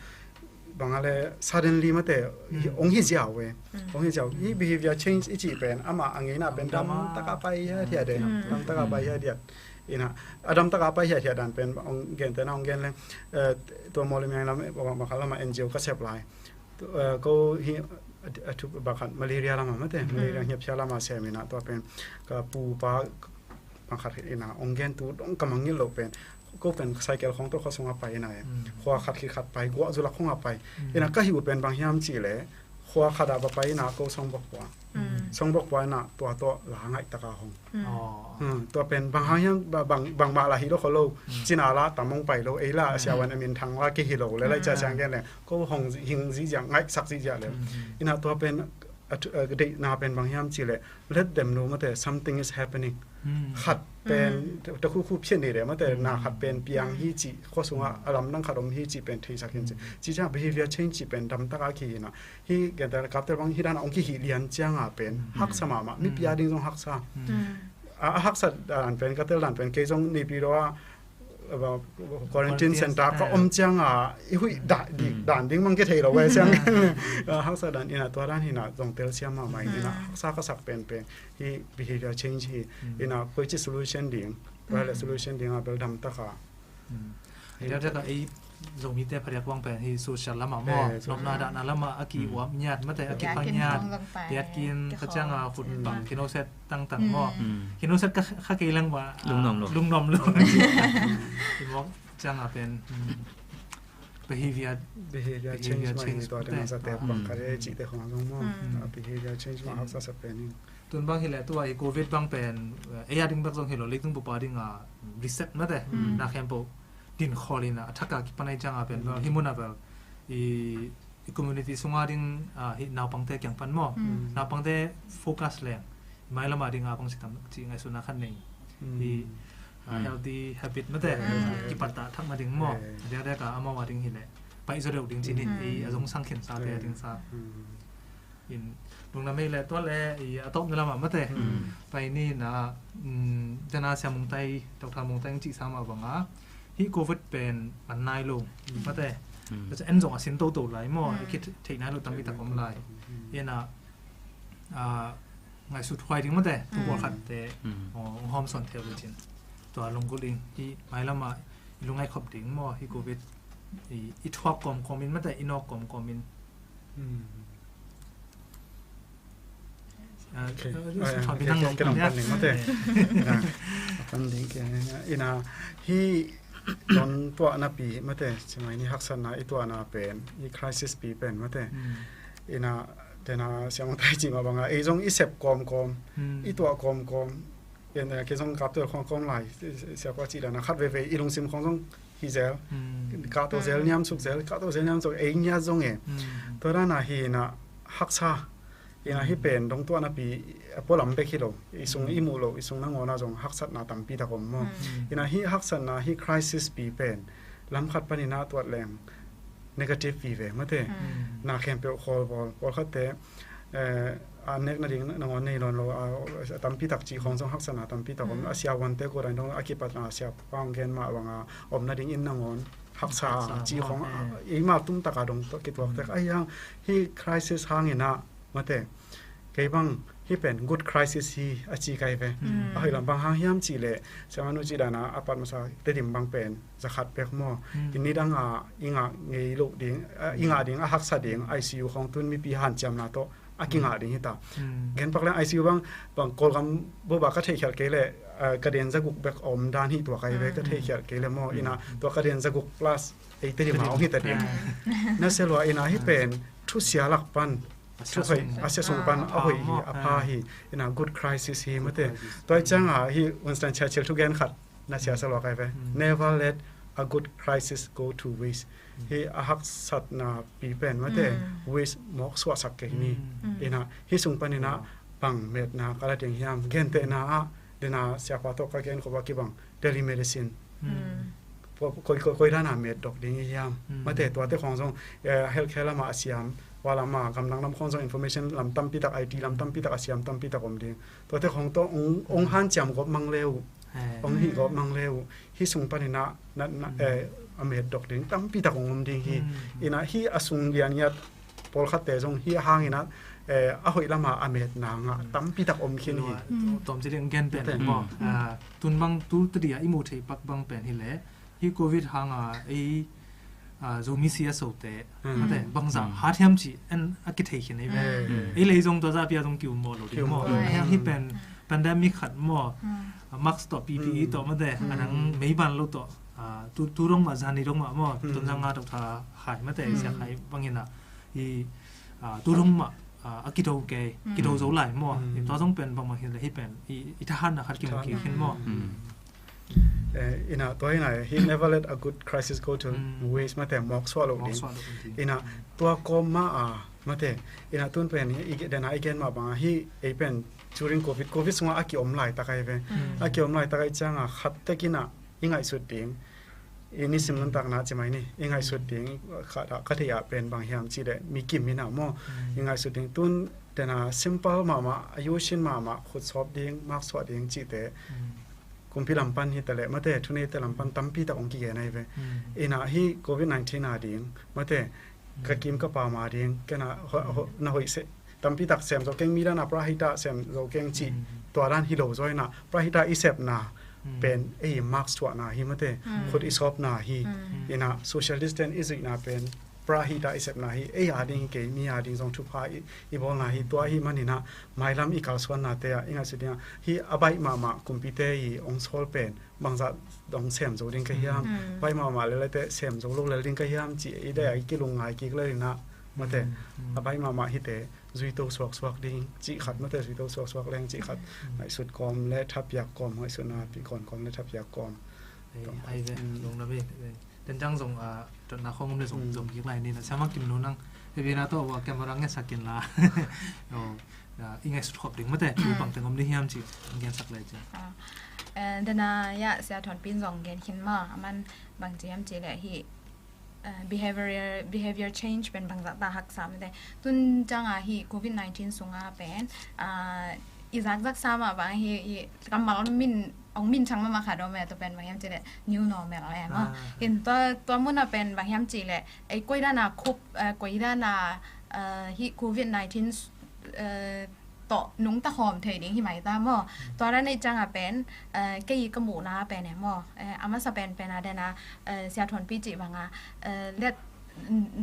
Bang a le suddenly mate ong hi ziau e. Ong hi ziau. I behavior change i cih pen amah a ngeina pen dam taka pai hiat hiat e. Dam taka pai hiat hiat. Ina a dam taka pai hiat hiat dan pen ong gen tena ong gen leng, eh, tua mawle meng lam, eh, bang khat lama N G O ka sep lai. Tu, eh, ko hi a thu bang khat malaria lama mate, malaria ngiapcia lama sem ina tua pen ka pupa bang khat ina ong gen tu dong ka mangngilh loh pen ko pen cycle khong tawh khua sunga pai ina e. Khua khat khit khat pai, guah zulak khonga pai. Ina ka hi uh pen bang hiam cih le khua khat ah va pai ina ko songbok pua. Songbok pua ina tua tawh la ngaih taka hong. Tua pen bang hang hiam, bang, bangmah la hi lo kho lo. Cina la tam hong pai lo, ei la siawan a min thang la ki hi lo le lai cia siang gen le ko hong hing zihziah, ngaihsak zihziah le. Ina tua pen a deihna pen bang hiam cih le let them know mate something is happening. Khat pen ta khu khu phian ni le mate na khat pen piang hi cih khua sunga a lamdang khat om hi cih pen theisak hin cih. Ci ciang behavior change cih pen dam taka ki hi na. Hi gen ta kaptel bang hi dana ong ki hi lian cianga pen haksa mahmah, mi pia ding zong haksa. A, a haksa dan pen, ka tel dan pen kei zong nipi lo a quarantine center ka om cianga i huih dan ding mang ki thei lo ve ciang. A haksa dan ina tua dan hina zong tel siam mahmah ina haksa ka sak penpen hi behavior change hi. Ina koici solution ding, tua le solution dinga bel dam taka. Ei deuh deuh ka ei Zomite phadiak bang pen hi social lama maw, nopna dahna lama a ki uap ngiat mate a ki pha ngiat, piatkin ka cianga khut bang kinoset tangtang maw. Kinoset ka kha kei leng ba lungnom lo, lungnom lo. Imok cianga pen behavior, behavior change ma hi tua dena zate bang kare cite khong zong maw. Behavior change ma haksa sa pen in. Tun bang hileh tua i covid bang pen ei a ding bek zong hilo, leitung bupa dinga reset mate na khempeuh din khawl ina a thaka kipan ai cianga pen hi muna bel i, i community sunga ding hi naupangte kiang pan maw, naupangte focus leng mailama dinga bang sitam ci ngaihsutna khan nei hi. Healthy habit mate kipatta thakna ding maw, a diakdiaka amau a ding hileh paih zaw deuh ding cinin i a zong sang khinsate a ding sa. In lungna mei le tua le i a tawpna lama mate pai ni na. Dana Sia Mung Tai, Doctor Mung Tai ang cih sama banga hi covid pen man nai lo mate. En zong a sin toto lai maw, a ki theih nai lo tampi tak om lai. Ina ngaihsut huai ding mate, tu bual khatte hong hawm sawn theu lo cin. Tua lunggulh ding hi mailama i lungngai khop ding maw, hi covid i thuak kawmkawmin mate, i nawk kawmkawmin. Ina hi don tuahna pi mate, cimai ni haksatna i tuahna pen, i crisis pi pen mate. Ina dena Sia Mung Tai cima banga ei zong i sep kawmkawm, i tuah kawmkawm. Ina kei zong kaptual khawng kawm lai, sia kua cih dana khat veve i lungsim khawng zong hi zel. Kahto zel, niamsuk zel, kahto zel, niamsuk, ei ngiat zong e. Tua dana hi na haksa. Ina hi pen dong tuahna pi a pualam bek hi lo, i sung i muh lo, i sung nangawn a zong haksatna tampi tak om maw. Ina hi haksatna hi crisis pi pen lam khat panin a tuat leng negative vive mate. Na khempeuh khawlbawl, pawlkhatte a nek nading nangawn nei lawn lo, a tampi tak cih khawng zong haksatna tampi tak om. A siavuante ko dan dong a kipatna siapa hong gen mah banga om nading in nangawn haksa cih khawng eima tum taka dong kituak tek ahi hang, hi crisis hangin ah mate, kei bang hi pen good crisis hi a ci kai ve. A hoih lam bang hang hiam cih leh siamanu cih dana a pat masa Tedim bang pen zakhat pek maw. I nidanga i ngah ngei loh ding, i ngah ding a haksa ding I C U khawng tun mipi hanciamna tawh a kingah ding hita. Genpak leng I C U bang, bang Kawlgam bup ah ka theihkhialh kei leh eh, ka den zaguk bek a om dan hi tua kai ve ka theihkhial kei le maw. Ina tua ka den zaguk plus ei te dima ong hi ta ding. Na sia lua ina hi pen thusia lak pan thu hoih a sia sung pan a hoih hi a pha hi. Ina good crisis hi mate. Tua cianga hi Winston Churchill thugen khat na sia sa lua kai ve. Never let a good crisis go to waste. Hi a haksatna pi pen mate waste mawk suahsak kei ni. Ina hi sung pan ina bang metna ka la ding hiam gentehna ah dena siapa tawh ka gen khop a kibang telemedicine. Koi koi koi dana met dok ding i hiam mate tuate khong zong healthcare lama a siam wa lama gamdang lam khong zong information lam tampi tak I T lam tampi tak a siam tampi tak om ding tuate khong tawh ong hanciam gop mang leu ong hih gop mang leu hi sung panina a met dok ding tampi tak ong om ding hi. Ina hi a sung lian ngiat pawlkhatte zong hi a hangina a hoih lama a metna ngah tampi tak om khin hi. Tom ci ding gen pen maw. Tun bang tu tadi a i mu thei pak bang pen hi le hi covid hanga ei Zomi C S O te mate bangza hat hiam ci en a kithei khin ei ve. Ei lei zong tua za pia zong kiu maw lo ding maw. Hi pen pandemic khat maw. Mask tawh P P E tawh mate anang meiban lo tawh tu tu dong mah zani dong mah maw. Tun zang nga dok tha hai mate sia hai bangina i tu dong mah a kido kei kido zo lai maw. Tua zong pen bangmah hi le hi pen i thahatna khat kimu kik khin maw. Ina tua ina hi never let a good crisis go to waste mate mawk suah lo ding. Ina tua kawm ma a mate ina tun pen dena i gen mah banga hi ei pen during covid covid sunga a kiom lai takai ve. A kiom lai takai cianga khat tekina i ngaihsut ding i nisim nuntakna cimai ni i ngaihsut ding khat ah ka thei ah pen bang hiam cih le mi kim ina maw i ngaihsut ding tun dena simple mahmah a yusin mahmah khut sawp ding mak suah ding cihte kumpi lampan hi tale mate thuneite lampan tampi tak ong kigen ai ve. Ina hi covid nineteen a ding mate ka kim ka pam a ding kena na hoih se tampi tak sem zo keng mi dana prahita sem zo keng cih tua dan hi lo zo ina prahita i sepna pen ei mask suahna hi mate khut i sawpna hi. Ina social distance i zuihna pen prahita i sepna hi ei a ding hi kei mi a ding zong thupha i bawlna hi tua hi manina mailam i kalsuanna te ah i ngaihsut dinga hi a baih mahmah kumpite i ong sawl pen bangzah dong sem zo ding ka hiam baih mahmah lelete sem zo lo lel ding ka hiam ci i dei a i kilung ngai kik lelina mate a baih mahmah hite zuito suaksuak ding cih khat mate zuito suaksuak leng cih khat ngaihsut kawm le thapiak kawm ngaihsutna pi kawn kawm le thapiak kawm. Ai ve lung na ve. Ten cang zong a dotna khong om le zong zong kik lai ni na sama kim nu nang e ve na to wa camera nge sakin la. I ngaihsut khop ding mate tu pang teng om ding hiam ci ngen sak lai ci. Dana ya sia thon pin zong gen khin ma aman bang ci hiam ci le hi behavior behavior change pen bangzah ta haksa mate tun canga hi covid nineteen sunga pen i zakzak sama bang hi kammal min ong min chang mama kha dome to pen bang hiam ci le new normal e ma. In to to muna pen bang hiam ci le ei koi dana khup koi dana hi covid nineteen tawh nungta hawm thei ding hi mai ta maw. Tua dan ei canga pen kei ka muhna pen e maw a masa pen pen a dena sia thon pi ci banga let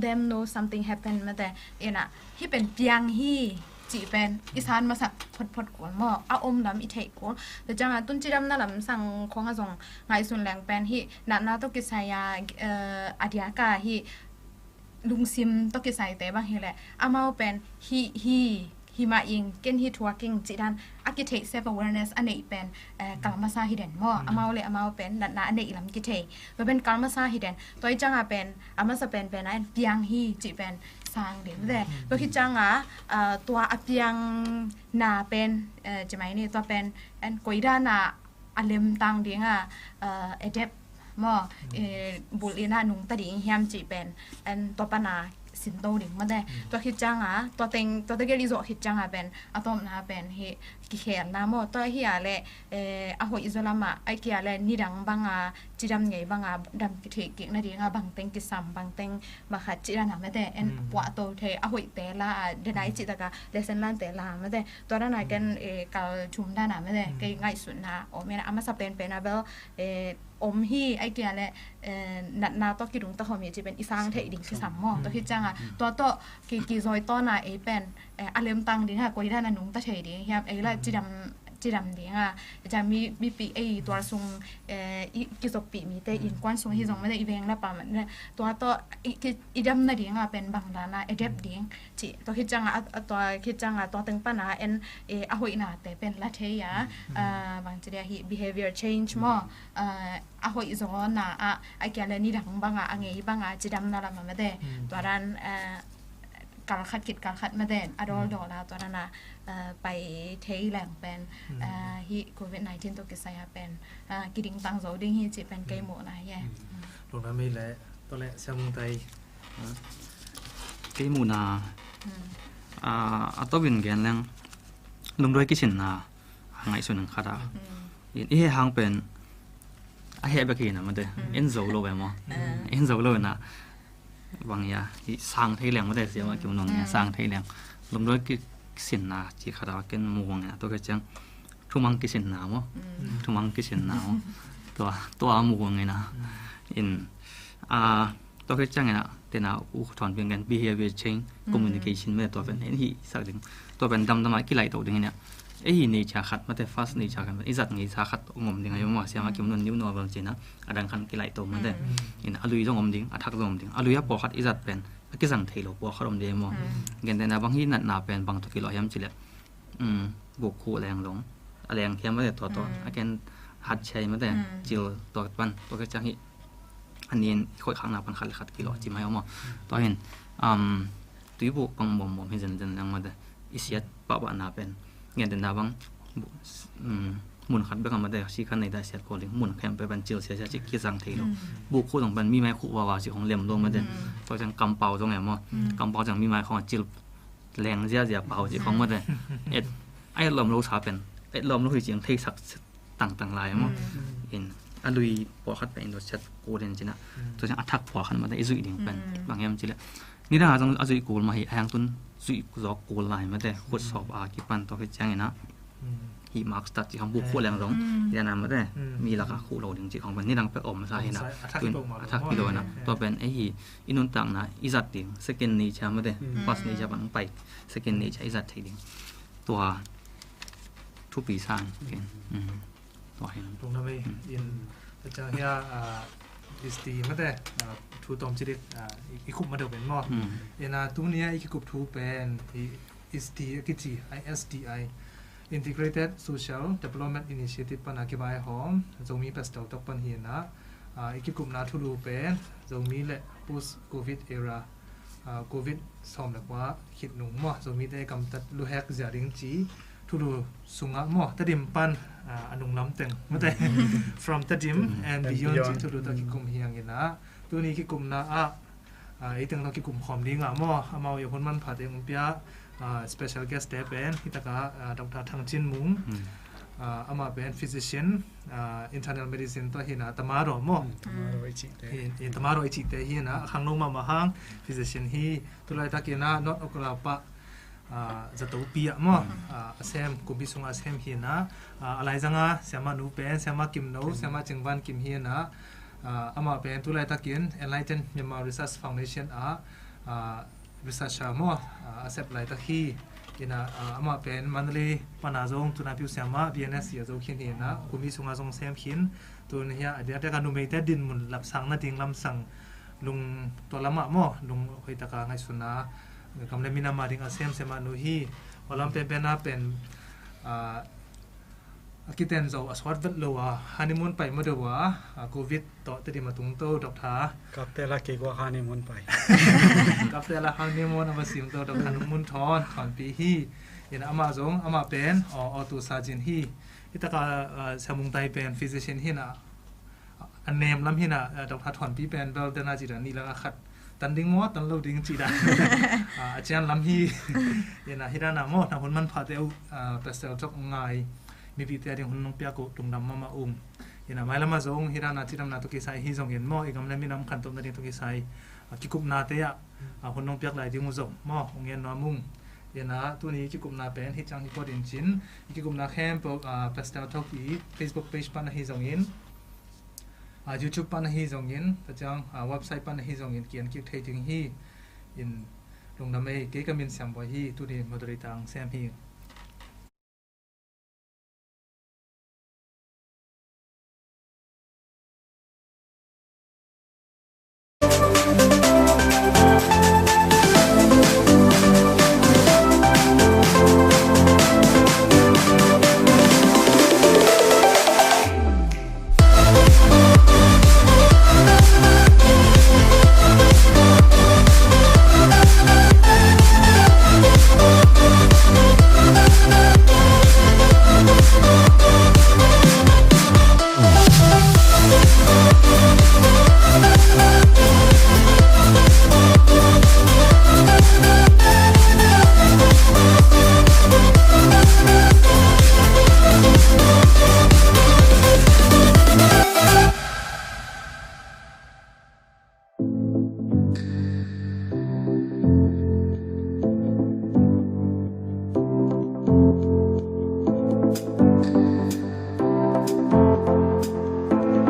them know something happen mate ina hi pen piang hi ci pen i san masak photphot kul maw a om lam i theih kul. Tua canga tun cidamna lam sang khong a zong ngaihsun leng pen hi natna to kisai a a diaka hi lungsim to kisaite bang hi le amau pen hi hi hi mah ing ken hi thuak ing cih dan a kitheih self awareness a neih pen kalmasa hi den maw amau le amau pen natna a neih lam kithei tua pen kalmasa hi den tua i canga pen a masa pen pen a en piang hi cih pen sang ding ve tua hi canga tua a piang na pen cimai ni tua pen en koidana a lemtang dinga adapt maw bulh ina nungta ding hiam cih pen en tua pana sinto ding mate tua khit canga tua teng tua tegel i zawh khit canga pen a tawpna pen hi kikhelna maw tua hi a le a hoih zaw lama ai kia le nidang banga cidam ngei banga dam kitheih kikna dinga bangteng kisam bangteng makhat cidana mate en puah to thei a hoihte la a denai cihtaka lesson lante la mate tua dana ken kal thum dana mate kei ngaihsutna om ina a masa penpen a bel om hi ai kia le natna tawh kidung ta hawm hi ci pen i sang theih ding kisam maw tua hi canga tua tawh ki ki zoi tawna ei pen a lemtang ding ha koidana nungta thei ding hiam ei la cidam cidam ding a, ciang mi, mipi ei tual sung, eh, i kizoppih mite innkuan sung hi zong mate, i veng lapa mate, tua tawh i, ki, i dam nading a pen bang dan a adapt ding cih, tua khit ciang a, a, tua khit ciang a tua teng pan a en, eh, a hoihnate pen la thei a, ah, bang ci dia hi behavior change maw, ah, a hoih zawna a, a kia le nidang bang a, a ngei bang a cidamna lam a mate, tua dan, eh, kalkhat khit kalkhat mate a dawldawl a, tua dan a, eh, pai thei leng pen, eh, hi covid nineteen tawh kisai a pen, eh, kidingtang zo ding hi cih pen kei muhna hi e. Lungdam ei le, tua le Sia Mung Tai. Kei muhna, ah, a tawpin gen leng lungduai kisinna a ngaihsun khat a, i heh hang pen a heh bek hi na mate, en zo lo e maw? En zo lo e na, bang ia, i sang thei leng mate, siama kim nong ia sang thei leng. Lungduai kisinna ci khat a ken muang ia, tua ka ciang thumang kisinna maw? Thumang kisinna maw? Tua, tua muang ina. In, a, tua ka ciang ina, tena u thon ping ken behavior change, communication mate, tua pen en hi sak ding. Tua pen damdam a kilaih to ding ina. Ei hi nature khat mate, first nature khat, i zat ngei sa khat ngom ding a, i maw siama kim nong new normal cina. A dang khan kilaih to mate. In a lui zong om ding, a thak zong om ding. A lui a pawlkhat i zat pen a kizang thei lo pawlkhat om ding maw? Gentehna bang hi natna pen bang tawh kilawh hiam cileh, buk khuh leng zong a leng thiam mate, tua tawh a ken hat chai mate, cil tua pan tua ka ciang hi. A nin i khoih khakna pan khat le khat kilawh ci mai om maw? Tua hin, um, tuibuk bang muammuam hi zenzen leng mate, i siat pahpahna pen. Gentehna bang, um, mun khat bek a mate, si khan nei ta siat khawl ding, mun khempeuh pen cil siasia ci kizang thei lo. Buk khuh zong pen mi mai khuh vava ci khong lem lo mate. Tua ciang kampau zong e maw? Kampau ciang mi mai khong a cil leng ziazia pau ci khong mate. Et, a et lawm lo sa pen et lawm lo hi ciang theisak tangtang lai maw? In a lui pawlkhat pen in tua siat kul in cina. Tua ciang a thak pawlkhat mate i zuih ding pen bang hiam cileh, nidang a zong a zuih kul mah hi, a hang tun zuih zawk kul lai mate, khut sawp a kipan tua khit ciang ina. Hi mask tak ci khong buk khuh leng zong, nidang a mate, mi lak a khuh lo ding ci khong pen nidang pek om sa hi na. Tun a thak hi lo na. Tua pen ei hi i nuntakna i zat ding second nature mate, first nature pan pai second nature i zat thei ding. Tua thupi sang ken. Tua hi. Lungdam ei, in, a ciang hia, ah, S T mate, ah, thu tawm ci dik, ah, i, i khup ma deuh pen maw? Ina tuni a i kikup thu pen hi S T a kici, I S D I, Integrated Social Development Initiative pan a kibai hawm, Zomi Pastel Talk pan hi na, ah, i kikupna thulu pen Zomi le post covid era, ah, covid sawm le kua khit nung maw, Zomite gamtat luhek zia ding ci thulu sungah maw, Tedim pan, ah, a nunglam teng mate, from Tedim and beyond ci thulu tawh kikum hi hang ina. Tuni kikupna ah, ah, ei teng tawh kikum khawm ding ah maw, amau i hun manpha teng um pia, ah, special guest te pen hi taka, ah, Doctor Thang Cin Mung, ah, amah pen physician, ah, internal medicine tawh hi na, Tamaraw maw? Tamaraw i cihte. Hi, hi, Tamaraw i cihte hi na, a khangno mahmah hang physician hi. Tulaitak ina North Okalapa, ah, zatopi ah maw, ah, a sem, kumpi sungah a sem hi na, ah, a laizanga siama nu pen Siama Kim No, Siama Cing Van Kim hi na, ah, amah pen tulaitakin Enlighten Myanmar Research Foundation ah, ah, researcher maw, ah, a sep laitak hi. Ina, ah, amah pen Mandalay pana zong tuna piu siama B N S a zo khin hi na, kumpi sunga zong sem khin. Tun hia a diakdiak a numeite dinmun lapsang nading lamsang lung tua lamah maw, lung hoitaka ngaihsuna, gam le minam a ding a semsem a nu hi. Tua lam penpen a pen, ah, a kiten zo a suat vet lo a honeymoon pai ma deuh a, ah, covid tawh Tedim a tungto, Doctor. Kaptela kei guak honeymoon pai. Kaptela honeymoon a va simto, Doctor Nung Mun Thawn, Thawnpi hi. Ina amah zong, amah pen, aw, auto surgeon hi. Hitaka, ah, Sia Mung Tai pen physician hi na, a nem lam hi na, ah, Doctor Thawnpi pen bel dena ci dan ni laka khat tan ding maw, tan lo ding ci dan. Ah, a cian lam hi. Ina hi dan a maw, na hun manpha te uh, ah, Pastel Talk ngai mipite a ding hun nong piak uh lungdam mahmah ung. Ina mailam a zong hi dan a cidamna tawh kisai hi zongin maw, i gam le minam khantohna ding tawh kisai, ah, kikupna te ah, ah, hun nong piak lai ding uh zong maw, hong ngen nuam ung. Ina tuni kikupna pen hi ciang hi pawt in cin, i kikupna khempeuh, ah, Pastel Talk i Facebook page pan ahi zongin, ah, YouTube pan ahi zongin, tua ciang, ah, website pan ahi zongin ki-en kik thei ding hi. In lungdam ei, kei ka min Siam Bawi hi, tuni moderator hong sem hi.